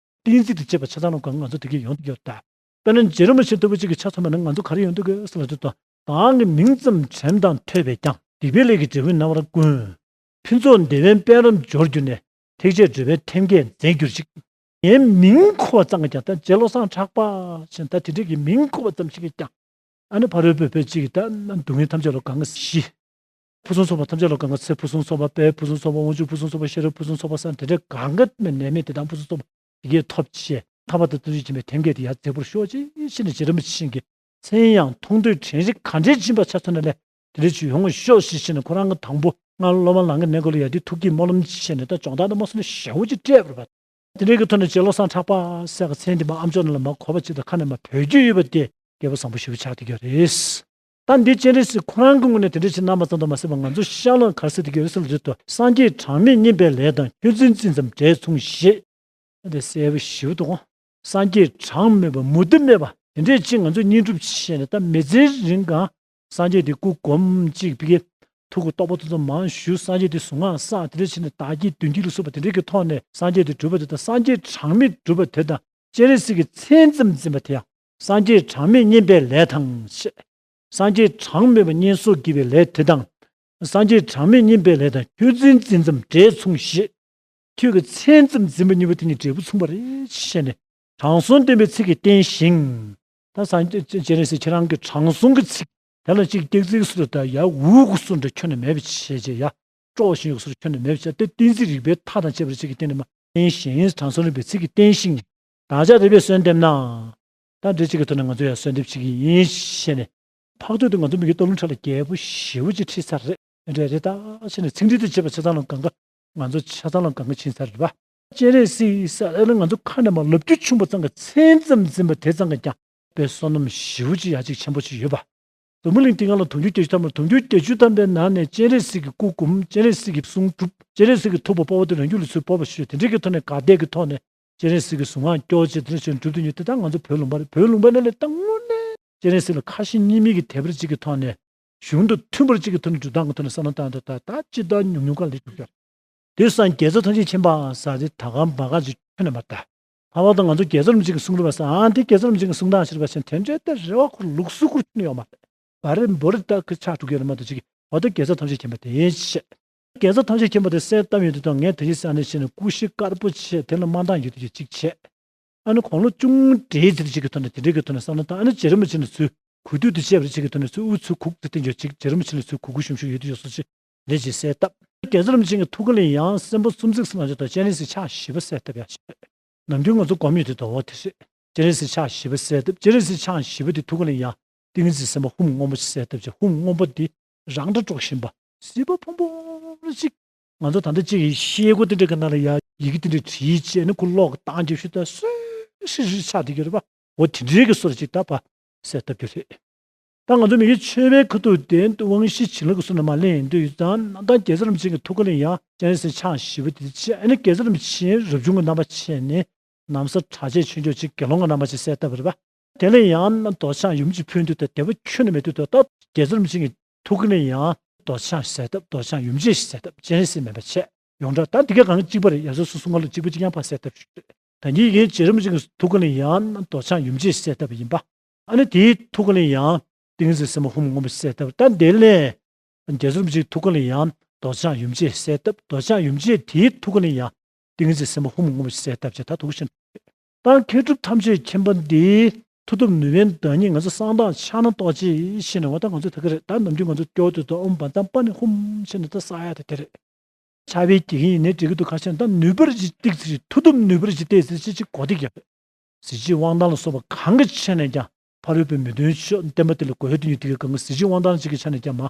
གཏན་ཚིགས་དང་བཅས་པ་ཆ་ཚང་ལ་གང་ང་ཚོ་དེ་གས་ཡོང་གི་ཡོད་ད། དཔེར་ན་རྗེ་རིན་པོ་ཆེ་ལྟ་བུ་གཅིག་གི་ཆ་ཚང་མ་ནི་ང་ཚོ་ག་རེ་ཡོང་གི་ཡོད་ཟེར་ལ་དུས་དང་། བདག་གི་མིང་ཙམ་དྲན་དང་ཐོས་པས་ཀྱང་། སྡིག་པའི་ལས་ཀྱི་འབྲས་བུ་རྣམ་པར་ཀུན། ཕུན་ཚོགས་བདེ་བའི་དཔལ་རབ་འབྱོར་གྱུར་ནས། ཐེག་ཆེན་འགྲོ་བའི་ཐེམ་སྐས་མཛེས་གྱུར་ཅིག། ངའི་མིང་གོ་བ་ཙམ་གྱིས་ཀྱང་ད་རྗེ་བློ་བཟང་གྲགས་པ་ཞེས་ད་དེ་འདྲས་ཀྱི་མིང་གོ་བ་ཙམ་ཞིག་གིས་ཀྱང་། ཨ་ནི་ཕ་རོལ་པོའི་དཔེ་གཅིག་གིས་ད་སྡུག་བསྔལ་ཐམས་ཅད་ལ་གང་ག་ཞི། ཕུན་སུམ་ཚོགས་པ་ཐམས་ཅད་ལ་གང་ག་ཚེ་ཕུན་སུམ་ཚོགས་པ་དཔལ་ཕུན་སུམ་ཚོགས་པ་དབང་ཕྱུག་ཕུན་སུམ་ཚོགས་པ་ཤེས་རབ་ཕུན་སུམ་ཚོགས་པ་ཟེར་དེ་འདྲའི་གང་ག་མེད་ནད་མེད་བདེ་ཐང་ཕུན་སུམ་ཚོགས་པ་དེ་གས་ཐོབ་ཅེས་ཐར་པ་དང་བརྟན་གཞིར་ཕྱིན་པའི་ཐེམ་སྐས་དེ་ཡར་མཛེས་པོར་ཤོག་ཅེས་ཤེས་ནས་རྗེ་རིན་པོ་ཆེ་གི་མཚན་ཡང་མཐོང་ཐོས་དྲན་རེག་ག་འདྲའི་སྦྱིན་པ་ཆ་མཚོན་ན་ལས་དེ་འདྲའི་ཆུ་ཡོང་བ་ཤོག་ཅེས་ཤེས་ནས་ཁོ་རང་གི་དང་པོ་སྔར་སློབ་མ་ལང་གི་གནས་སྐོར་ལ་ཡར་དེ་ཐུགས་ཀྱི་སྨོན་ལམ་ཅེས་ནས་ད་སྦྱོང་བརྡར་དུ་མ་སོང་ནས་ཞེ་བོ་ཅིག་སྤྲད་པ་རེད་པ། དེ་འདྲའི་གི་ཐོག་ནས་རྗེ་བློ་བཟང་གྲགས་པ་ཟེར་གི་མཚན་དེ་མ་ཨམ་ཅོག་ནང་ལ་མ་གོ་བ་ཅིག་དང་ཁ་ནས་མ་བོད་རྒྱུ་ཡོད་པ་དེ་སྐལ་བ་བཟང་པོ་ཞེ་པོ་ཆགས་བསྡད་ཀྱི་རེད། ད་འདི་སྤྱན་རས་གཟིགས་ཁོ་རང་གི་ངོས་ནས་དེ་འདྲ་ཞིག་གནང་བ་ཙམ་དུ་མ་ཟད་པ་ང་ཚོ་ཤར་ལ་གར་ཟེར་དེ་གའི་འོད་གསལ་རེད་དོ། སངས་རྒྱས་གྲངས་མེད་བསྙེན་པའི་ལས་དང་། ཁྱོད་བཙུན་ཅི་ཙམ་འབྲས་མཚུངས་ཞེས། འདི་གསལ་པོ་ཞེ་པོ་འདུག་སངས་རྒྱས་གྲངས་མེད་པ་མུ་མཐའ་མེད་པ་དེ་འདྲས་ཅིག་ང་ཚོ་བསྙེན་སྒྲུབ་བྱས་ནས་ད་མི་ཚེ་རིང་གང་སངས་རྒྱས་དེ་སྐུ་སྒོམ་གཅིག་ཕ་གི་ཐུགས་ཀྱི་རྟོགས་པ་ཏོག་ཙམ་མང་ཞུ། སངས་རྒྱས་དེ་གཟུངས་སྔགས་བསགས་དེ་འདྲ་བྱས་ནས་བདག་བསྐྱེད་མདུན་བསྐྱེད་ལ་སོགས་པ་དེ་འདྲས་ཀྱི་ཐོག་ནས་སངས་རྒྱས་དེ་གྲུབ་པ་དེ་དང་། སངས་རྒྱས་གྲངས་མེད་གྲུབ་པ་དེ་དང་། སྤྱན་རས་གཟིགས་ཀྱི་མཚན་ཙམ་འཛིན་པ་དེ་ཡང་། སངས་རྒྱས་གྲངས་མེད་བསྙེན་པའི་ལས་དང་ཞེས། སངས་རྒྱས་གྲངས་མེད་པ་བསྙེན་སོགས་བགྱིས་པའི་ལས་དེ་དང་། སངས་རྒྱས་གྲངས་མེད་བསྙེན་པའི་ལས་དང་། ཁྱོད་བཙུན་ཅི་ཙམ་འབྲས་མཚུངས་ཞེས། ཁྱོད་ཀྱི་མཚན་ཙམ་འཛིན་པ་གཉིས་པོ་དེ་གཉིས་འབྲས་བུ་མཚུངས་པ་རེད་ཞེས་ནས། དྲང་སྲོང་བསྟན་པའི་ཚིག་གིས་བསྟན་ཞིང་། ད་སངས་རྒྱས་སྤྱན་རས་གཟིགས་ཁྱེད་རང་གི་དྲང་སྲོང་གི་ཚིག་དེ་ལ་གཅིག་སྐྱག་རྫུན་སུ་རེད་ད་ཡ་འུ་གུ་སུ་འདྲ་ཁྱོན་ནས་མེད་པ་བྱས་རྗེས་ཡ། སྤྲོ་བཞིན་ཡོད་ཟེར་ཁྱོན་ནས་མེད་པ་བྱས་ཏེ་གཏན་ཚིགས་རིགས་པའི་མཐའ་དང་བཅས་པ་ཅིག་གི་སྟེང་ནས་མ་བསྟན་ཞིང་། དྲང་སྲོང་རིག་པའི་ཚིག་གིས་བསྟན་ཞིང་། བདག་ཅག་རིག་པས་གསོལ་འདེབས་ན། ད་འདྲ་ཅིག་གི་ཐོག་ནས་ང་ཚོ་ཡང་གསོལ་འདེབས་བྱེད་ཀྱི་ཡིན་ཞེས་ནས། འཕགས་བསྟོད་དུ་ང་ཚོ་མི་གི་སྟོད་ལུང་ཁྲ་ལ་རྒྱས་པོ་ཞེ་པོ་ཅིག་ཁྲིད་ཚར་རེད། འདྲ་རེད་ད་ཞེས་ནས་ཚིག་འགྲེལ་དུ་བྱེད་པ་ཆ་ཚང་ལ་གང་ག་ང་ཚོ་ཆ་ཚང་ལ་གང་ག་ཕྱིན་ཚར་རེད་པ། སྤྱན་རས་གཟིགས་ཟེར་ཨ་ནི་ང་ཚོ་ཁ་ནས་མ་ལབ་རྒྱུ་ཆུང་བ་ཙམ་གྱི་མཚན་ཙམ་འཛིན་པ་དེ་ཙམ་གྱིས་ཀྱང་དཔེ་བསོད་ནམས་ཞེ་པོ་ཅིག་ཡ་གཅིག་ཆེན་པོ་ཅིག་ཡོད་པ། འཛམ་བུ་གླིང་འདི་སྒང་ལ་དུང་ཕྱུར་བརྒྱད་ཅུ་ཐམ་པ་དུང་ཕྱུར་བརྒྱད་ཅུ་ཐམ་པའི་ནང་ནས་སྤྱན་རས་གཟིགས་ཀྱི་སྐུ་སྒོམ། སྤྱན་རས་གཟིགས་ཀྱི་གསུང་སྒྲུབ། སྤྱན་རས་གཟིགས་ཀྱི་ཐུགས་ཕན་དཔའ་བོ་དེ་རང་རྒྱུད་ལ་ཚུར་སྤོབས་པ་ཞུ། དེ་འདྲའི་གི་ཐོག་ནས་དགའ་དད་ཀྱི་ཐོག་ནས་སྤྱན་རས་གཟིགས་ཀྱི་གཟུངས་སྔགས་སྐྱོར་བྱས་དེ་འདྲ་བྱས་སྒྲུབ་ཏུ་ཡོད་དེ། ད་ང་ཚོ་བོད་ལུང་པ་རེད། བོད་ལུང་པ་ནང་ལས་ད་དངོས་གནས་སྤྱན་རས་གཟིགས་ལ་ཁ་ཞེ་གཉིས་མེད་ཀྱི་དད་པ་གཅིག་གི་ཐོག་ནས། གཞུང་དང་མཐུན་པར་གཅིག་གི་ཐོག་ནས་སྒྲུབ་སྟངས་ཀྱི་ཐོག་ནས་བསམ་བློ་བཏང་དུས་ད་ད་ཅི་ལྟར་ཉུང་ཉུང་གང་ལས་སྒྲུབ་ཀྱང་། དེ་སང་རྒྱལ་ཚབ་ཐམས་ཅད་མཁྱེན་པ་ཟེར་དེ་ད་ག་མ་ག་ཅིག་ཁྱོན་ནས་མ་ལྟ། ད་བར་དུ་ང་ཚོ་རྒྱལ་ཚབ་རིན་པོ་ཆེ་གི་གསུང་རབ་པ་ཟེར་ཨ་འདི་རྒྱལ་ཚབ་རིན་པོ་ཆེ་གི་གསུང་སྟངས་ཤེས་པ་ཞིག་དེ་འདྲའི་ད་རེ་བ་ཁོ་ལུགས་སྲོལ་ཁོ་ཁྱོན་ནས་ཡོད་མ་རེད། བ་རེ་འབོ་རེ་ད་ཁི་ཆགས་འགྲོ་གི་རེད་མ་གཏོགས་ཅིག་འོ་ད་རྒྱལ་ཚབ་ཐམས་ཅད་མཁྱེན་པ་དེ་ཡིན་ཞེས། རྒྱལ་ཚབ་ཐམས་ཅད་མཁྱེན་པ་དེ་གསལ་བཏབ་ཡོང་དུས་ད་ངས་དེ་བཞིན་ཟེར་ནས་བྱས་ནས་ཀུ་ཤུ་དཀར་པོ་བྱས་དེ་ལ་དམར་མདངས་ཡོད་དུ་ཡོད་ཅིག་བྱས། ཨ་ནི་དགུང་ལོ་ཅུང་འདྲེས་ཚེ་ཅིག་གི་ཐོག་ནས་དེ་འདྲའི་གི་ཐོག་ནས་བསམ་བློ་བཏང་། ཨ་ནི་རྗེ་རིན་པོ་ཆེ་ནས་ཚུར་གུས་འདུད་དུ་བྱས་པ་ཅིག་གི་ཐོག་ནས་ཚུར་དབུ་ཚུར་གུག་ཏུ་བསྟན་ཆོག་ཅིག་རྗེ་རིན་པོ་ཆེ་ནས་ཚུར་གུག་གུག་ཞུམ་ཞུམ་ཡོད་དུ་ཡོད་སོ་ཅིག་འདྲེས་ཅིག་གསལ་བཏབ། རྒྱལ་ཚབ་རིན་པོ་ཆེ་གི་ཐུགས་ཀ་ལ་ཡང་སེམས་པ་སུམ་བརྩེགས་སུ་ལངས་ཆོག་ད་སྤྱན་རས་གཟིགས་ཕྱག་བཞི་པ་གསལ་བཏབ་ཡ་ཞིག་རེད། ནམ་རྒྱུན་ང་ཚོ་སྒོམ་ཡོད་དུས་ད་འོ་དེ་རེད། སྤྱན་རས་གཟིགས་ཕྱག་བཞི་པ་གསལ་བཏབ། སྤྱན་རས་གཟིགས་ཕྱག་བཞི་པ་དེ་ཐུགས་ཀ་ལ་ཡང་ཏིང་ངེ་འཛིན་སེམས་དཔའ་ཧཱུྃ་སྔོན་པོ་ཞིག་གསལ་བཏབ་བྱས། ཧཱུྃ་སྔོན་པོ་དེ་རང་སྒྲ་སྒྲོག་བཞིན་པ་བྱིས་པ་ཕུང་པོ་རེ་ཅིག་ང་ཚོ་ད་ལྟ་ཅིག་གི་ཤེལ་སྒོ་དེ་འདྲ་གི་ནང་ལ་ཡ་ཡི་གེ་དེ་འདྲ་བྲིས་བྱས་ནས་ཁོ་ཀློག་གི་སྟངས་ཀྱི་ཤུལ་ད་སོས་སི་རི་ཆགས་བསྡད་ཀྱི་རེད་པ། འོ་དེ་འདྲའི་གི་སོར་ཅིག་ད་པ་གསལ་བཏབ་ཀྱི་རེད། ད་ང་ཚོ་མི་གི་མཆོད་པའི་ཁ་ཐུག་དེ་དབང་བཞི་བྱིན་རླབས་ཀྱི་ཟུར་ནས་མར་ལེན་ཡོང་དུས་ད་ནམ་ཟླ་རྒྱལ་ཚབ་རིན་པོ་ཆེ་གི་ཐུགས་ཀ་ལ་ཡ་སྤྱན་རས་གཟིགས་ཕྱག་བཞི་པ་དེ་བྱས། ཨ་ནི་རྒྱལ་ཚབ་རིན་པོ་ཆེ་རབ་བྱུང་གི་རྣམ་པ་བྱས་ནས་ན་བཟའ་གྲྭ་ཆས་ཆོས་འབྱོར་ཅིག་དགེ་སློང་གི་རྣམ་པ་ཅིག་གསལ་བཏབ་པ་རེད་པ། དེ་ལ་ཡང་རྡོ་རྗེ་འཆང་ཡུམ་གྱི་ཕན་དུ་དང་དད་པ་ཁྱོན་ནས་མེད་དུས་ད་རྒྱལ་ཚབ་རིན་པོ་ཆེ་གི་ཐུགས་ཀ་ལ་ཡང་རྡོ་རྗེ་འཆང་གསལ་བཏབ། རྡོ་རྗེ་འཆང་ཡུམ་ཆེན་ཞིག་གསལ་བཏབ། སྤྱན་རས་གཟིགས་མིན་པ་བྱས། ཡོངས་གྲགས་ད་འདི་ག་གང་གཅིག་པ་རེད། ཡ་སོ་སོ་སོ་སྔ་ལ་གཅིག་པ་གཅིག་རྐྱང་ཕར་གསལ་བཏབ་ཞུ། ད་ངེད་ཀྱི་རྗེ་རིན་པོ་ཆེ་གི་ཐུགས་ཀ་ལ་ཡང་རྡོ་རྗེ་འཆང་ཡུམ་ཆེན་ཞིག་གསལ་བཏབ་པ་ཡིན་པ། ཨ་ནི་དེའི་ཐུགས་ཀ་ལ་ཡང་ཏིང་ངེ་འཛིན་སེམས་དཔའ་ཧཱུྃ་སྔོན་པོ་ཞིག་གསལ་བཏབ། ད་དེ་ལས་རྒྱལ་ཚབ་རིན་པོ་ཆེའི་ཐུགས་ཀ་ལ་ཡང་རྡོ་རྗེ་འཆང་ཡུམ་ཆེན་གསལ་བཏབ། རྡོ་རྗེ་འཆང་ཡུམ་ཆེན་དེའི་ཐུགས་ཀ་ལ་ཡང་ཏིང་ངེ་འཛིན་སེམས་དཔའ་ཧཱུྃ་སྔོན་པོ་ཞིག་གསལ་བཏབ་བྱས། ད་ཐུགས་ཤིན། ད་མཁས་གྲུབ་ཐམས་ཅད་མཁྱེན་པ་འདིའི་མཐུ་སྟོབས་ནུས་པའི་བདག་ཉིད་ང་ཚོ་གསང་བདག་ཕྱག་ན་རྡོ་རྗེ་ཞེས་ནས་འོ་ད་ང་ཚོ་ད་ག་རེད། ད་ནམ་རྒྱུན་ང་ཚོ་སྐྱོར་དུས་ད་ཨོཾ་བཛྲ་པཱ་ཎི་ཧཱུྃ་ཞེས་ནས་ད་བསགས་ཡ་ད་དེ་རེད། ཕྱག་དཔེ་རྒྱག་གི་ཡིན་ནའི་འགྲིག་གི་འདུག་ཁ་ཤས་ད་ནུས་པར་ཅིག་ཏིག་ཙི་ཞིག་མཐུ་སྟོབས་ནུས་པར་ཅིག་ཏིག་ཙི་ཞིག་གོ་སྟེ་རྒྱབ། གཟི་བརྗིད་དབང་ཐང་ལ་སོགས་པ་གང་གི་ཆ་ནས་ཀྱང་ཕ་རོལ་པོའི་མི་མཐུན་ཕྱོགས་བསྟན་པ་དེ་ལ་གོ་ཡ་དེ་ཉིད་དེ་གའི་གང་གི་གཟི་བརྗིད་དབང་ཐང་ཅིག་གི་ཆ་ནས་ཀྱང་མ་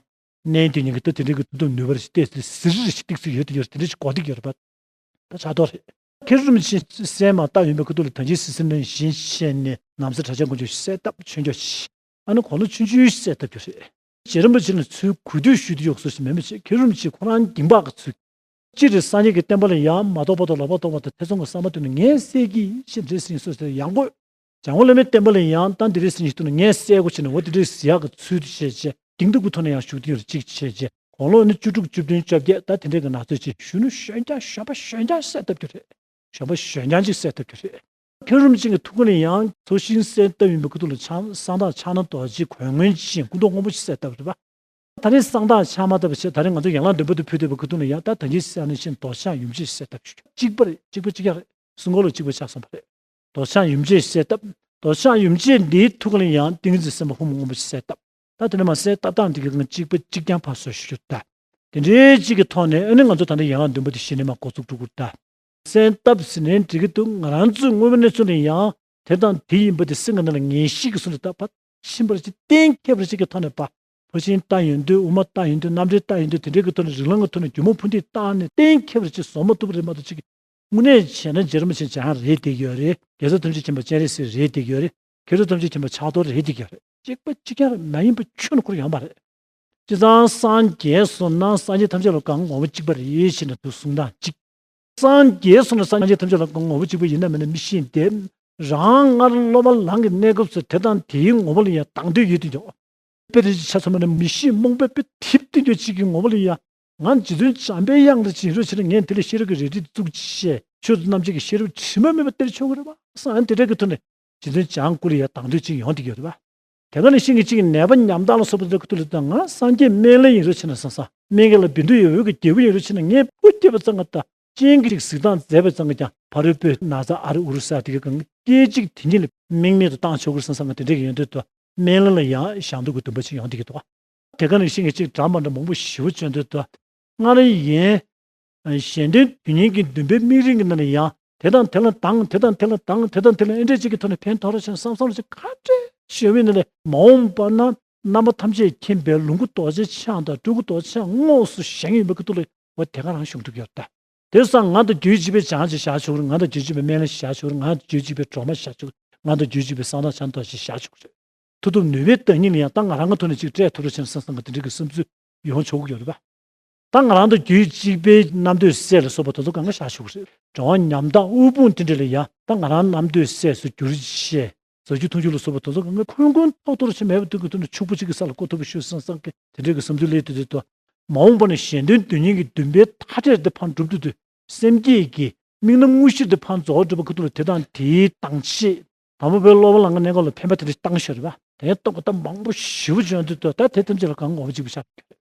གནས་དེ་ཉིད་ཀྱི་ད་དེ་འདྲའི་གི་མཐུ་སྟོབས་ནུས་པར་ཞིག་ཏིག་ཙི་ཟིར་ཞིག་ཏིག་ཙི་ཡོད་དེ་ཡོད་དེ་འདྲ་ཞིག་གོ་སྟེ་རྒྱབ་རེད་པ། ད་ཆགས་རྡོ་རེད། མཁན་རིན་པོ་ཆེ་སྲས་མར་བཏབ་ཡོང་པའི་ཁ་ཐུག་ལ་ད་གིན་སྲིད་སྲིད་ནང་བཞིན་བྱས་ནས་ནམ་མཁའ་གྲགས་ཆེན་དཀོན་མཆོག་གསལ་བཏབ། ཆོས་རྒྱལ་ཞིག་ཨ་ནི་གོ་ལ་ཆུང་ཆུང་གསལ་བཏབ་རྒྱུ་རེད། རྗེ་རིན་པོ་ཆེ་ལ་ཚུར་གུས་འདུད་ཞུ་རྒྱུ་ཡོད་ཟེར་ཞིག་མེད་མི་ཆེ། མཁན་རིན་པོ་ཆེ་ཁོ་རང་འགྱིང་བག་གི་ཚུལ། སྤྱིར་སངས་རྒྱས་ཀྱི་བསྟན་པ་ལ་ཡང་མ་རྟོགས་པ་དང་ལོག་པར་རྟོག་པ་དང་ཐེ་ཚོམ་གྱི་བསམ་པ་དེ་ནི་ངས་སེལ་གྱི་ཡིན་ཞེས་འདྲེ་སྲིན་སོ་སོའི་ཡང་སྒོས། འཇམ་མགོན་བླ་མའི་བསྟན་པ་ལ་ཡང་ད་འདི་འདྲའི་སྲིད་ཞིག་ཐུག་ན་ངས་སེལ་དགོས་བྱས་ནས་འོ་དེ་འདྲའི་ཟེར་ཡག་གི་ཚུལ་དུ་བྱས་བྱས་འགྱིང་སྟོབས་ཀྱི་ཐོག་ནས་ཡང་ཞུགས་དེ་ཡོད་ཅིག་བྱས་བྱས་དགུང་ལོ་ནི་བཅུ་དྲུག་བཅུ་བདུན་བཅོ་བརྒྱད་ད་དེ་འདྲའི་གི་ན་ཚོད་ཅིག་གཞོན་ནུ་གཞོན་རྐྱང་གཞོན་པ་གཞོན་རྐྱང་གསལ་བཏབ་རྒྱུ་རེད། གཞོན་པ་གཞོན་རྐྱང་ཅིག་གསལ་བཏབ་རྒྱུ་རེད། མཁན་རིན་པོ་ཆེ་གི་ཐུགས་ཀ་ནས་ཡང་ཚོགས་ཞིང་གསལ་བཏབ་ཡིན་པའི་ཁ་ཐུག་ལ་ཕྱག་གསང་བདག་ཕྱག་ན་རྡོ་རྗེ་གོས་སྔོན་ཅན་སྐུ་མདོག་སྔོན་པོ་ཞིག་གསལ་བཏབ་རེད་པ། ད་རེས་གསང་བདག་ཕྱག་མ་བཏབ་པ་བྱས། ད་རེས་ང་ཚོ་ཡན་ལག་བདུན་པ་དེ་ཕུལ་བསྡད་པའི་ཁ་ཐུག་ནས་ཡང་ད་ད་གིན་གསལ་ནས་ཕྱིན་རྡོ་ཕྱག་ཡུམ་ཆེན་གསལ་བཏབ་ཞུ་རྒྱུ་གཅིག་པ་རེད། གཅིག་པ་གཅིག་རྐྱང་རེད། གསུང་འཁོར་ལོ་གཅིག་པ་ཆགས་སོང་བ་རེད། རྡོ་ཕྱག་ཡུམ་ཆེན་གསལ་བཏབ། རྡོ་ཕྱག་ཡུམ་ཆེན་འདིའི་ཐུགས་ཀ་ལ་ཡང་ཏིང་འཛིན་སེམས་དཔའ་ཕུང་པོ་སྔོན་པོ་ཞིག་གསལ་བཏབ། ད་དེ་ནས་མར་གསལ་བཏབ་སྟངས་དེ་གི་ང་གཅིག་པ་གཅིག་རྐྱང་ཕར་བཟོ་ཞུ་རྒྱུ་ད། དེ་འདྲའི་གཅིག་གི་ཐོག་ནས་ཨ་ནི་ང་ཚོ་ད་ལྟ་ཡན་ལག་བདུན་པ་དེ་གཞི་ནས་མར་འགོ་བཙུགས་འགྲོ་དགོས་ད། གསལ་བཏབ་ཟེར་ནས་འགྲིག་གི་འདུག་ང་རང་ཚོའི་དངོས་པོའི་གནས་ཚུལ་ནས་ཡང་དེ་དང་དེ་ཡིན་པ་དེ་སེམས་ཀྱི་ནང་ལ་ངེས་ཤེས་ཀྱི་ཚུལ་དུ་ད་ཕར་ཕྱིན་པར་ཅིག་གཏན་འཁེལ་བར་ཅིག་གི་ཐོག་ནས་པ། ཕར་ཕྱིན་བཏང་ཡོང་དུས་དབུ་མ་བཏང་ཡོང་དུས་རྣམ་འགྲེལ་བཏང་ཡོང་དུས་དེ་འདྲའི་གི་ཐོག་ནས་རིགས་ལམ་གྱི་ཐོག་ནས་རྒྱུ་མ་ཕུ་འདེད་བཏང་ནས་གཏན་འཁེལ་བར་ཅིག་བཟོ་མ་ཐུབ་པ་རེད་མ་གཏོགས་ཅིག་དངོས་གནས་བྱས་ན་རྗེ་རིན་པོ་ཆེ་འཇམ་དབྱངས་རེད་བསྡད་ཀྱི་ཡོད་རེད། རྒྱལ་ཚབ་ཐམས་ཅད་མཁྱེན་པ་སྤྱན་རས་གཟིགས་རེད་བསྡད་ཀྱི་ཡོད་རེད། མཁས་གྲུབ་ཐམས་ཅད་མཁྱེན་པ་ཕྱག་རྡོར་རེད་བསྡད་ཀྱི་ཡོད་རེད། གཅིག་པ་གཅིག་རྐྱང་རེད། མ་ཡིན་པ་ཁྱོན་ནས་ཁོ་རང་ཡོང་མ་རེད། བྱས་ཙང་སངས་རྒྱས་སོང་ན་སངས་རྒྱས་ཐམས་ཅད་ལ་གང་ངོ་བོ་གཅིག་པ་རེད་ཞེས་ནས་དུ་གསུང་སྟངས་གཅིག་སངས་རྒྱས་སོང་ན་སངས་རྒྱས་ཐམས་ཅད་ལ་གང་ངོ་བོ་གཅིག་པ་ཡིན་ན་མིན་ན་མི་ཤེས་ཏེ། རང་སྔར་སློབ་པ་ལམ་གྱི་གནས་སྐབས་སུ་དེ་དང་དེའི་ངོ་བོ་ལ་ཡང་དང་དོད་ཡོད་དུ་འཇོག་དཔེ་རེ་ཆ་ཚང་མ་ནི་མི་ཤེས་རྨོངས་པའི་དཔེ་དེབ་སྟོན་རྒྱུ་གཅིག་གི་ངོ་བོ་ལ་ཡང་ང་རྗེ་བཙུན་བྱམས་པའི་དབྱངས་རེ་བྱིན་རོགས་བྱས་ན་ངས་དེ་ལས་ཤེས་རབ་ཀྱི་རལ་གྲི་བཙུགས་ཤེས་ཆོས་རྣམ་འབྱེད་ཀྱི་ཤེས་རབ་དྲི་མ་མེད་པ་སྟེར་ཆོག་གི་རེད་པ། སང་ཡང་དེ་འདྲ་གི་ཐོག་ནས་རྗེ་བཙུན་བྱང་སྐུ་ལ་ཡང་དང་དོད་ཅིག་ཡོང་བསྡད་ཀྱི་ཡོད་རེད་པ། དེ་ག་ནང་བཞིན་གྱི་གཅིག་ནད་པ་ཉམ་ཐག་ལ་སོགས་པ་འདི་ཁུ་ཐུག་ལ་དང་ང་སངས་རྒྱས་སྨན་བླ་ཡིན་རོགས་བྱས་ན་སང་སང་སྨན་གྱི་ལ་བི་འདུ་ཡི་འོད་ཀྱི་རྒྱལ་པོ་ཡིན་རོགས་བྱས་ན་ངས་སྤུ་སྐྱེས་པ་ཙང་ཀ་དང་སྤྱན་གྱི་གཟིགས་སྟངས་མཛད་པ་ཙང་ཀ་ཀྱང་ཕ་རོལ་པོའི་ན་ཚ་ཨ་རུ་ཨུ་རུ་ས་དེ་ག་གང་སྐད་ཅིག་དེ་ཉིད་ལ་དམིགས་མེད་དུ་བཏང་ཆོག་གི་རེད་སང་སང་ཀ་དེ་འདྲ་གི་ཡོང་དུས་དུ་སྨན་བླ་ལ་ཡང་ཞང་དུ་གི་འདུན་པ་ཅིག་ཡོང་བསྡད་ཀྱི་འདུག་དེ་ག་ནང་བཞིན་གྱི་གཅིག་འདྲ་མ་འདྲ་མང་པོ་ཞེ་པོ་བྱོན་དུས་དུ། སྔར་ཡན། གཞན་དོན་དོན་གཉེར་གྱི་འདུན་པའི་དམིགས་རིམ་གྱི་ནང་ལ་ཡང་དེ་དང་དེ་ལ་དང་དེ་དང་དེ་ལ་དང་དེ་དང་དེ་ལ་ཨེ་འདྲས་ཅིག་གི་ཐོག་ནས་ཕན་ཐོགས་རོགས་བྱས་ན་བསམ་བསམ་རོགས་བྱས་ཁ་བྲལ་ཞེ་པོའི་ནང་ལས་མ་འོངས་པ་ན་རྣམ་པ་ཐམས་ཅད་མཁྱེན་པའི་ལོངས་སྐུ་རྡོ་རྗེ་འཆང་དང་སྤྲུལ་སྐུ་རྡོ་རྗེ་འཆང་དངོས་སུ་བཞེངས་ཡོད་པའི་ཁ་ཐུག་ལ་འོ་དེ་ག་རང་བྱུང་ཐུབ་ཡོད་ད། དེ་སང་ང་དང་རྒྱུད་གཅིག་པའི་བྱང་ཅིག་བཞག་ཆོག་རེད། ང་དང་རྒྱུད་གཅིག་པའི་སྨན་བླ་ཞིག་བཞག་ཆོག་རེད། ང་དང་རྒྱུད་གཅིག་པའི་སྒྲོལ་མ་ཞིག་བཞག་ཆོག་རེད། ང་དང་རྒྱུད་གཅིག་པའི་གསང་བདག་ཕྱག་ན་རྡོ་རྗེ་ཞིག་བཞག་ཆོག་རེད། མཐུ་སྟོབས་ནུས་པའི་བདག་ཉིད་ལ་ཡང་ད་ང་རང་གི་ཐོག་ནས་ཅིག་སྤྲད་ཐུབ་རོགས་བྱས་ན་བསམ་བསམ་གི་དེ་འདྲའི་གི་བསམ་ཚུལ་ཡོང་ཆོག་གི་ཡོད་རེད་པ། ད་ང་རང་དང་རྒྱུད་གཅིག་པའི་རྣམ་ཐོས་སྲས་ལ་སོགས་པ་དེ་ཚོ་གང་ག་བཞག་ཆོག་གི་རེད། གྲང་བ་ཉམ་ཐག་དབུལ་ཕོངས་དེ་འདྲ་ལ་ཡང་ད་ང་རང་རྣམ་ཐོས་སྲས་སུ་གྱུར་ཅིག་ཟབ་ཆོས་མཐོང་ཆོས་ལ་སོགས་པ་དེ་ཚོ་གང་ག་ཁོན་ཁོན་ཐོག་ཐོག་ཆེ་མེད་པ་དུས་ཀྱི་དུས་ན་ཕྱུག་པོ་གཅིག་གི་ས་ལ་བཀོད་ཐུབ་པ་ཞུ་བསམ་བསམ་གི་དེ་འདྲའི་གི་བསམ་ཚུལ་སླེབས་དུས་དུས་དུ་མ་འོངས་པ་ན་གཞན་དོན་དོན་གཉེར་གྱི་འདུན་པའི་མཐའ་བྲལ་དེ་ཕར་འགྲུབ་དུས་དུས་སེམས་བསྐྱེད་ཀྱི་དམིགས་རྣམ་དངོས་གཞིར་དེ་ཕར་རྫོགས་འགྲུབ་པ་ཁུ་ཐུག་ལ་དེ་དང་དེའི་དང་ཆེས། དང་པོ་བོད་སློབ་པ་ལ་ང་གནས་སྐབས་ལ་ཕན་པ་དེ་འདྲ་བཏང་ཤོར་བ། དེ་ཡང་གཏོང་གི་ད་མང་པོ་ཞེ་པོ་བྱུང་དུས་དུ་ད་དེ་ཐམས་ཅད་ལ་གང་ངོ་བོ་གཅིག་པུ་ཤར།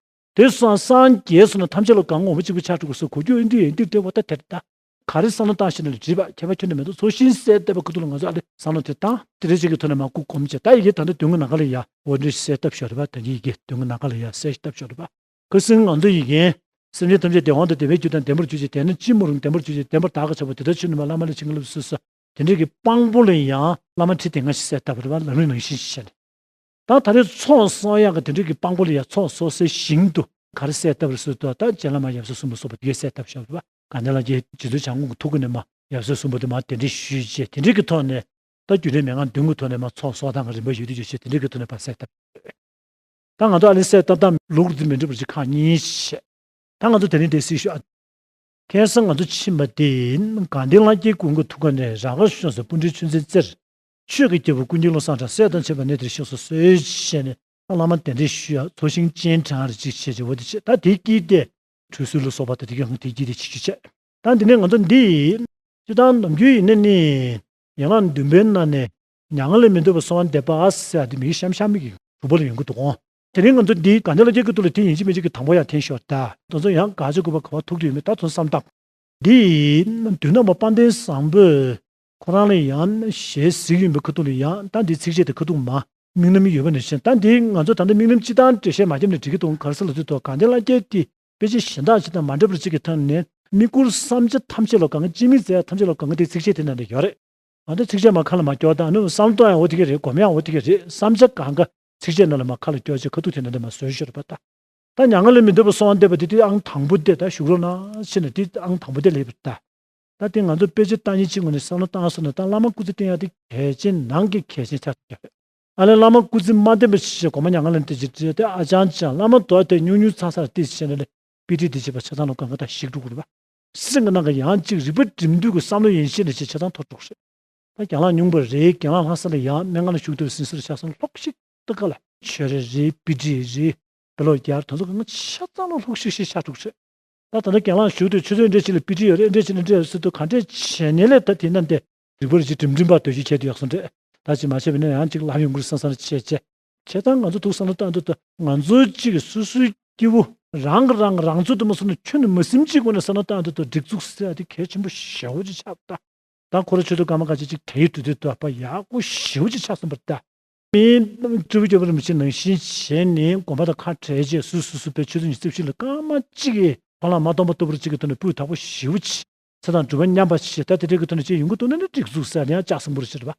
དེ་སོང་སངས་རྒྱས་སོང་ན་ཐམས་ཅད་ལ་གང་ངོ་བོ་གཅིག་པུ་ཤར་འགྲོ་དགོས་སོ་གོ་རྒྱུ་ཨེ་འདུས་ཨེ་འདུས་འདྲ་བོ་ད་དེར་ད། ག་རེ་བསམ་བློ་བཏང་ཤེས་ན་ལ་བྲིས་པ་ཁྱད་པར་ཁྱོན་ནས་མེད་དོ་ཚོགས་ཞིང་གསལ་བཏབ་པ་ཁུ་ཐུག་ལ་ང་ཚོ་ཨ་ལེ་བསམ་བློ་དེ་བཏང་དེ་རེ་ཅིག་གི་ཐོག་ནས་མ་སྐུ་གོམས་བྱས་ད་ཡི་གེ་ད་ལྟ་དོན་གྱི་ནམ་མཁའ་ལ་ཡ་འོ་འདྲ་ཞིག་གསལ་བཏབ་ཤོར་བ་ད་ཡི་གེ་དོན་གྱི་ནམ་མཁའ་ལ་ཡ་གསལ་ཞིག་བཏབ་ཤོར་བ། ཁ་སང་ང་ཚོ་ཡི་གེ། སེམས་ཅན་ཐམས་ཅད་བདེ་བ་དང་བདེ་བའི་རྒྱུ་དང་བདེན་པར་གྱུར་ཅིག་དེ་ནི་ཅི་མ་རུང་བདེན་པར་གྱུར་ཅིག་བདེན་པར་བདག་གིས་ཆགས་པ་དེ་ལྟར་ཆོས་ནི་མ་བླ་མ་ལས་བྱིན་གྱིས་བརླབས་སོ་སོ། དེ་འདྲའི་གི་དཔང་པོ་ལ་ཡང་བླ་མ་ཁྲི་དེ་སྔ་ཞིག་གསལ་བཏབ་པ་རེད་བ་ལམ་རིམ་ནང་བཞིན་ཞིག་བྱས་ནས། ད་ད་རེས་ཚོགས་གསོག་ཡག་གི་དེ་འདྲའི་གི་དཔང་པོ་ལ་ཡང་ཚོགས་གསོག་སའི་ཞིང་དུ་ག་རེ་གསལ་བཏབ་རེད་ཟེར་དུས་ད་རྗེ་བླ་མ་ཡབ་སྲས་གསུམ་པོ་སོགས་པ་དེ་གས་གསལ་བཏབ་བཞག་པ་རེད་བ། དགའ་ལྡན་ལྷ་རྒྱལ་རྗེ་བཙུན་བྱང་ཁོང་གི་ཐུགས་ཀ་ནས་མ་ཡབ་སྲས་གསུམ་པོ་དེ་མ་དེ་འདྲའི་ཞུས་རྗེས་དེ་འདྲའི་གི་ཐོག་ནས། ད་རྒྱུན་ལྡན་མན་ངག་བདུན་གྱི་ཐོག་ནས་མར་ཚོགས་གསོག་སྟངས་ཀྱི་རིམ་པ་ཡོད་དུས་ཡོད་ཆེད་དེ་འདྲའི་གི་ཐོག་ནས་ཕར་གསལ་བཏབ། ད་ང་ཚོ་ཨ་ལེ་གསལ་བཏབ་སྟངས་ལུགས་འདི་མི་འགྲིག་པ་ཅིག་ཁག་གཉིས་བཤད། ད་ང་ཚོ་དེ་རིང་འདིར་གཟིགས་ཤོག་ཨ། ཁ་སང་ང་ཚོ་ཕྱིན་པ་དེ་དགའ་ལྡན་ལྷ་རྒྱལ་ཀུན་དགའ་ཐུགས་ཀ་ནས་རང་དགར་བྱོན་སོང་སྤུན་འདྲེན་ཆོས་འཛིན་རྩེར། ཆོས་ཀྱི་རྒྱལ་པོ་ཀུན་མཁྱེན་བློ་བཟང་གྲགས་སྲས་དང་བཅས་པ་གནས་དེར་གཤེགས་སོ་གསོལ་ཞེས་ནས་བླ་མ་གདན་འདྲེན་ཞུ་ཡ་ཚོགས་ཞིང་སྤྱན་དྲངས་རེ་ཅིག་བྱས་རྗེས་འོ་དེ་བྱས་ད་དེའི་དཀྱིལ་དེ། ཁྲུས་གསོལ་ལ་སོགས་པ་དང་དེ་གའི་ཧང་དེ་དཀྱིལ་དེ་བྱེད་རྒྱུ་བྱས། ད་འདི་ནས་ང་ཚོ་འདི། སྤྱིར་བཏང་ནམ་རྒྱུན་ཡིན་ན་ནི། ཡན་ལག་བདུན་པའི་ནང་ནས། མྱ་ངན་ལས་མི་འདའ་བར་གསོལ་བ་འདེབས་པ་ཟེར་ཡ་དེ་མི་གཤམ་གཤམ་མིག་གི་གྲུབ་པ་ལ་ཡོང་གི་འདུག་གོ། དེ་རིང་ང་ཚོ་འདི་དགའ་ལྡན་ལྷ་རྒྱལ་གྱི་ཐུགས་ལ་དེ་ཡིན་གཅིག་མིན་གཅིག་གི་དང་པོ་ཡར་འཐེན་ཤོག་ད། དེ་ཚོ་ཡང་དགག་བྱ་དགོས་པ་ག་བ་ཐུག་རྒྱུ་ཡོད་མེད་ད་དོན་བསམ་སྟངས། འདི། མདུན་ན་མ་དཔལ་ལྡན་བཟང་པོས། ཁོ་རང་ལ་ཡང་ཞལ་གཟིགས་ཡིན་པའི་ཁ་ཐུག་ལ་ཡང་ད་འདི་ཚིགས་བཅད་དེ་ཁ་ཐུག་མ། དམིགས་རྣམ་ཡོད་པ་ནས་བཤད་ད་འདི་ང་ཚོ་ད་ལྟ་དམིགས་རྣམ་སྤྱི་བཏང་འགྲེལ་བཤད་མ་བརྒྱབ་ནས་འགྲིག་གི་འདུག་ག་རེ་ཟེར་ལབ་དུས་ད་དགའ་ལྡན་ལྷ་རྒྱལ་དེ་དཔེ་ཆ་གཞན་དག་ཅིག་དང་མ་འདྲ་བར་ཅིག་གི་ཐད་ནས་དམིགས་བཀུར་བསམ་བྱ་ཐམས་ཅད་ལ་གང་ག་སྤྱི་མིང་མཛད་ཡ་ཐམས་ཅད་ལ་གང་ག་དེ་ཚིགས་བཅད་དེ་ནང་ལ་ཡོད་རེད། ང་ཚོ་ཚིགས་བཅད་མ་ཁ་ལ་མ་སྐྱོར་དང་ཨ་ནི་བསམ་བློ་གཏོང་ཡང་འོ་དེ་ག་རེད། སྒོམ་ཡང་འོ་དེ་ག་རེད། བསམ་བྱ་གང་ག་ཚིགས་བཅད་ནང་ལ་མ་ཁ་ལ་སྐྱོར་བྱས་ཁ་ཐུག་དེ་ནང་དེ་མ་བཟོས་ཤོར་བ་ད། ད་མྱ་ངན་ལས་མི་འདའ་བར་གསོལ་བ་འདེབས་པ་དེ་དེ་ཨང་དང་པོ་དེ་ད་བཞུགས་རོགས་གནང་ཞེས་ནས་དེ་ཨང་དང་པོ་དེ་སླེབས་པ་ད། ད་དེ་ང་ཚོ་དཔེ་ཆ་ལྟ་མཁན་གཅིག་ངོས་ནས་བསམ་བློ་བཏང་སོང་ན། ད་བླ་མ་སྐུ་ཚེ་བརྟན་ཡག་དེ་གལ་ཆེན་ནང་གི་གལ་ཆེན་ཆགས་ཀྱི་རེད། ཨ་ལས་བླ་མ་སྐུ་ཚེ་མ་བརྟན་པ་ཞིག་གོ་མ་མྱ་ངན་ལས་འདས་ཀྱི་རེད་དེ། ཨ་ཅང་ཅང་བླ་མ་དོ་དེ་ཉུང་ཉུང་ཚ་ཚ་ལ་ཏིས་བྱས་ནས་ལས་དཔེ་ཁྲིད་དེ་བྱེད་པ་ཆ་ཚང་ལ་གང་ག་ད་ཞིག་འགྲོ་གི་རེད་པ། སེམས་ཀྱི་ནང་གི་ཡང་གཅིག་རིག་པ་འགྲིམ་འདུས་ཀྱི་བསམ་བློ་ཡན་ཆད་ལས་བྱེད་ཆ་ཚང་ཐོར་འགྲོ་གི་རེད། ད་རྒན་ལགས་སྙུང་པ་རེད། རྒན་ལགས་ལྷ་ས་ལ་ཡང་སྨན་ཁང་ལ་བཞུགས་དུས་ཟིན་སོར་ཆགས་སོང་ལྷོག་ཤིག་ཏུ་ཁ་ལ་ཆོས་རེ་རེད། དཔེ་ཁྲིད་རེད། དཔེ་ཀློག་རྒྱག་དེ་ཚོ་གང་ག་ཆ་ཚང་ལ་ལྷོག་ཤིག་ཤིག་ཆགས་འགྲོ་གི་རེད། ད་ད་ལྟ་རྒན་ལགས་བཞུགས་དུས་ཆུ་ཚོད་འདྲ་ཅིག་ལ་དཔེ་ཁྲིད་ཡོད་རེད། འདྲ་ཅིག་ལ་འདྲ་ཡོད་ཟེར་དུས་ག་འདྲས་བྱས་ནས་ལས་ད་དེ་ན་འདི་རིག་པ་རེ་ཅིག་འགྲིམ་འགྲིམ་པ་འདོད་ཤིག་ཁྱེད་དུ་ཡག་སོང་འདྲ། ད་ཅིག་མ་བྱས་པ་ན་ཡང་ཅིག་ལབ་ཡོང་གི་རེད་བསམ་བསམ་ལ་བྱས་བྱས། བྱས་ཙང་ང་ཚོ་ཐུགས་བསམ་བློ་བཏང་དུས་ད་ང་ཚོ་གཅིག་གིས་སོ་སོའི་སྐྱེ་བོ་རང་གི་རང་གི་རང་ཚོད་དུ་མ་སོང་ན་ཁྱོན་ནས་མ་སེམས་གཅིག་ངོས་ནས་བསམ་བློ་བཏང་དུས་ད་སྒྲིག་འཛུགས་ཟེར་ཡ་དེ་གལ་ཆེན་པོ་ཞེ་པོ་ཅིག་ཆགས་ད། ད་ཁོ་ར་ཆོས་དུ་སྐར་མ་ཁ་ཅིག་ཅིག་དེའི་གྲུ་དེ་ཏུ་ཨ་ཕ་ཡག་པོ་ཞེ་པོ་ཅིག་ཆགས་སོང་བ་རེད་ད། མིའི་སྤྲུལ་སྐུ་སྐྱོབ་པ་རིན་པོ་ཆེ་ནང་བཞིན་བྱས་ནས་དགོན་པ་དང་ཁ་བྲལ་རྗེས་སུ་སུ་སུ་པའི་ཆུ་ཚོད་ཉི་ཤུ་རྩ་བཞི་ལ་སྐར་མ་གཅིག་གིས་ཁོ་ལ་མ་སྟོང་པ་ལྟ་བུར་གཅིག་གི་ཐོག་ནས་སྤུས་དག་པོ་ཞེ་པོ་ཅིག་ཚེ་དང་སྒྲུབ་པ་མཉམ་པ་ཞིག་ད་དེ་འདྲའི་གི་ཐོག་ནས་ཅིག་ཡོང་གི་འདུག་ན་ནི་སྒྲིག་འཛུགས་ཟེར་ཡང་ལྕགས་སྲིན་པོར་ཕྱིར་བ།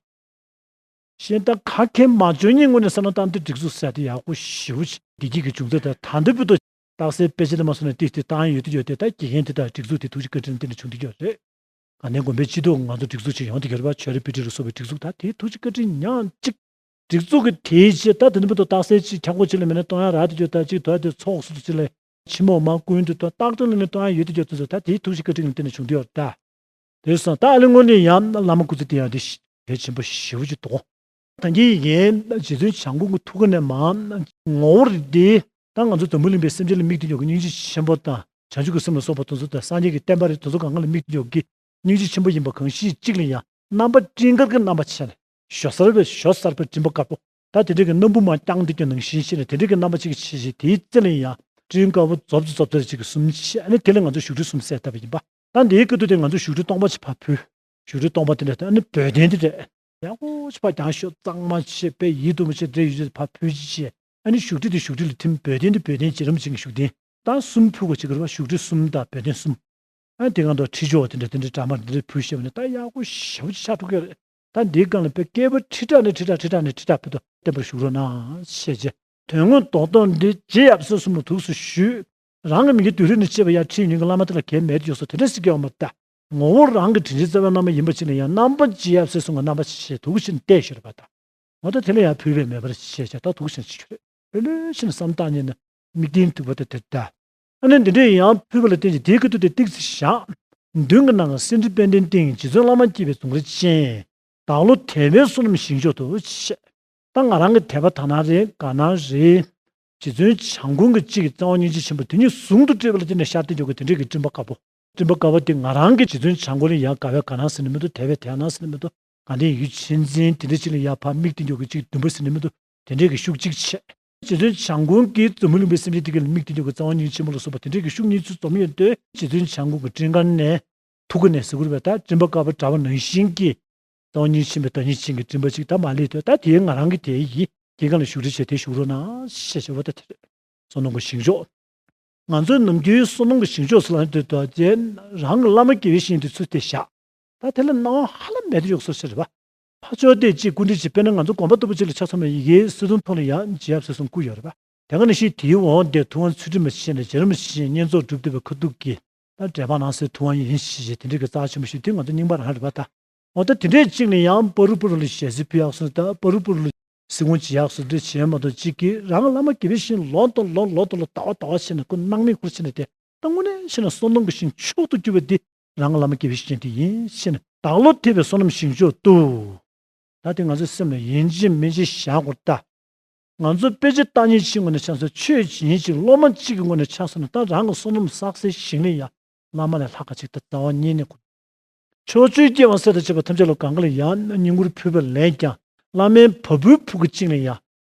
གཞན་ད་ག་གེ་མ་བྱོན་ཉིན་ངོ་ནས་བསམ་བློ་བཏང་དུས་སྒྲིག་འཛུགས་ཟེར་དེ་ཡག་པོ་ཞེ་པོ་ཅིག་བདེ་སྐྱིད་ཀྱི་འབྱུང་རྩ་དང་ད་འདི་བུ་དོ་རྟགས་གསལ་དཔེ་ཆ་དེ་མ་སོང་ནས་ཏིག་ཏིག་བཏང་ཡོད་དུ་ཡོད་དེ། ད་དགེ་རྒན་དེ་དག་སྒྲིག་འཛུགས་དེ་ཐུགས་རྗེ་བཀའ་དྲིན་བརྟེན་ནས་བྱུང་དུ་ཡོད་རེད། དགའ་ལྡན་དགོན་པའི་སྤྱི་ཚོགས་ང་ཚོ་སྒྲིག་འཛུགས་ཅིག་ཡོང་དེ་གྱུར་པ། ཆོས་རེ་དཔེ་ཁྲིད་ལ་སོགས་པའི་སྒྲིག་འཛུགས་ད་དེའི་ཐུགས་རྗེ་བཀའ་དྲིན་ཉག་གཅིག་སྒྲིག་འཛུགས་ཀྱི་དེའི་ཆེད་ད་དེ་འདྲ་མི་འདུག་རྟགས་གསལ་ཅིག་འཁྱག་པོ་ཅིག་ལ་མེད་ན་གཏོང་ཡ་རག་དེ་ཡོད། ད་ཅིག་དོ་ཡ་དེ་ཚོགས་སུ་ཅིག་ལ་ཕྱི་མོག་མ་ཀུན་དུ་དོ་རྟགས་སྒྲོན་ལ་མེད་གཏོང་ཡ་ཡོད་དེ་ཡོད་དེ་ཚོ་ད་དེའི་ཐུགས་རྗེ་བཀའ་དྲིན་ལ་བརྟེན་ནས་བྱུང་དུ་ཡོད་ད། དེ་སོང་ད་ཨ་ལེ་སྔོན་ནས་ཡང་བླ་མ་སྐུ་ཚེ་བརྟན་ཡ་དེ་གལ་ཆེན་པོ་ཞེ་པོ་ཅིག་འདུག་ད་གིན་ཡིན་རྗེ་བཙུན་བྱམས་མགོན་གྱི་ཐུགས་ཀ་ནས་མ་ངོ་བོ་རེད་དེ། ད་ང་ཚོ་འཛམ་བུ་གླིང་པའི་སེམས་ཅན་ལ་དམིགས་ཏེ་འཇོག་གི་སྙིང་རྗེ་ཆེན་པོ་དང་བྱང་ཆུབ་ཀྱི་སེམས་ལ་སོགས་པ་དེ་ཚོ་དང་སངས་རྒྱས་ཀྱི་བསྟན་པ་རེད་དེ་ཚོ་གང་ག་ལ་དམིགས་ཏེ་འཇོག་གི་སྙིང་རྗེ་ཆེན་པོ་ཡིན་པ་གང་ཞིག་གཅིག་ལ་ཡང་རྣམ་པ་སྤྲིན་དཀར་གྱི་རྣམ་པ་བྱས་ནས་ཞོ་གསར་པའི་ཞོ་གསར་པའི་མགྲིན་པ་དཀར་པོ། ད་དེ་འདྲ་གི་སྣམ་བུ་མ་བརྐྱངས་དེ་གི་ནང་བཞིན་བྱས་ནས་དེ་འདྲ་གི་རྣམ་པ་གཅིག་གི་ཆེ་ཞིང་དེའི་རྩེ་ལ་ཡང་སྤྲིན་དཀར་པོ་རྫོབ་ཙེ་རྫོབ་ཙེ་ཅིག་གི་གསུམ་བྱས་ནས་དེ་ལ་ང་ཚོ་བཞུགས་ཁྲི་གསུམ་ཟེར་བཏབ་པ་ཡིན་པ། ད་འདིའི་སྐབས་དུས་དེ་ང་ཚོ་བཞུགས་ཁྲི་སྟོང་པ་ཅིག་ཕར་ཕུལ། བཞུགས་ཁྲི་སྟོང་པ་དེ་འདྲ་ད་ནི་བོད་དོན་དེ་རེད། ཡག་པོ་ཅིག་ཕར་རྒྱང་ཤོག་གཙང་མ་བྱས་པའི་ཡིད་དུ་མི་བྱེད་འདྲ་ཡོད་ཅིག་ཕར་ཕུལ་ཅིག་བྱས། ཨ་ནི་བཞུགས་ཁྲི་དེ་བཞུགས་ཁྲི་ལ་ཐིམ། བོད་དོན་དེ་བོད་དོན་བྱེད་རིམ་བྱེད་ཀྱི་བཞུགས་གདན་ད་གསུམ་ཕུལ་དགོས་ཅིག་གི་རེད་བ། བཞུགས་ཁྲི་གསུམ་དང་བོད་དོན་གསུམ། ཨ་དེ་གང་དུ་ཁྲི་སྦྱོར་དེ་འདྲ་དེ་འདྲ་འདྲ་མ་འདི་འདྲ་ཕུལ་ཤེས་པ་ནི་ད་ཡག་པོ་ཞེ་པོ་ཅིག་ཆགས་འགྲོ་གི་རེད། ད་འདིའི་སྒང་ལ་དཔེ་སྐྱེས་བུ་ཁྲི་ཕྲག་ནས་ཁྲི་ཕྲག་ཁྲི་ཕྲག་ནས་ཁྲི་ཕྲག་བོད་དུ་བརྟན་པར་བཞུགས་རོགས་གནང་ཞེས་བྱས། དོན་དངོས་རྡོག་རྡོག་འདི་རྗེ་ཡབ་སྲས་གསུམ་ལ་ཐུགས་སུ་ཞུས། རང་གི་མི་གི་བདུད་རིགས་ནས་སྐྱེས་པ་ཡ་ཁྲིད་ཉན་གི་བླ་མ་དེ་ལ་གལ་མེད་དུ་ཡོད་སོ་དེ་འདྲ་སྲིད་ཀྱི་ཡོད་མ་ད། ངོ་བོ་རང་གི་དྲིན་ཅན་རྩ་བའི་བླ་མ་ཡིན་པ་ཅིག་ལ་ཡང་རྣམ་པ་རྗེ་ཡབ་སྲས་གསུམ་གི་རྣམ་པ་ཞེས་དུག་ཤིན་ཏེ་ཤོར་བ་དང་། འོ་ད་དེ་ལ་ཡང་ཕུལ་བས་མེད་པར་ཞེས་བྱ་ད་དུག་ཤིན་ཅི་ཁྱོད་རེད། ལོས་ཤིན་བསམ་བཏང་ཉིན་ན་མིག་ལྡན་ཐུག་པ་དེ་དེ་ལྟ། ཨ་ནི་འདི་འདྲའི་ཡང་ཕུལ་བ་ལ་བརྟེན་ཅིང་དེའི་ཁ་ཐུག་དེ་ཏིག་ཙི་བཞག་མདུན་གྱི་ནང་གསེར་ཁྲི་དཔལ་ལྡན་སྟེང་རྗེ་བཙུན་བླ་མ་སྐྱིད་པའི་གདུང་རིང་ཅན། བདག་བློ་དད་པའི་བསོད་ནམས་ཞིང་མཆོག་ཏུ་བྱས། ད་ང་རང་གི་དད་པ་དག་སྣང་རེད་དགའ་སྣང་རེད། རྗེ་བཙུན་བྱམས་མགོན་གྱི་གཅིག་གི་རྩ་བ་སྙིང་རྗེ་ཆེན་པོ་དེ་གཉིས་ཟུང་དུ་འབྲེལ་བ་ལ་བརྟེན་ནས་ཤར་ཏེ་འཇོག་གི་དེ་འདྲའི་གི་སྤྲིན་པ་དཀར་པོ། སྤྲིན་པ་དཀར་པོ་དེ་ང་རང་གི་རྗེ་བཙུན་བྱམས་མགོན་ལ་ཡང་དགའ་བའི་དགའ་སྣང་ཟེར་ནི་མི་འདུག་དད་པའི་དད་སྣང་ཟེར་ནི་མི་འདུག་དགའ་ལྡན་ཡུལ་ཆེན་འཛིན་དེ་འདྲ་ཅིག་ལ་ཡང་ཕར་མིག་ལྟེ་འཇོག་གི་གཅིག་ལྡུམ་པ་ཟེར་ནི་མི་འདུག་དེ་འདྲའི་གི་ཤུགས་གཅིག་བྱས། རྗེ་བཙུན་བྱམས་མགོན་གྱིས་འཛམ་བུ་གླིང་པའི་སེམས་ཅན་དེ་ག་ལ་མིག་ལྟེ་འཇོག་གི་རྩ་བ་སྙིང་རྗེ་ཆེན་པོ་ལ་སོགས་པ་དེ་འདྲའི་གི་ཤུགས་གཉིས་ཚུར་འཛོམས་ཡོད་དུས་རྗེ་བཙུན་བྱམས་མགོན་གྱི་སྤྲིན་དཀར་ནས་ཐུགས་ཀ་ནས་ཟེར་དགོས་རེད་པས། ད་སྤྲིན་པ་དཀར་པོ་དྲ་བ་ནང་བཞིན་གྱི་རྩ་བ་སྙིང་རྗེ་ཆེན་པོའི་བདག་ཉིད་ཅན་གྱི་སྤྲིན་པ་ཅིག་ད་མ་སླེབས་དུས་ད་དེའི་ང་རང་གི་དེའི་ཡིན་དེའི་སྒང་ལ་བཞུགས་ཁྲི་བྱས་དེ་བཞུགས་རོགས་གནང་ཞེས་བྱ་བ་ད་དེ་རེད། བསོད་ནམས་ཀྱི་ཞིང་མཆོག་ང་ཚོའི་ནམ་རྒྱུན་བསོད་ནམས་ཀྱི་ཞིང་མཆོག་ཟེར་ལབ་དུས་ད་དེ་རང་གི་བླ་མ་དགེ་བའི་བཤེས་གཉེན་དེ་ཚུར་དེ་བཞག་ད་དེ་ལ་སྣང་བ་ཧ་ལམ་མེད་དུ་ཡོད་སོ་ཞེས་རེད་པ། ཕ་ཕྱོགས་དེ་གཅིག་སྐུ་འདྲེན་གྱིས་དཔེར་ན་ང་ཚོ་དགོན་པ་ལྟ་བུ་གཅིག་ལ་ཆ་མཚོན་ན་ཡི་གེའི་སིལ་སྡོང་ཐོག་ལ་ཡང་རྗེ་ཡབ་སྲས་གསུམ་བཀོད་ཡོད་རེད་པ། དེ་ག་ནང་བཞིན་དེའི་འོག་དེ་ཐུབ་དབང་ཚུལ་ཁྲིམས་ཞེས་ནས་རྗེ་རིན་པོ་ཆེ་བསྙེན་རྫོགས་སྒྲུབ་བསྡད་པའི་ཁ་ཐུག་གི་ད་འགྲེལ་པ་ནང་གསལ་ཐུབ་དབང་ཡིན་ཞེས་བྱས་དེ་འདྲའི་གི་རྩ་ཆེན་པོ་ཞིག་དེ་ང་ཚོ་རྙིང་པ་རང་རེད་པ་ད། འོ་ད་དེ་འདྲའི་གཅིག་ལ་ཡང་པ་རུ་པུ་རུ་ལ་ཞལ་གསེར་ཕུལ་ཡག་སོང་ད་པ་རུ་པུ་རུ་ལ་གཟིགས་སྐྱོང་བྱེད་ཡག་སོང་འདྲ་བྱས་མ་གཏོགས་གཅིག་གིས་རང་གི་བླ་མ་དགེ་བའི་བཤེས་གཉེན་ལོ་དང་ལོ་ལོ་དང་ལོ་ཟླ་བ་ཟླ་བ་བྱས་ནས་ཁོ་སྣང་མེད་ཁུར་བྱས་ནས་དེ། ད་དངོས་གནས་བྱས་ན་བསོད་ནམས་ཀྱི་ཞིང་མཆོག་ཏུ་གྱུར་པ་འདི་རང་གི་བླ་མ་དགེ་བའི་བཤེས་གཉེན་དེ་ཡིན་ཞེས་ནས་བདག་བློ་ཐེབས་པའི་བསོད་ནམས་ཞིང་མཆོག་ཏུ། ད་དེ་ང་ཚོའི་སེམས་ལ་ཡིན་གཅིག་མིན་གཅིག་བཞག་དགོས་ད། ང་ཚོ་དཔེ་ཆ་ལྟ་མཁན་གཅིག་ངོས་ནས་ཆ་མཚོན་ཆོས་བྱེད་མཁན་གཅིག་སློབ་མ་གཅིག་གི་ངོས་ནས་ཆ་མཚོན་ན་ད་རང་གི་བསོད་ནམས་བསགས་སའི་ཞིང་ལ་ཡང་བླ་མ་ལས་ལྷག་ག་ཅིག་ད་རྩ་བ་ཉིད་ནས་དགོས། ཕྱོགས་བཅུའི་སྐྱེ་བ་སྲས་དང་བཅས་པ་ཐམས་ཅད་ལ་གང་ག་ལ་ཡང་བསྙེན་བཀུར་ཕུལ་བ་ལས་ཀྱང་བླ་མའི་བ་སྤུའི་ཕྲུ་གུ་གཅིག་ལ་ཡང་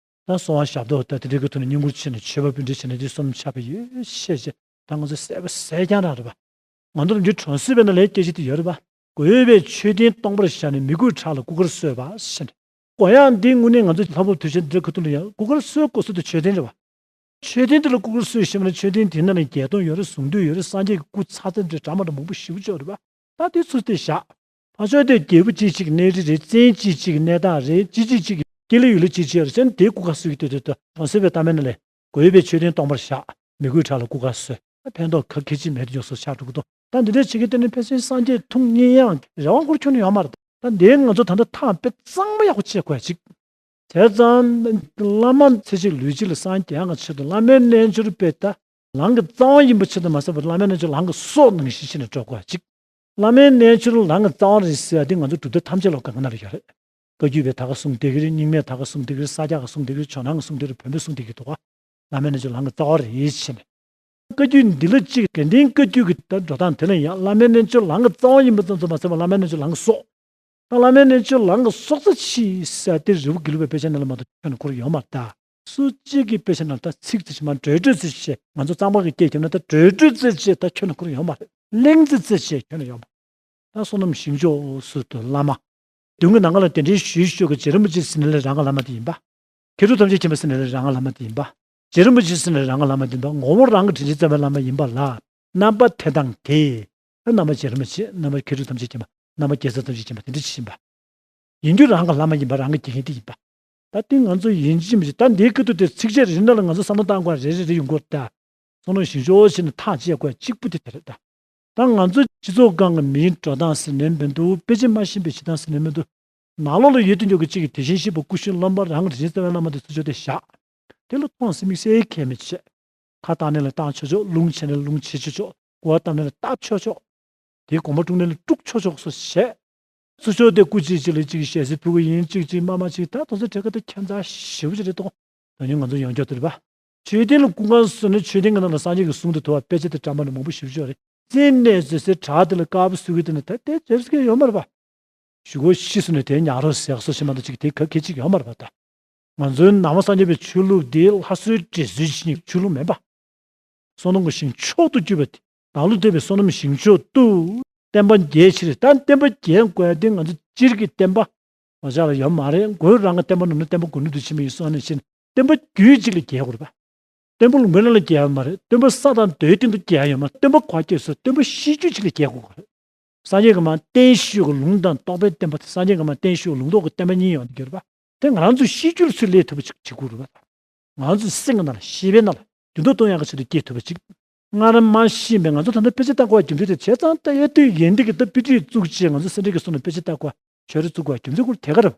ད་གསོལ་བ་ཞབས་ཏོག་ད་དེ་འདྲའི་གི་ཐོག་ནས་བསྙེན་བཀུར་བྱས་ནས་མཆོད་པ་འབུལ་འདྲ་བྱས་ནས་དེ་བསོད་ནམས་ཆགས་པ་ཡོད་ཤེས་བྱས་ད་ང་ཚོ་སྲས་པོ་སྲས་རྐྱང་རང་རེད་པ། ང་ཚོ་ནམ་རྒྱུན་གྲོང་གསེབ་པའི་ནང་ལས་སྐད་ཆ་དེ་ཡོད་རེད་པ། དགོས་པའི་མཆོད་རྟེན་སྟོང་པར་བཞག་ནས་མི་དགོས་བྲག་ལ་སྐུ་མཁར་བཟོས་པ་ཞེས་ནས། དགོས་ཡག་འདི་དངོས་གནས་ང་ཚོ་ལྷ་བབས་དུས་ཆེན་འདིའི་ཁ་ཐུག་ལ་ཡང་སྐུ་མཁར་བཟོས་དགོས་ས་དེ་མཆོད་རྟེན་རེད་པ། མཆོད་རྟེན་དེ་ལ་སྐུ་མཁར་བཟོས་ཞེས་པ་ནི་མཆོད་རྟེན་དེ་ནང་ལ་བརྒྱད་སྟོང་ཡོད་རེད། གཟུངས་བསྡུས་ཡོད་རེད། སངས་རྒྱས་ཀྱི་སྐུ་ཚར་ཚར་འདྲ་འདྲ་མ་འདྲ་མང་པོ་ཞེ་པོ་ཅིག་ཡོད་རེད་པ། ད་དེ་ཚུར་དེ་བཞག་ཕར་ཕྱོགས་དེ་རྒྱལ་པོ་གཅིག་གཅིག་གི་གནས་རི་རེད། བཙན་གཅིག་གཅིག་གི་གནས་བདག་རེད། གཅིག་གཅིག་གཅིག་གི་སྐྱེས་ལོ་ཡུལ་ལོ་གཅིག་གཅིག་རེད་ཟེར་ནས་དེའི་སྐུ་མཁར་བཟོས་ཀྱི་དེ་དེ་དེ་གྲོང་གསེབ་པའི་གཏམ་དཔེ་ནང་ལས་དགོས་པའི་མཆོད་རྟེན་སྟོང་པར་བཞག་མི་དགོས་བྲག་ལ་སྐུ་མཁར་བཟོས། ཕན་ཐོགས་ག་གེ་ཅིག་མེད་དུ་ཡོང་སོགས་ཆགས་འགྲོ་གི་འདུག་ད་འདི་འདྲ་བྱེད་ཀྱི་དེ་ནི་ཕལ་ཆེར་སངས་རྒྱས་ཐུགས་མཉེས་ཡག་རེ་བ་འཁོར་ཁྱོན་ནས་ཡོད་མ་རེད། ད་འདིའི་ང་ཚོ་ད་ལྟ་ཐག་དཔེ་གཙང་མ་ཡག་པོ་བཅད་དགོས་ཅིག་བྱས་ཙང་བླ་མ་ཚེ་གཅིག་ལུས་གཅིག་ལ་སངས་རྒྱས་ཡག་གི་ཆེད་དུ་བླ་མའི་རྣལ་འབྱོར་དཔེ་ད་ལམ་གྱི་རྩ་བ་ཡིན་པ་ཆེད་དུ་མ་ཟད་པར་བླ་མའི་རྣལ་འབྱོར་ལམ་གྱི་སྲོག་ནང་བཞིན་བྱས་ནས་སྤྲོད་དགོས་ཅིག་བླ་མའི་རྣལ་འབྱོར་ལམ་གྱི་རྩ་བ་རེད་ཟེར་བ་འདི་ང་ཚོ་གྲུབ་མཐའ་ཐམས་ཅད་ལ་གང་ག་ན་ལ་ཡོད་རེད། བཀའ་བརྒྱུད་པས་ད་ག་གསུངས་བསྡད་ཀྱི་རེད། རྙིང་མས་ད་ག་གསུངས་བསྡད་ཀྱི་རེད། ས་སྐྱ་ག་གསུངས་བསྡད་ཀྱི་རེད། ཇོ་ནང་ག་གསུངས་བསྡད་ཀྱི་རེད། བོན་པོས་གསུངས་བསྡད་ཀྱི་འདུག་ག་བླ་མའི་རྣལ་འབྱོར་ལམ་གྱི་རྩ་བ་རེད་ཟེར་ནས། བཀའ་བརྒྱུད་འདི་ལ་གཅིག་དགེ་ལྡན་བཀའ་བརྒྱུད་ཀྱི་ད་འགྲོ་སྟངས་དེ་ལ་ཡང་བླ་མའི་རྣལ་འབྱོར་ལམ་གྱི་རྩ་བ་ཡིན་པ་ཙམ་ཙམ་མ་ཟད་པར་བླ་མའི་རྣལ་འབྱོར་ལམ་གྱི་སྲོག་ད་བླ་མའི་རྣལ་འབྱོར་ལམ་གྱི་སྲོག་རྩ་ཆེ་ཟེར་དེ་རི་བོ་དགེ་ལུགས་པའི་དཔེ་ཆ་ནང་ལ་མ་གཏོགས་ཁྱོན་ནས་འཁོར་ཡོད་མ་རེད་ད། སུ་གཅིག་གིས་དཔེ་ཆ་ནང་ད་ཚིག་ཙམ་ཞིག་མ་འགྲོས་འགྲོས་ཙམ་ཞིག་ང་ཚོ་གཙང་པ་གི་སྐད་རྒྱབ་ན་ད་འགྲོས་འགྲོས་ཙམ་ཞིག་ད་ཁྱོན་ནས་འཁོར་ཡོད་མ་རེད། གླེང་ཙམ་ཙམ་ཞིག་ཁྱོན་ནས་ཡོད་མ་རེད། ད་བསོད་ནམས་ཞིང་མཆོག་སུ་དུ་བླ་མ། མདུན་གྱི་ནམ་མཁའ་ལ་གདན་འདྲེན་ཞུས་ཞུས་ཀྱི་རྗེ་རིན་པོ་ཆེ་ཟེར་ནས་ལས་རང་གི་བླ་མ་དེ་ཡིན་པ། མཁས་གྲུབ་ཐམས་ཅད་མཁྱེན་པ་ཟེར་ནས་ལས་རང་གི་བླ་མ་དེ་ཡིན་པ། རྗེ་རིན་པོ་ཆེ་ཟེར་ནས་རང་གི་བླ་མ་དེ་ཡིན་པ། ངོ་བོ་རང་གི་དྲིན་ཅན་རྩ་བའི་བླ་མ་ཡིན་པ་ལ། རྣམ་པ་དེ་དང་དེ། ད་རྣམ་པ་རྗེ་རིན་པོ་ཆེ། རྣམ་པ་མཁས་གྲུབ་ཐམས་ཅད་མཁྱེན་པ། རྣམ་པ་རྒྱལ་ཚབ་ཐམས་ཅད་མཁྱེན་པ་དེ་འདྲ་ཅིག་ཡིན་པ། ཡིན་རྒྱུ་རང་གི་བླ་མ་ཡིན་པ། རང་གི་དགེ་རྒན་དེ་ཡིན་པ། ད་དེ་ང་ཚོ་ཡིན་གཅིག་མིན་གཅིག་ད་འདིའི་ཁ་ཐུག་དེ་ཚིགས་བཅད་རེ་རེ་ནང་ལ་ང་ཚོ་བསམ་བློ་བཏང་དགོས་རེ་རེ་རེ་ཡོང་གི་ཡོད་རེད་ད། བསམ་བློ་ཞིབ་ཆ་བྱས་ནས་ཐག་བཅད་དགོས་གཅིག་པུ་དེ་དེ་རེད་ད། ད་ང་ཚོ་སྤྱི་ཚོགས་སྒང་གི་མིའི་འགྲོ་སྟངས་ཟེར་ནའི་མི་འདུག་དཔེ་ཆ་མ་ཤེས་པའི་བྱེད་སྟངས་ཟེར་ནའི་མི་འདུག་ནང་ལོགས་ལ་ཡོད་དུས་འཇོག་གི་གཅིག་གིས་དེ་བཞིན་གཤེགས་པ་སྐུ་གཞོན་སློབ་མ་རང་གི་དྲིན་ཅན་རྩ་བའི་བླ་མ་དེ་ཚུར་ཕྱོགས་ཏེ་བཞག་དེ་ལ་མཐོང་སེམས་དམིགས་བསལ་ཁྱད་མི་བྱེད། ཁ་བཏགས་ནས་ལ་བཏགས་ཆོག་ཆོག་རླུང་ཆེ་ནས་རླུང་ཆེ་ཆོག་ཆོག་གོ་བ་བཏབ་ནས་ལ་བཏབ་ཆོག་ཆོག་དེའི་གོམ་པ་དཀྲུགས་ནས་ལ་དཀྲུགས་ཆོག་ཆོག་སོགས་བྱས། ཚུར་ཕྱོགས་ཏེ་སྐུ་གཅིག་གཅིག་ལ་གཅིག་ཞལ་གསེར་ཕུལ་གི་ཡིན། གཅིག་གཅིག་མ་མ་གཅིག་ད་དོ་ཚོ་གྲལ་ཁ་དེ་ཁྱད་མཚར་ཞེ་པོ་ཅིག་རེད་དོ། ད་ནི་ང་ཚོ་ཡོངས་ཁྱབ་དེ་རེད་པ། མཆོད་རྟེན་ལ་སྐུ་ཁམས་གསོལ་ནས་མཆོད་རྟེན་གྱི་ནང་ལ་སངས་རྒྱས་ཀྱི་གསུང་དེ་ཐོས་པ་དཔེ་ཆ་དེ་འདྲ་མ་ནི་མང་པོ་ཞེ་པོ་ཅིག་ཡོད་རེད། རྩེ་ནས་བཟོས་སའི་བྲག་དེ་ལ་དཀར་པོ་བཟོས་གི་དེ་ནི་ད་དེ་བྱེད་སྲིད་ཀྱི་ཡོད་མ་རེད་པ། གཞུག་གུ་ཤི་སོང་ནས་དེ་ཉག་རོ་ཟེར་སོགས་ཞེ་མ་གཏོགས་ཅིག་དེ་ག་གེ་ཅིག་ཡོད་མ་རེད་པ་ད། ང་ཚོའི་ནང་པ་སངས་རྒྱས་པའི་ཆོས་ལུགས་འདི་ལྷ་གསོལ་འདྲེ་གསོལ་གྱི་ཆོས་ལུགས་མིན་པ། བསོད་ནམས་ཀྱི་ཞིང་མཆོག་ཏུ་གྱུར་པ་དེ་བདག་བློ་གཏད་པའི་བསོད་ནམས་ཞིང་མཆོག་ཏུ་བསྟན་པ་རྒྱས་ཕྱིར། ད་བསྟན་པ་རྒྱས་དགོས་ཡ་དེ་ང་ཚོ་སྤྱིར་གྱི་བསྟན་པ་འོ་ཅག་ལ་ཡོད་མ་རེད། མགོ་རང་གི་བསྟན་པ་ནོར་ན་བསྟན་པ་མགོ་ནུབ་ཏུ་ཕྱིན་པ་ཡིན་སོང་ནས་ཕྱིན། བསྟན་པ་རྒྱུད་གཅིག་ལ་རྒྱས་དགོས་རེད་པ། བསྟན་པ་ལུང་པའི་ནང་ལ་རྒྱས་ཡ་མ་རེད། བསྟན་པ་ས་དང་རྡོའི་སྟེང་དུ་རྒྱས་ཡ་ཡོད་མ་རེད། བསྟན་པ་ག་རྒྱས་སོ་བསྟན་པ་གཤིས་རྒྱུད་གཅིག་ལ་རྒྱས་དགོས་པ་རེད། སངས་རྒྱས་ཀྱི་མ་བསྟན་བཞུགས་ཀྱི་ལུང་དང་རྟོགས་པའི་བསྟན་པ་དེ་སངས་རྒྱས་ཀྱི་མ་བསྟན་བཞུགས་ཀྱི་ལུང་རྟོགས་ཀྱི་བསྟན་པ་གཉིས་ཡོང་དུ་གྱུར་པ། དེ་ང་རང་ཚོའི་གཤིས་རྒྱུད་ལ་ཚུར་སླེབས་ཐུབ་པ་ཅིག་བྱེད་དགོས་རེད་པ། ང་ཚོའི་སེམས་ཀྱི་ནང་ལ་ཤེས་པའི་ནང་ལ་འགྱུར་ལྡོག་གཏོང་ཡག་གི་ཆེད་དུ་སྐྱེས་ཐུབ་པ་ཅིག་སྔར་མ་ཤེས་པའི་ང་ཚོ་ད་ལྟ་དཔེ་ཆ་ལྟ་དགོས་པ་རྒྱུ་མཚན་དེ་བྱས་ཙང་ད་ཡ་དུས་ཡིན་འདི་གི་ད་དཔེ་ཁྲིད་བཙུགས་བྱས་ང་ཚོ་སེ་འབྲས་ཀྱི་གསུང་ནས་དཔེ་ཆ་ལྟ་དགོས་པ་ཆོས་རེ་བཙུགས་དགོས་པ་རྒྱུ་མཚན་ཁོ་དེ་ག་རེད།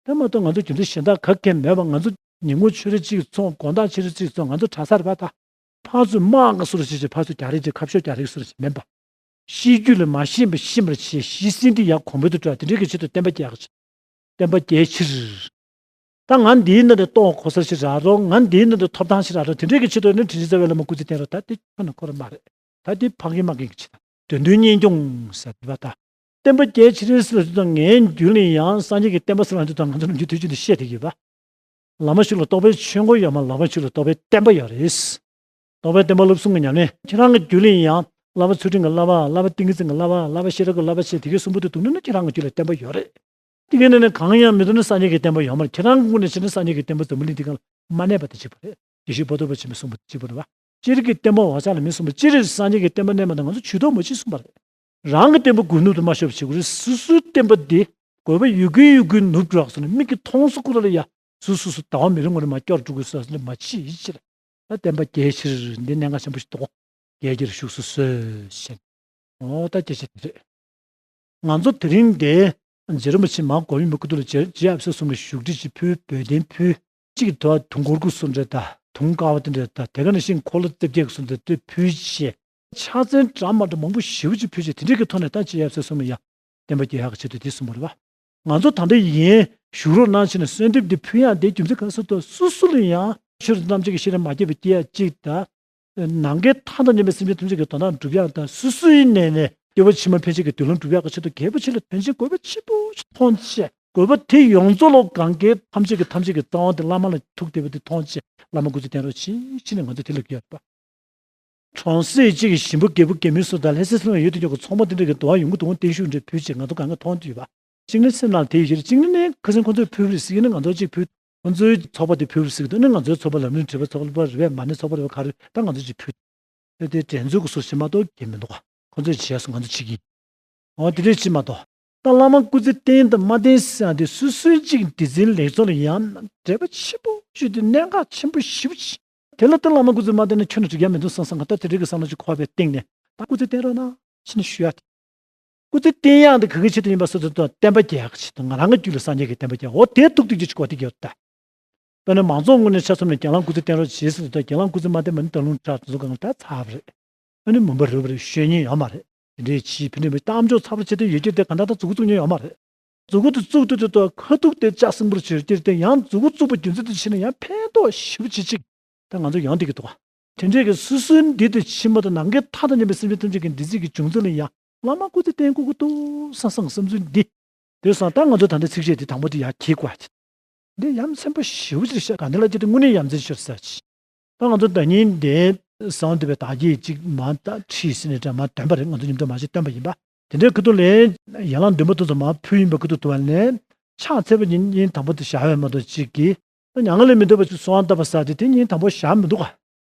དེ་མ་གཏོགས་ང་ཚོ་རྒྱུ་མཚན་གཞན་དག་ག་གེ་མེད་པ། ང་ཚོ་ཉིན་གུང་ཆུ་རེ་གཅིག་འཚོང་དགོང་དག་ཕྱི་རེ་གཅིག་འཚོང་ང་ཚོ་གྲྭ་སར་བ་ད། ཕར་ཚུར་དམག་གི་སོར་ཞིག་ཕར་ཚུར་རྒྱག་རེས་བྱེད་ཁ་ཕྱོགས་རྒྱག་རེས་སོར་ཞིག་མིན་པ། ཤེས་རྒྱུད་ལ་མ་ཤེས་པ་ཤེས་པར་བྱེད། ཤེས་ཟིན་དེ་ཡར་གོང་འཕེལ་དུ་འགྲོ་བ་དེ་འདྲའི་གི་ཆེད་དུ་བསྟན་པ་རྒྱས་ཀྱི་ཆེད། བསྟན་པ་རྒྱས་ཕྱིར། ད་ང་འདིའི་ནང་དུ་ལྟོ་གོ་ས་ཞིག་རག་རོགས། ང་འདིའི་ནང་དུ་ཐོབ་ཐང་ཞིག་རག་རོགས། དེ་འདྲའི་གི་ཆེད་དུ་ནི་དྲིན་ཅན་རྩ་བའི་བླ་མ་སྐུ་ཚེ་བརྟན་རོགས། ད་དེ་ཁྱོན་ནས་ཁོ་རང་མ་རེད། ད་དེ་ཕངས་ཀྱིན་མ་ཀྱིན་གྱི་ཆེད་དུ་དོན་དུ་གཉེན་སྐྱོང་ཟེར་བ་ད། བསྟན་པ་རྒྱས་ཕྱིར་ཟེར་དུས་ད་ངའི་རྒྱུད་ལ་ཡང་སངས་རྒྱས་ཀྱི་བསྟན་པ་ཟེར་བ་དེ་ད་ང་ཚོ་ནམ་རྒྱུན་དུས་རྒྱུན་དུ་བཤད་བསྡད་ཀྱི་ཡོད་པ། བླ་མ་ཞིག་ལ་རྟོགས་པའི་ཆོས་འཁོར་ཡོད་མ། བླ་མ་ཞིག་ལ་རྟོགས་པའི་བསྟན་པ་ཡོད་རེད། རྟོགས་པའི་བསྟན་པ་བསླབ་གསུམ་གྱི་ཉམས་ལེན། ཁྱེད་རང་གི་རྒྱུད་ལ་ཡང་བསླབ་པ་ཚུལ་ཁྲིམས་ཀྱི་བསླབ་པ། བསླབ་པ་ཏིང་ངེ་འཛིན་གྱི་བསླབ་པ། བསླབ་པ་ཤེས་རབ་ཀྱི་བསླབ་པ་བྱས་དེ་གའི་གསུམ་པོ་དེ་འདུག་ན་ནི་ཁྱེད་རང་གི་རྒྱུད་ལ་བསྟན་པ་ཡོད་རེད། དེ་གའི་ནང་ནས་གང་ཡང་མི་འདུག་ན་སངས་རྒྱས་ཀྱི་བསྟན་པ་ཡོད་མ་རེད། ཁྱེད་རང་གི་ངོས་ནས་བྱས་ན་སངས་རྒྱས་ཀྱི་བསྟན་པ་འཛམ་བུ་གླིང་འདི་སྒང་ལ་མ་གནས་པ་དེ་གཅིག་པ་རེད། དགེ་བཤེས་པོ་ཏོ་པ་ཆེན་པོས་གསུངས་པ་དེ་གཅིག་པ་རེད་བ། སྤྱིར་གྱི་བསྟན་པ་འོ་ཅག་ལ་མི་གསུངས་པ། སྤྱིར་སངས་རྒྱས་ཀྱི་བསྟན་པ་གནས་མ་ད་ང་ཚོ་ཇུས་གཏོགས་མ་བྱེད་གསུངས་པ་རེད། རང་གི་བསྟན་པ་མགོ་ནུབ་ཏུ་མ་ཤོར་བ་བྱེད་དགོས་རེད། སོ་སོའི་བསྟན་པ་འདི་དགོས་པ་ཡོད་ཀྱིན་ཡོད་ཀྱིན་ནུབ་འགྲོ་བ་སོང་ན་མིག་གིས་མཐོང་སོ་ཁོ་ར་ལ་ཡ་སོ་སོ་སོ་ཟླ་བ་མི་རིང་བར་མ་སྐྱོར་འགྲོ་དགོས་སོ་ཟེར་ནས་མ་བྱེད་ཡིད་ཆེས་རེད། ད་བསྟན་པ་རྒྱས་ཕྱིར་འདི་གནད་འགག་ཆེན་པོ་ཞིག་འདུག་གོ། རྒྱས་ཀྱིར་བཞུགས་སུ་གསོལ་ཞེས། འོ་ད་སྐད་ཆ་དེ་རེད། ང་ཚོ་དེ་རིང་འདིར་རྗེ་རིན་པོ་ཆེ་མ་གོ་མི་མི་སྐུ་ཐོག་ལ་རྗེ་རྗེ་ཡབ་སྲས་གསུམ་གྱི་བཞུགས་ཁྲི་ཅིག་ཕུལ། འབོལ་གདན་ཕུལ། གཅིག་གི་ཐོག་དུང་འཁོར་དགུ་གསུམ་རེ་དང་དུང་དཀར་བ་དེ་འདྲ་དང་དེ་ག་ནང་བཞིན་འཁོར་ལོ་རྩིབས་བརྒྱད་གསུམ་དེ་དེ་ཕུལ་བྱས། ཕྱག་མཚན་འདྲ་མ་འདྲ་མང་པོ་ཞེ་པོ་ཅིག་ཕུལ་བྱས་དེ་འདྲའི་གི་ཐོག་ནས་ད་རྗེ་ཡབ་སྲས་གསུམ་ལ་ཡང་བསྟན་པ་རྒྱས་ཡག་གི་ཆེད་དུ་དེ་གསུངས་པ་རེད་བ། ང་ཚོ་ད་ལྟ་ཡིན་བཞུགས་རོགས་གནང་བྱས་ནས་གསོལ་འདེབས་འདི་ཕུལ་ཡག་དེ་རྒྱུ་མཚན་ག་རེ་ཟེར་ན་སོ་སོ་ལ་ཡང་ཆོས་རྣམ་འབྱེད་ཀྱི་ཤེས་རབ་མ་སྐྱེས་པ་སྐྱེ་ཡག་གཅིག་དང་། ནམ་མཁའི་མཐའ་དང་མཉམ་པའི་སེམས་ཅན་ཐམས་ཅད་ཀྱི་དོན་དག་འགྲུབ་ཡག་དང་སོ་སོའི་ནང་ནས་སྐྱེ་བ་ཕྱི་མ་ཕན་ཆད་ཀྱི་མདུན་ལམ་འགྲུབ་ཡག་གི་ཆེད་དུ་གལ་པོ་ཆེ་ལ་དོན་ཆེན་དགོས་པ་ཆེན་པོ་ཞིག་མཐོང་བྱས། དགོས་པ་དེ་ཡོངས་རྫོགས་ལ་གང་གའི་ཐམས་ཅད་ཀྱི་ཐམས་ཅད་ཀྱི་རྩ་བ་དེ་བླ་མ་ལ་ཐུག་བསྡད་པ་དེ་མཐོང་བྱས། བླ་མ་སྐུ་ཚེ་བརྟན་རོགས་གྱིས་ཕྱིན་ནས་ང་ཚོ་དེ་ལ་གུས་པ། གྲོང་གསེབ་གཅིག་གི་ཞིང་པ་རྒད་པོ་རྒད་མོའི་སུ་དང་ལྷ་སའི་སེམས་ལ་ཡོད་དུ་ཡོད་ཀྱི་ཚོང་པ་དེ་འདྲ་གི་དུ་བ་ཡོང་གི་འདུག་བརྟན་བཞུགས་འདྲ་ཕུལ་བྱས་ང་ཚོ་གང་ག་མཐོང་དུས་པ། གཅིག་ནི་སེམས་ནང་དེ་ཡོད་ཀྱི་རེད། གཅིག་ནི་ནི་ཁ་སང་ཁོ་ཚོས་ཕུལ་བ་རེད་ཟེར་གྱི་ནི་ང་ཚོ་གཅིག་ཕུལ། ཁོ་ཚོའི་ཚོགས་པ་དེ་ཕུལ་བ་ཟེར་གྱི་འདུག་ནི་ང་ཚོའི་ཚོགས་པ་ལམ་རིམ་ཁྲིད་པ་ཚོགས་པ་རེད་པས། མ་ཎི་ཚོགས་པ་རེད་པས། ག་རེ་ད་ང་ཚོ་གཅིག་ཕུལ། དེ་དེ་འགྲན་རྩོད་ཀྱི་སོ་ཞིག་མ་གཏོགས་གལ་མི་འདུག་ག་ཁོ་ཚོས་བྱས་སོང་ང་ཚོ་བྱེད་ཀྱི་ཡིན། འོ་དེ་འདྲས་ཅིག་མ་གཏོགས། ད་བླ་མ་སྐུ་ཚེ་བརྟན་དང་མ་བརྟན་ཟེར་ཡག་དེ་སོ་སོའི་གཅིག་འདི་འཛིན་ལེགས་ཚོགས་ལ་ཡང་འབྲེལ་བ་ཆེན་པོ་ཞིག་དེ་གནད་འགག་ཆེན་པོ་ཞེ་པོ་ཅིག་དེ་ལ་ད་བླ་མ་སྐུ་ཚེ་མ་བསྟེན་ན་ཁྱོན་ནས་འགྲིག་ཡ་མི་འདུག་བསམ་བསམ་ག་ད་དེ་འདྲའི་གི་བསམ་བློ་ཅིག་འཁོར་བའི་སྟེང་ནས་ད་སྐུ་ཚེ་བསྟེན་རོགས་གནང་ཕྱིན་ནས་ཞུ་ཡ་དེ། སྐུ་ཚེ་བསྟེན་ཡག་དེ་ག་གི་ཆེད་དུ་ཡིན་པ་སོ་སོ་དང་བསྟན་པ་རྒྱས་ཡག་གི་ཆེད་དུ། ང་རང་གི་རྒྱུད་ལ་སངས་རྒྱས་ཀྱི་བསྟན་པ་རྒྱས། འོ་དེ་ཐུག་ཐུག་ཅིག་གོ་བདེ་རྒྱག་ད། དཔེར་ན་མང་ཚོགས་ངོས་ནས་ཆ་མཚོན་ན་རྒན་ལགས་སྐུ་ཚེ་བསྟེན་རོགས་བྱེད་ཟེར་དུས། རྒན་ལགས་སྐུ་ཚེ་མ་བསྟེན་པ་ནི་ད་ལུང་དྲག་དེ་ཚོ་གང་ལ་ད་ཚར་བ་རེད། ཨ་ནི་མུན་པ་རུབ་རེད། ཤོད་ཉེན་ཡོད་མ་རེད། དེ་འདྲའི་ཕྱིའི་ཕན་འབྲས་མི་གཏམ་བརྗོད་ཚ་པོ་བྱེད་དུས་ཡོད་ཀྱི་དེ་ག་འདྲ་ད་མཛུབ་གུ་བཙུགས་ཉེན་ཡོད་མ་རེད། མཛུབ་གུ་དེ་བཙུགས་དུས་དེ་ད་ཁ་ཐུག་དེ་ལྕགས་སྲིན་པོར་གྱུར་གྱི་དེ་ཡང་མཛུབ་གུ་བཙུགས་པ་རྒྱུ་མཚན་དེ་ཕྱིན་ན་ཡང་ཕན་ཐོགས་ཞེ་པོ་ཅིག་ཅིག་ད་ང་ཚོ་ཡོང་བསྡད་ཀྱི་འདུག་ག་དེ་འདྲའི་གི་སོ་སོའི་འདི་དང་ཕྱི་མ་དང་ནང་གི་མཐའ་དང་མཉམ་པའི་སེམས་ཅན་ཐམས་ཅད་ཀྱི་བདེ་སྐྱིད་ཀྱི་འབྱུང་རྩ་ལ་ཡང་བླ་མ་སྐུ་ཚེ་བསྟེན་དགོས་ཀྱི་འདུག་བསམ་བསམ་བསམ་ཚུལ་འདི། དེ་སོང་ཙང་ད་ང་ཚོ་ད་ལྟ་ཚིགས་བཅད་འདི་དང་པོ་འདི་ཡར་འཁྱེར་དགོས་ཀྱི། འདི་ཡ་མཚན་པོ་ཞེ་པོ་ཅིག་རེད་ཤག་ག་འདི་ལ་ཅི་སྟེ་དངོས་གནས་ཡ་མཚན་ཤོར་ས་ཅིག་ད་ང་ཚོ་ཟླ་ཉིན་འདི་ཟངས་འདུས་པའི་དར་རྒྱས་ཅིག་མ་ད་ཁྲིད་ཟིན་ནས་འདྲ་མ་འདོན་པ་རེད། ང་ཚོ་མཉམ་དུ་མ་ཞིག་འདོན་པ་ཡིན་པ། དེ་འདྲའི་ཁུ་ཏོ་ལན་ཡན་ལག་འདོན་པ་དེ་ཚོ་མ་ཕུལ་ཡིན་པ་ཁུ་ཏོ་དུ་བ་ལན་ཕྱག་འཚལ་བ་ཉིན་ཉིན་དང་པོ་དེ་བཞག་ཡོད་མ་གཏོགས་ཅིག་གིས་ད་མྱ་ངན་ལས་མི་འདའ་བ་ཅིག་གསོལ་བ་བཏབ་པ་ཟེར་དེ་དེ་ཉིན་དང་པོ་བཞག་མི་འདུག་ག་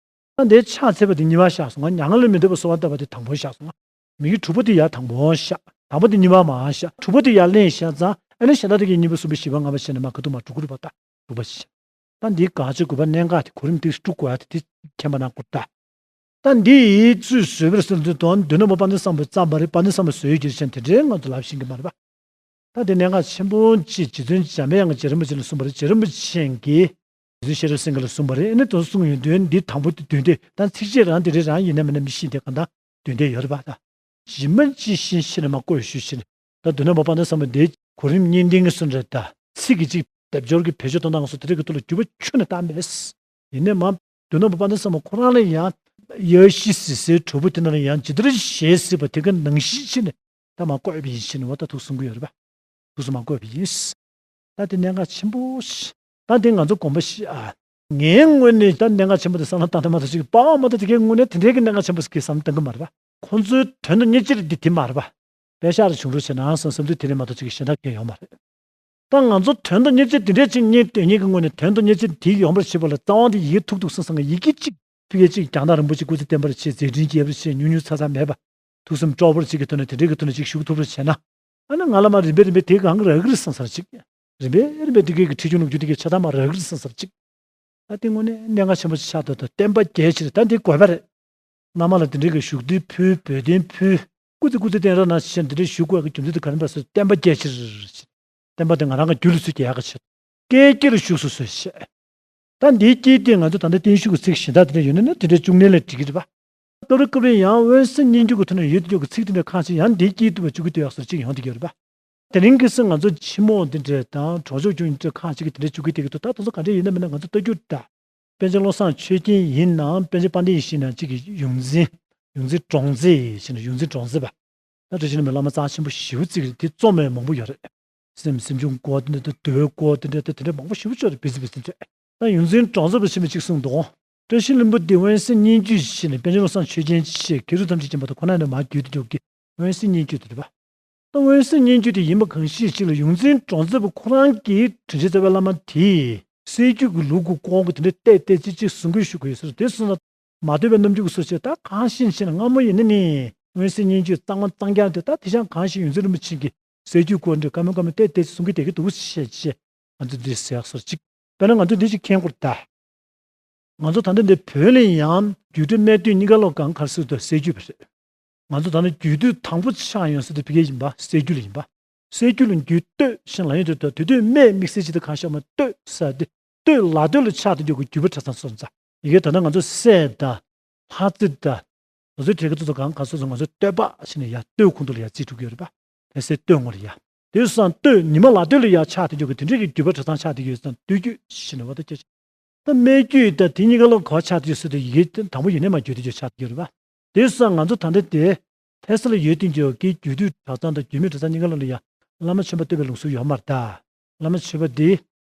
ད་འདི་ཕྱག་འཚལ་བ་དེ་གཉིས་པ་བཞག་སོང་ང་། མྱ་ངན་ལས་མི་འདའ་བ་གསོལ་བ་བཏབ་པ་དེ་དང་པོ་བཞག་སོང་ང་། མི་དགེ་དྲུག་པོ་དེ་ཡར་དང་པོ་བཞག་དང་པོ་དེ་གཉིས་པ་མར་བཞག་དྲུག་པོ་དེ་ཡར་ལེན་བཞག་ཙང་ཨ་ནི་གཞན་དག་དེ་གའི་གཉིས་པ་གསུམ་པ་བཞི་པ་ལྔ་པ་བྱས་ནས་མར་ཁ་ཐུག་མར་དྲུག་གི་རུ་བ་ད་དྲུག་པ་བཞག་ད་འདིའི་དགག་བྱ་དགུ་པ་གནད་འགག་དེ་གོ་རིམ་དེ་དཀྲུག་དགོས་ཡ་དེ་དེ་མཁྱེན་པ་གནང་དགོས་ད། ད་འདི་ཡི་ཚུལ་བཟོད་པར་གསོལ་འདེབས་དང་མདོ་ནས་མ་དཔལ་ལྡན་བསམ་པས་བརྩམས་པ་རེད། དཔལ་ལྡན་བསམ་པས་བཟོ་ཡི་གྱུར་ཅན་དེ་འདྲའི་ང་ཚོ་ལབ་ཤེས་ཀྱི་མ་རེད་པ། ད་དེ་གནད་འགག་ཆེན་པོ་ཅིག་རྗེ་བཙུན་འཇམ་པའི་དབྱངས་ཀྱིས་རྗེ་རིན་པོ་ཆེ་ལ་གསུངས་པ་རེད། རྗེ་རིན་པོ་ཆེ་གིས་རྗེ་བཙུན་ཤེས་རབ་སེང་གེ་ལ་གསུངས་པ་རེད། ཨ་ནི་དེ་གསུངས་ཡོང་དུས་འདི་དང་པོ་དེ་འདོན་དེ་ད་ཚིགས་བཅད་རང་དེ་རེད། རང་ཡིན་ན་མིན་ན་མི་ཤེས་དེ་གང་ལྟར་འདོན་དེ་ཡོད་རེད་པ། ད་ཇི་མ་ཇི་བཞིན་ཤེས་ནས་མ་བཀོད་ཞུ་ཤེས་ནས་ད་མདོ་ནས་མ་དཔལ་ལྡན་བསམ་པ་འདི་གོ་རིམ་གཉིས་ལྡན་གྱི་སུ་འདྲ་ད་ཚིག་གི་ཅིག་སྡེབ་སྦྱོར་གྱི་བེད་སྤྱོད་གཏོང་སྟངས་སོགས་དེ་རིགས་ཀྱི་ཐོག་ལ་འགྱུར་བ་ཁྱོན་ནས་བཏང་མེད། ཡིན་ནའི་མ་མདོ་ནས་མ་དཔལ་ལྡན་བསམ་པ་ཁོ་རང་ལ་ཡང་དབྱར་བཞི་ཟེར་སའི་དྲོ་པོ་དེ་ན་ལ་ཡང་ཇི་ལྟར་བཞེད་སྲིད་པ་དེ་ག་ནང་བཞིན་བྱས་ནས་ད་མ་བཀོད་པ་ཡིན་ཕྱིན་འོ་ད་ཐུགས་གསུང་གི་ཡོད་རེད་པ། ཐུགས་གསུང་མ་བཀོད་པ་ཡིན། ད་དེ་གནད་འགག་ཆེན་པོ་ཞིག་ད་དེ་ང་ཚོ་དགོངས་པ་ཞིག་ཨ། ངའི་ངོས་ནས་ད་གནད་འགག་ཆེན་པོ་དེ་བསམ་བློ་བཏང་དེ་མ་གཏོགས་ཅིག་པའོ་མ་གཏོགས་དེ་གའི་ངོས་ནས་དེ་འདྲའི་གི་གནད་འགག་ཆེན་པོ་ཞིག་གི་བསམ་བློ་གཏང་གི་མ་རེད་པ། ཁོང་ཚོའི་དོན་དང་གཉེར་གཅིག་འདི་དེ་མ་རེད་པ། དཔེ་ཤག་རེ་བྱུང་རོགས་བྱེད་ནའང་བསམ་བསམ་དུས་དེ་ལས་མ་གཏོགས་ཅིག་གི་གཞན་དག་གང་ཡོད་མ་རེད། ད་ང་ཚོ་དོན་དང་གཉེར་གཅིག་དེ་འདྲའི་ཅིག་གཉེར་དོན་གཉེར་གྱི་ངོས་ནས་དོན་དང་གཉེར་གཅིག་དེ་ཡོང་བར་བྱེད་པ་ལ་རྩ་བ་འདི་ཡི་གེ་ཐུག་ཐུག་སང་སང་གི་ཡི་གེ་གཅིག་ཕ་གི་གཅིག་རྒྱང་ཐག་རིང་པོ་ཅིག་སྐུ་ཚེ་བརྟན་པར་བྱེད། མཛད་འཕྲིན་རྒྱས་པར་བྱེད། ཉུང་ཉུང་ཚ་ཚ་མེད་པ། ཐུགས་སེམས་སྤྲོ་པོར་གཅིག་གི་ཐོག་ནས་དེ་འདྲའི་གི་ཐོག་ནས་གཅིག་ཞུགས་ཐུབ་པར་བྱས་ན། ཨ་ནི་ང་ལ་མ་རིམ་པས་རིམ་པས་དེ་གང་གི་རག་གི་རེད་བསམ་སར་གཅིག་རིམ་པས་རིམ་པས་དེ་གའི་གི་ཁྲིད་སྐྱོང་ལུགས་རྒྱུ་དེ་གའི་ཆ་ཚང་མ་རག་གི་རེད་བསམ་སར་གཅིག་ད་དེ་དངོས་གནས་གནད་འགག་ཆེན་པོ་ཞིག་ཆགས་འདུག་ད་བསྟན་པ་རྒྱས་ཕྱིར་ད་འདི་དགོས་པ་རེད། བླ་མ་ལ་དེ་འདྲའི་གི་བཞུགས་ཁྲི་ཕུལ། འབོལ་གདན་ཕུལ། སྐུ་ཚེ་སྐུ་ཚེ་བརྟན་རོགས་གནང་ཞེས་འདི་འདྲའི་ཞུ་དགོས་ཀྱི་རྒྱུ་མཚན་དེ་ག་རེ་ཡིན་པ་ཟེར་བསྟན་པ་རྒྱས་ཕྱིར། བསྟན་པ་དེ་ང་རང་གི་རྒྱུད་ལ་ཚུར་རྒྱས་ཡག་གི་ཆེད། བསྐལ་བརྒྱར་བཞུགས་སུ་གསོལ་ཞེས། ད་འདིའི་དཀྱིལ་དེ་ང་ཚོ་ད་ལྟ་བརྟན་བཞུགས་ཀྱི་ཚིག་གཞན་དག་དེ་འདྲ་ཡོད་ན་ན་དེ་འདྲའི་བཅུག་ནས་ལས་འགྲིག་གི་རེད་པ། སྐབས་རེ་སྐབས་རེ་ཡང་དབེན་སའི་སྙན་བརྒྱུད་ཀྱི་ཐོག་ནས་ཡོད་དེ་འཇོག་གི་ཚིག་དེ་འདྲ་ཁག་ཅིག་ཡང་འདིའི་དཀྱིལ་དུ་བ་བཅུག་གི་འདུག་ཡག་སོར་ཅིག་ཡོང་བསྡད་ཀྱི་ཡོད་རེད་པ། དེ་རིང་གི་སྲིད་ང་ཚོ་ཕྱི་མོ་འདི་འདྲས་དང་གྲོགས་ཆོག་རྒྱུ་འདི་འདྲས་ཁག་ཅིག་གིས་དེ་འདྲས་བཅུག་གི་བསྡད་ཀྱི་འདུག་ད་དེ་ཚོ་ག་འདྲས་ཡིན་ན་མིན་ན་ང་ཚོ་ལྟ་རྒྱུ་ད། པཎ་ཆེན་བློ་བཟང་ཆོས་རྒྱན་ཡིན་ནམ་པཎ་ཆེན་དཔལ་ལྡན་ཡེ་ཤེས་ཡིན་ནམ་གཅིག་གི་ཡོངས་འཛིན། ཡོངས་འཛིན་གྲོང་རྩེ་ཡིན་ཞེས་ན་ཡོངས་འཛིན་གྲོང་རྩེ་པ། ད་དེ་བཞིན་མི་བླ་མ་རྩ་ཆེན་པོ་ཞེ་པོ་ཅིག་རེད། དེ་རྩོམ་མཁན་མང་པོ་ཡོད་རེད། སེམས་སེམས་བྱུང་སྐོར་དེ་འདྲ་དང་འདུལ་བའི་སྐོར་དེ་འདྲ་དང་དེ་འདྲ་མང་པོ་ཞེ་པོ་ཅིག་ཡོད་རེད། བི་ཟི་བི་ཟི་འདྲ། ད་ཡོངས་འཛིན་གྲོང་རྩེ་པ་ཆེན་པོས་གཅིག་གསུངས་འདུག་བཀྲ་ཤིས་ལྷུན་པོ་འདི་དབེན་སའི་སྙན་བརྒྱུད་ཞེས་ནས་པཎ་ཆེན་བློ་བཟང་ཆོས་རྒྱན་ཆེ་མཁས་གྲུབ་ཐམས་ཅད་མཁྱེན་པ་དང་ཁོ་ན་ནས་མར་བརྒྱུད་དེ་འཇོག་གི་དབེན་སའི་སྙན་བརྒྱུད་དེ་རེད་པ། ད་དབེན་སའི་སྙན་བརྒྱུད་དེ་ཡིན་པ་གང་ཞིག་ཅིག་ལ་ཡོངས་འཛིན་གྲོང་རྩེ་པ་ཁོ་རང་གིས་དྲིན་ཅན་རྩ་བའི་བླ་མ་དེས་སྲད་རྒྱུད་ཀྱི་ལུགས་ཀྱི་སྐོར་གྱི་དེ་འདྲའི་ཏོག་ཙམ་ཅིག་གསུང་སྐད་ཞུ་དགོས་ཡོད་ཟེར། དེ་སོང་ན་མ་ཐོས་པའི་རྣམ་འགྱུར་གྱི་སོ་བྱས། ད་གང་ཤེས་ཤེས་ན་སྔ་མོ་ཡིན་ན་ནི་དབེན་སའི་སྙན་བརྒྱུད་གཙང་མ་གཙང་རྐྱང་དེ་ད་དེ་ཤང་གང་ཞིག་ཡོངས་འཛིན་རིན་པོ་ཆེ་གིས་སྲད་རྒྱུད་སྐོར་འདི་བཀའ་མོལ་བཀའ་མོལ་ཏོག་ཙམ་ཅིག་གསུང་གི་བསྡད་ཀྱི་འདུག་ཞེས་བྱས། ང་ཚོ་འདི་ཟེར་ཡག་སོར་གཅིག་དཔེར་ན་ང་ཚོ་འདི་ཅིག་མཁྱེན་དགོས་རེད་ད། ང་ཚོ་ད་ལྟ་འདི་བོད་ལ་ཡང་རྒྱུད་སྟོད་སྨད་སྟོད་གཉིས་ཀ་ལོ་གང་གར་སྲིད་དུ་སྲད་རྒྱུད་པ་རེད། ང་ཚོ་ད་ལྟ་རྒྱུད་སྟོད་དང་པོ་ཆགས་ཡོང་ས་དེ་ཕ་གི་ཡིན་པ་སྲད་རྒྱུད་ལ་ཡིན་པ། སྲད་རྒྱུད་ལ་རྒྱུད་སྟོད་ཞེས་ལབ་ཡོང་དུས་ད་དེ་དུས་སྨད་དམིགས་བསལ་ཅིག་ཏུ་གང་ཤར་མ་སྟོད་ས་དེ་སྟོད་ལ་སྟོད་ལ་ཆགས་དེ་འཇོག་གི་རྒྱུད་པ་གྲྭ་ཚང་སོང་ཙང་ཡི་གེ་ད་ལྟ་ང་ཚོ་སྲས་དང་ལྷ་རྩེ་དང་། ང་ཚོའི་གྲས་ཀྱི་ཚོ་ཚོ་གང་ག་སོ་སོ་ང་ཚོ་སྟོད་པ་ཞེས་ནས་ཡར་སྟོད་ཁོངས་གཏོགས་ལ་ཡར་རྩིས་སྤྲོད་ཀྱི་ཡོད་རེད་པ། དེ་སྲས་སྟོད་ངོ་ལ་ཡ། དེ་སང་སྟོད་ཉི་མ་ལ་སྟོད་ལ་ཡ་ཆགས་དེ་འཇོག་གི་དེ་འདྲའི་གི་རྒྱུད་པ་གྲྭ་ཚང་ཆགས་དེ་ཡོད་ཙང་སྟོད་རྒྱུད་ཞེས་ནས་བ་ད་སྐྱེ། ད་སྨད་རྒྱུད་ད་དེ་གཉིས་ཀ་ལོ་ག་ཆགས་དེ་ཡོད་ཟེར་དུས་ཡི་གེ་དང་པོ་ཡོད་ནས་མ་བརྒྱུད་དེ་འཇོག་ཆགས་དེ་ཡོད་རེད་པ། དེ་སང་ང་ཚོ་ད་ལྟ་དེ་ལྷ་ས་ལ་ཡོད་དེ་འཇོག་གི་རྒྱུད་སྟོད་གྲྭ་ཚང་དང་རྒྱུད་སྨད་གྲྭ་ཚང་གཉིས་ཀ་ལོ་ལ་ཡ་བླ་མ་མཆོད་པ་བསྟོད་པའི་ལུགས་སྲོལ་ཡོད་མ་རེད་ད། བླ་མ་མཆོད་པ་དེ་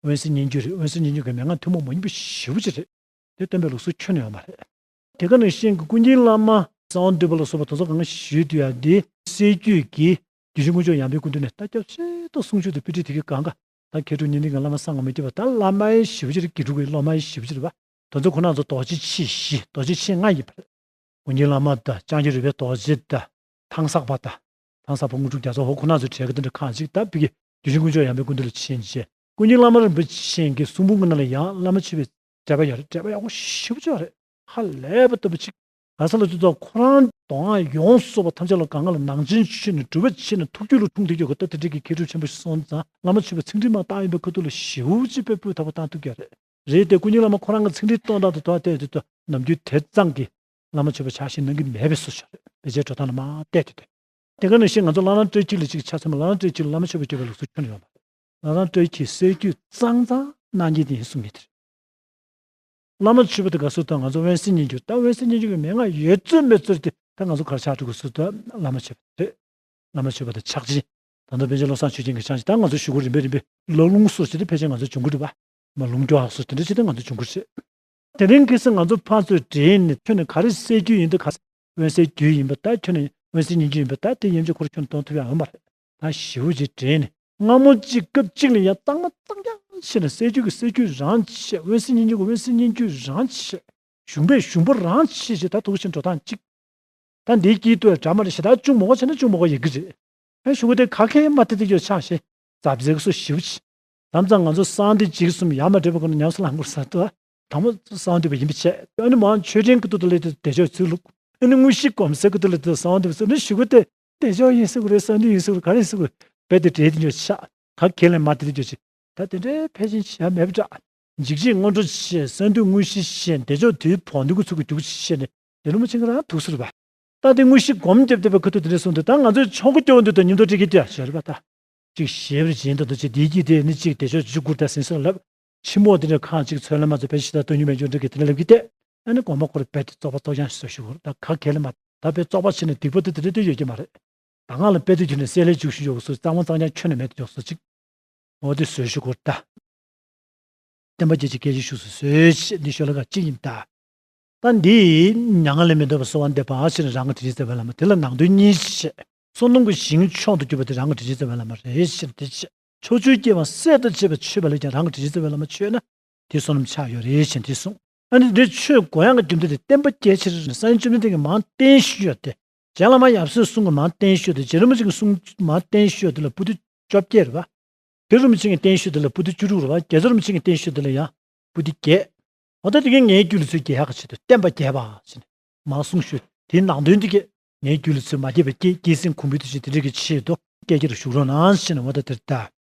དབེན་སའི་སྙན་བརྒྱུད་རེད། དབེན་སའི་སྙན་བརྒྱུད་ཀྱི་མན་ངག་ཐུན་མོང་མ་ཡིན་པ་ཞེ་པོ་ཅིག་རེད། དེ་སྟོན་པའི་ལུགས་སྲོལ་ཁྱོན་ནས་ཡོད་མ་རེད། དེ་ག་ནང་བཞིན་གྱི་ཀུན་མཁྱེན་བླ་མ་གསང་བ་འདུས་པ་ལ་སོགས་པ་དེ་ཚོ་གང་ག་ཞུས་དུས་ཡང་འདི་སྲད་རྒྱུད་ཀྱི་རྒྱུད་གཞུང་དཀོན་མཆོག་ཡང་པའི་སྐུ་མདུན་ནས་ད་སྐྱབས་ཆེ་ཏོག་གསུང་ཆོས་དེ་ཕུལ་ཁྲིད་དེ་གི་གང་ག་ད་མཁས་གྲུབ་གཉིས་ལྡན་གྱི་བླ་མ་གསང་སྔགས་མི་བསྐྱོད་པ་ད་བླ་མ་ཡི་ཞེ་པོ་ཅིག་རེད། དགེ་ཕྲུག་གི་སློབ་མ་ཡི་ཞེ་པོ་ཅིག་རེད་པ། དེ་ཚོ་ཁོ་རང་ཚོ་རྡོ་རྗེ་མཆེད་བཞི་རྡོ་རྗེ་མཆེད་ལྔ་ཡིན་པ་རེད། ཀུན་མཁྱེན་བླ་མ་དང་ལྕང་སྐྱ་རོལ་པའི་རྡོ་རྗེ་དང་ཐང་ཟག་པ་དང་། ཐང་ཟག་པ་དངོས་གྲུབ་རྒྱ་མཚོ་འོ་ཁོ་རང་ཚོའི་གྲས་ཀྱི་དེ་འདྲ་ཁག་ཅིག་ད་ཕ་གི་རྒྱུད་གཞུང་དཀོན་མཆོག་ཡང་པའི་སྐུ་མདུན་ལ་ཕྱིན་རྗེས་ཀུན་མཁྱེན་བླ་མ་རིན་པོ་ཆེ་གི་གསུང་འབུམ་གྱི་ནང་ལ་ཡང་བླ་མ་མཆོད་པའི་ འགྲེལ་པ་ཡོད་རེད། འགྲེལ་པ་ཡག་པོ་ཞེ་པོ་ཅིག་ཡོད་རེད། ཧ་ལས་པ་ལྟ་བུ་ཅིག་ག་ས་ལ་ཅི་ཙོགས་ཁོ་རང་མདོ་སྔགས་ཡོངས་སུ་རྫོགས་པ་ཐམས་ཅད་ལ་གང་ག་ལ་ནང་བྱན་ཆུད་ནས་སྒྲུབ་པ་བྱས་ནས་ཐུགས་རྒྱུད་ལ་འཁྲུངས་བསྡད་ཀྱི་ཡོད་གི། ད་དེ་འདྲའི་གི་མཁས་གྲུབ་ཆེན་པོ་ཞིག་སོང་ཙང་བླ་མ་མཆོད་པ་ཚིག་འགྲེལ་མར་བཏང་ཡིན་པའི་ཁ་ཐུག་ལ་ཞེ་པོ་ཅིག་དཔེ་སྤུས་དག་པོ་བཏང་ཐུབ་ཀྱི་རེད། རེད་དེ་སྐུ་ཉིད་བླ་མ་ཁོ་རང་གི་ཚིག་འགྲེལ་གཏོང་སྟངས་དང་དོ་དེ་དེ་ཚོ་ནམ་རྒྱུན་དེ་ཙམ་གྱིས་བླ་མ་མཆོད་པ་ཕྱག་བཞེས་གནང་གི་མེད་པའི་བཟོ་ཞིག་རེད། དཔེ་ཆའི་འགྲོ་སྟངས་ལ་མར་བལྟས་དུས་དེ། དེ་ག་ནང་བཞིན་ང་ཚོ་བླ་བྲང་བཀྲ་ཤིས་ལ་ཅིག་ཆ་མཚོན་ན་བླ་བྲང་བཀྲ་ཤིས་ལ་བླ་མ་མཆོད་པ་བརྒྱབ་པའི་ལུགས་སྲོལ་ཁྱོན་ནས་ཡོད་མ་རེད། བླ་བྲང་བཀྲ་ཤིས་གསེར་འགྱུར་གཙང་གཙང་གནང་མཁན་དེ་ཡིན་གསུང་མཁན་དེ་རེད། བླ་མ་མཆོད་པ་དེ་ག་སུ་དང་ང་ཚོ་དབེན་གསལ་སྙན་བརྒྱུད། ད་དབེན་གསལ་སྙན་བརྒྱུད་ཀྱི་མན་ངག་ཡོད་ཚོད་མེད་ཚོད་དེ་ད་ང་ཚོ་གར་ཆགས་འགྲོ་དགོས་སུ་ད་བླ་མ་མཆོད་པ་རེད། བླ་མ་མཆོད་པ་དང་ཕྱག་ཆེན། ད་ལྟ་པཎ་ཆེན་བློ་བཟང་ཆོས་རྒྱན་གྱི་ཕྱག་ཆེན། ད་ང་ཚོ་གཞུག་གུ་རིམ་པས་རིམ་པས་ལ་ལུང་སོགས་བྱས་ཏེ་ཕལ་ཆེར་ང་ཚོ་འབྱུང་གི་རེད་པ། མ་ལུང་སྐྱོ་ཨག་སོགས་དེ་འདྲ་བྱས་ཏེ་ང་ཚོ་འབྱུང་གི་རེད། དེ་རིང་ཁ་སང་ང་ཚོ་ཕར་ཚུར་འབྲེལ་ནས་ཁྱོན་ནས་ག་རེ་གསེར་འགྱུར་ཡིན་འདུག་ག་ས་དབེན་གསལ་བརྒྱུད་ཡིན་པ་ད་ཁྱོན་ནས་དབེན་གསལ་སྙན་བརྒྱུད་ཡིན་པ་ད་དེ་ཡན་ཆད་ཁོ་རང་ཁྱོན་ནས་གཏོང་ཐུབ་ཡག་ཡོད་མ་རེད། ད་ཞེ་པོ་ཅིག་འབྲེལ་ནས་སྔ་མོ་གཅིག་སྐབས་གཅིག་ལ་ཡང་གཙང་མ་གཙང་རྐྱང་བྱས་ནས་གསེར་འགྱུར་གྱི་གསེར་འགྱུར་རང་བྱས། དབེན་གསལ་སྙན་བརྒྱུད་ཀྱི་དབེན་གསལ་སྙན་བརྒྱུད་རང་བྱས། གཞུང་པས་གཞུང་པ་རང་བྱས་ཞེས་ད་དུ་བཞིན་འགྲོ་སྟངས་གཅིག་ད་འདིའི་དཀྱིལ་དུ་འདྲ་མ་རེད་ཞེ་དྲག་ཅུང་མོ་ག་བྱས་ན་ཅུང་མོ་ག་ཡི་གེ་རེད། ཨེ་གཞུག་གུ་དེ་ག་གེ་མ་དེ་དེ་ཡོད་ཆགས་ཤེ། ཛབ་ཟེར་གི་སོ་ཞིབ་ཆེ། དམ་ཙང་ང་ཚོ་གསང་སྟེ་འཇིགས་གསུམ་ཡ་མ་བྲལ་བ་ཀུན་ལ་ཉམས་སུ་བླང་དགོས་ས་དུ། དང་པོ་གསང་འདུས་པ་ཡིན་པའི་ཆེད། ཨ་ནི་མང་ཆོས་ཅན་གི་ཏུ་ཏུ་ལས་དེ་བདེ་མཆོག་ཚུལ་ལུགས། ཨ་ནི་དངོས་གཞི་སྒོམ་གསལ་གི་ཏུ་ལས་དེ་གསང་འདུས་པ་ཚུལ་ནི་གཞུག་གུ་དེ་བདེ་མཆོག་ཡིན་ཟེར་གི་རེད། གསང་འདུས་ཡིན་ཟེར་གི་རེད། ག་རེ་ཟེར་གི་རེད། དཔེ་དེ་འབྲེལ་དེ་ཉོ་ཆགས། ག་གེ་ལས་མ་དེ་དེ་ཉོ་ཆེ། ད་དེ་འདྲའི་ཕལ་ཆེན་བྱས་མེད་པ་འདྲ། འཇིགས་བྱེད་སྔོན་འགྲོ་བྱས། གསང་འདུས་དངོས་གཞི་བྱས། བདེ་མཆོག་དུས་བོག་འདུས་ཀྱི་ཚུལ་གྱི་རྒྱུག་བྱས་ནས་དེ་རུ་མ་ཕྱིན་གི་རང་ཐུགས་སུ་རུ་བ། ད་དེ་དངོས་གཞི་སྒོམ་རྒྱབ་བསྡད་པའི་ཁ་ཐུག་དེ་འདྲ་གསུངས་འདུག་ད་ང་ཚོའི་ཆོ་ག་སྐྱོ་འདུག་ད་ཉིན་ཐོ་ཀྲིག་གི་ཏུ་ཡ་ཞེས་རེད་པ། ད་ཅིག་ཞེ་པོ་ཅིག་འདུག་ད་ཅིག་དེའི་གི་དེ་ནི་ཅིག་བདེ་མཆོག་ཅིག་བསྐུར་ད་ཟིན་སོང་ལབ། ཕྱི་མོ་དེ་འདྲ་ཁང་ཅིག་ཚོད་ལ་མ་ཚོད་པའི་ཤི་ད་སྟོན་ཉུལ་མེད་འཇོག་འདྲ་གི་དེ་འདྲ་ལབ་གི་སྟེ། ཨ་ནི་དགོན་པ་ཁོ་ར་རྦད་དེ་བཙོག་པ་བཙོག་རྐྱང་ཞིག་བཟོ་ཞུ་དགོས་རེད། ད་ག་གེ་ལ་མ་ད་དཔེ་བཙོག་པ་བྱས་ནས་སྡིག་པ་དེ་དེ་འདྲ་དེ་ཡོད་ཀྱི་མ་རེད། ད་ང་ལ་དཔེ་དེ་བྱས་ནས་གསལ་ལེ་འཇུག་ཞུ་ཡོད་སོ། གཙང་མ་གཙང་རྐྱང་ཁྱོན་ནས་མེད་དུ་འཇོག་སོ་ཅིག་འོ་དེ་བཟོ་ཞུ་དགོས་རེད་ད། བསྟན་པ་རྒྱས་ཀྱི་སྐད་ཆ་ཞུ་སུ་བཟོས་ཞེས་འདི་ཤོ་ལ་ཀ་གཅིག་ཡིན་ད། ད་འདི་མྱ་ངན་ལས་མི་འདའ་བར་གསོལ་བ་འདེབས་པ་ཞེས་རང་གི་དྲིན་ཅན་རྩ་བའི་བླ་མ་དེ་ལ་ནང་དོན་གཉིས་བཤད། བསོད་ནམས་ཀྱི་ཞིང་མཆོག་ཏུ་གྱུར་པ་དེ་རང་གི་དྲིན་ཅན་རྩ་བའི་བླ་མ་རེད་ཞེས་དེ་བཤད། ཕྱོགས་བཅུའི་སྐྱེ་བ་སྲས་དང་བཅས་པ་མཆོད་པ་ལས་ཀྱང་རང་གི་དྲིན་ཅན་རྩ་བའི་བླ་མ་མཆོད་ན་དེ་བསོད་ནམས་ཆགས་ཡོད་རེད་ཞེས་དེ་གསུངས། ཨ་ནི་འདི་ཆོས་གོ་ཡང་གི་རྒྱུ་མཚན་དེ་བསྟན་པ་རྒྱས་ཕྱིར་ནི་སངས་རྒྱས་བཅོམ་ལྡན་འདས་ཀྱིས་མང་བསྟན་ཞུས་ཡོད་དེ། རྗེ་བླ་མ་ཡབ་སྲས་གསུམ་གྱིས་མང་བསྟན་ཞུས་ཏེ། རྗེ་རིན་པོ་ཆེ་གིས་གསུང་མང་བསྟན་ཞུས་ཏེ་ལ་པོ་ཏི་བཅོ་བརྒྱད་རེད་པ། དེ་རིན་པོ་ཆེ་གིས་བསྟན་ཞུས་ཏེ་ལ་པོ་ཏི་བཅུ་དྲུག་རེད་པ། རྒྱལ་ཚབ་རིན་པོ་ཆེ་གིས་བསྟན་ཞུས་ཏེ་ལ་ཡང་པོ་ཏི་བརྒྱད། འོ་ད་དེ་གས་ངའི་རྒྱུད་ལ་ཚུར་རྒྱས་ཡག་གི་ཆེད་དུ་བསྟན་པ་རྒྱས་པ་ཞེས་ནས་མང་གསུང་ཞུས། དེའི་ནང་དོན་དེ་གས་ངའི་རྒྱུད་ལ་ཚུར་མ་རྒྱས་པའི་སྐྱེ་སྐྱེ་སེམས་གོང་འཕེལ་དུ་ཞེས་དེ་འདྲ་གི་ཆེད་དུ་བསྐྱལ་རྒྱུར་བཞུགས་རོགས་གནང་ཞེས་ནས་འོ་ད་དེར་ལྟ།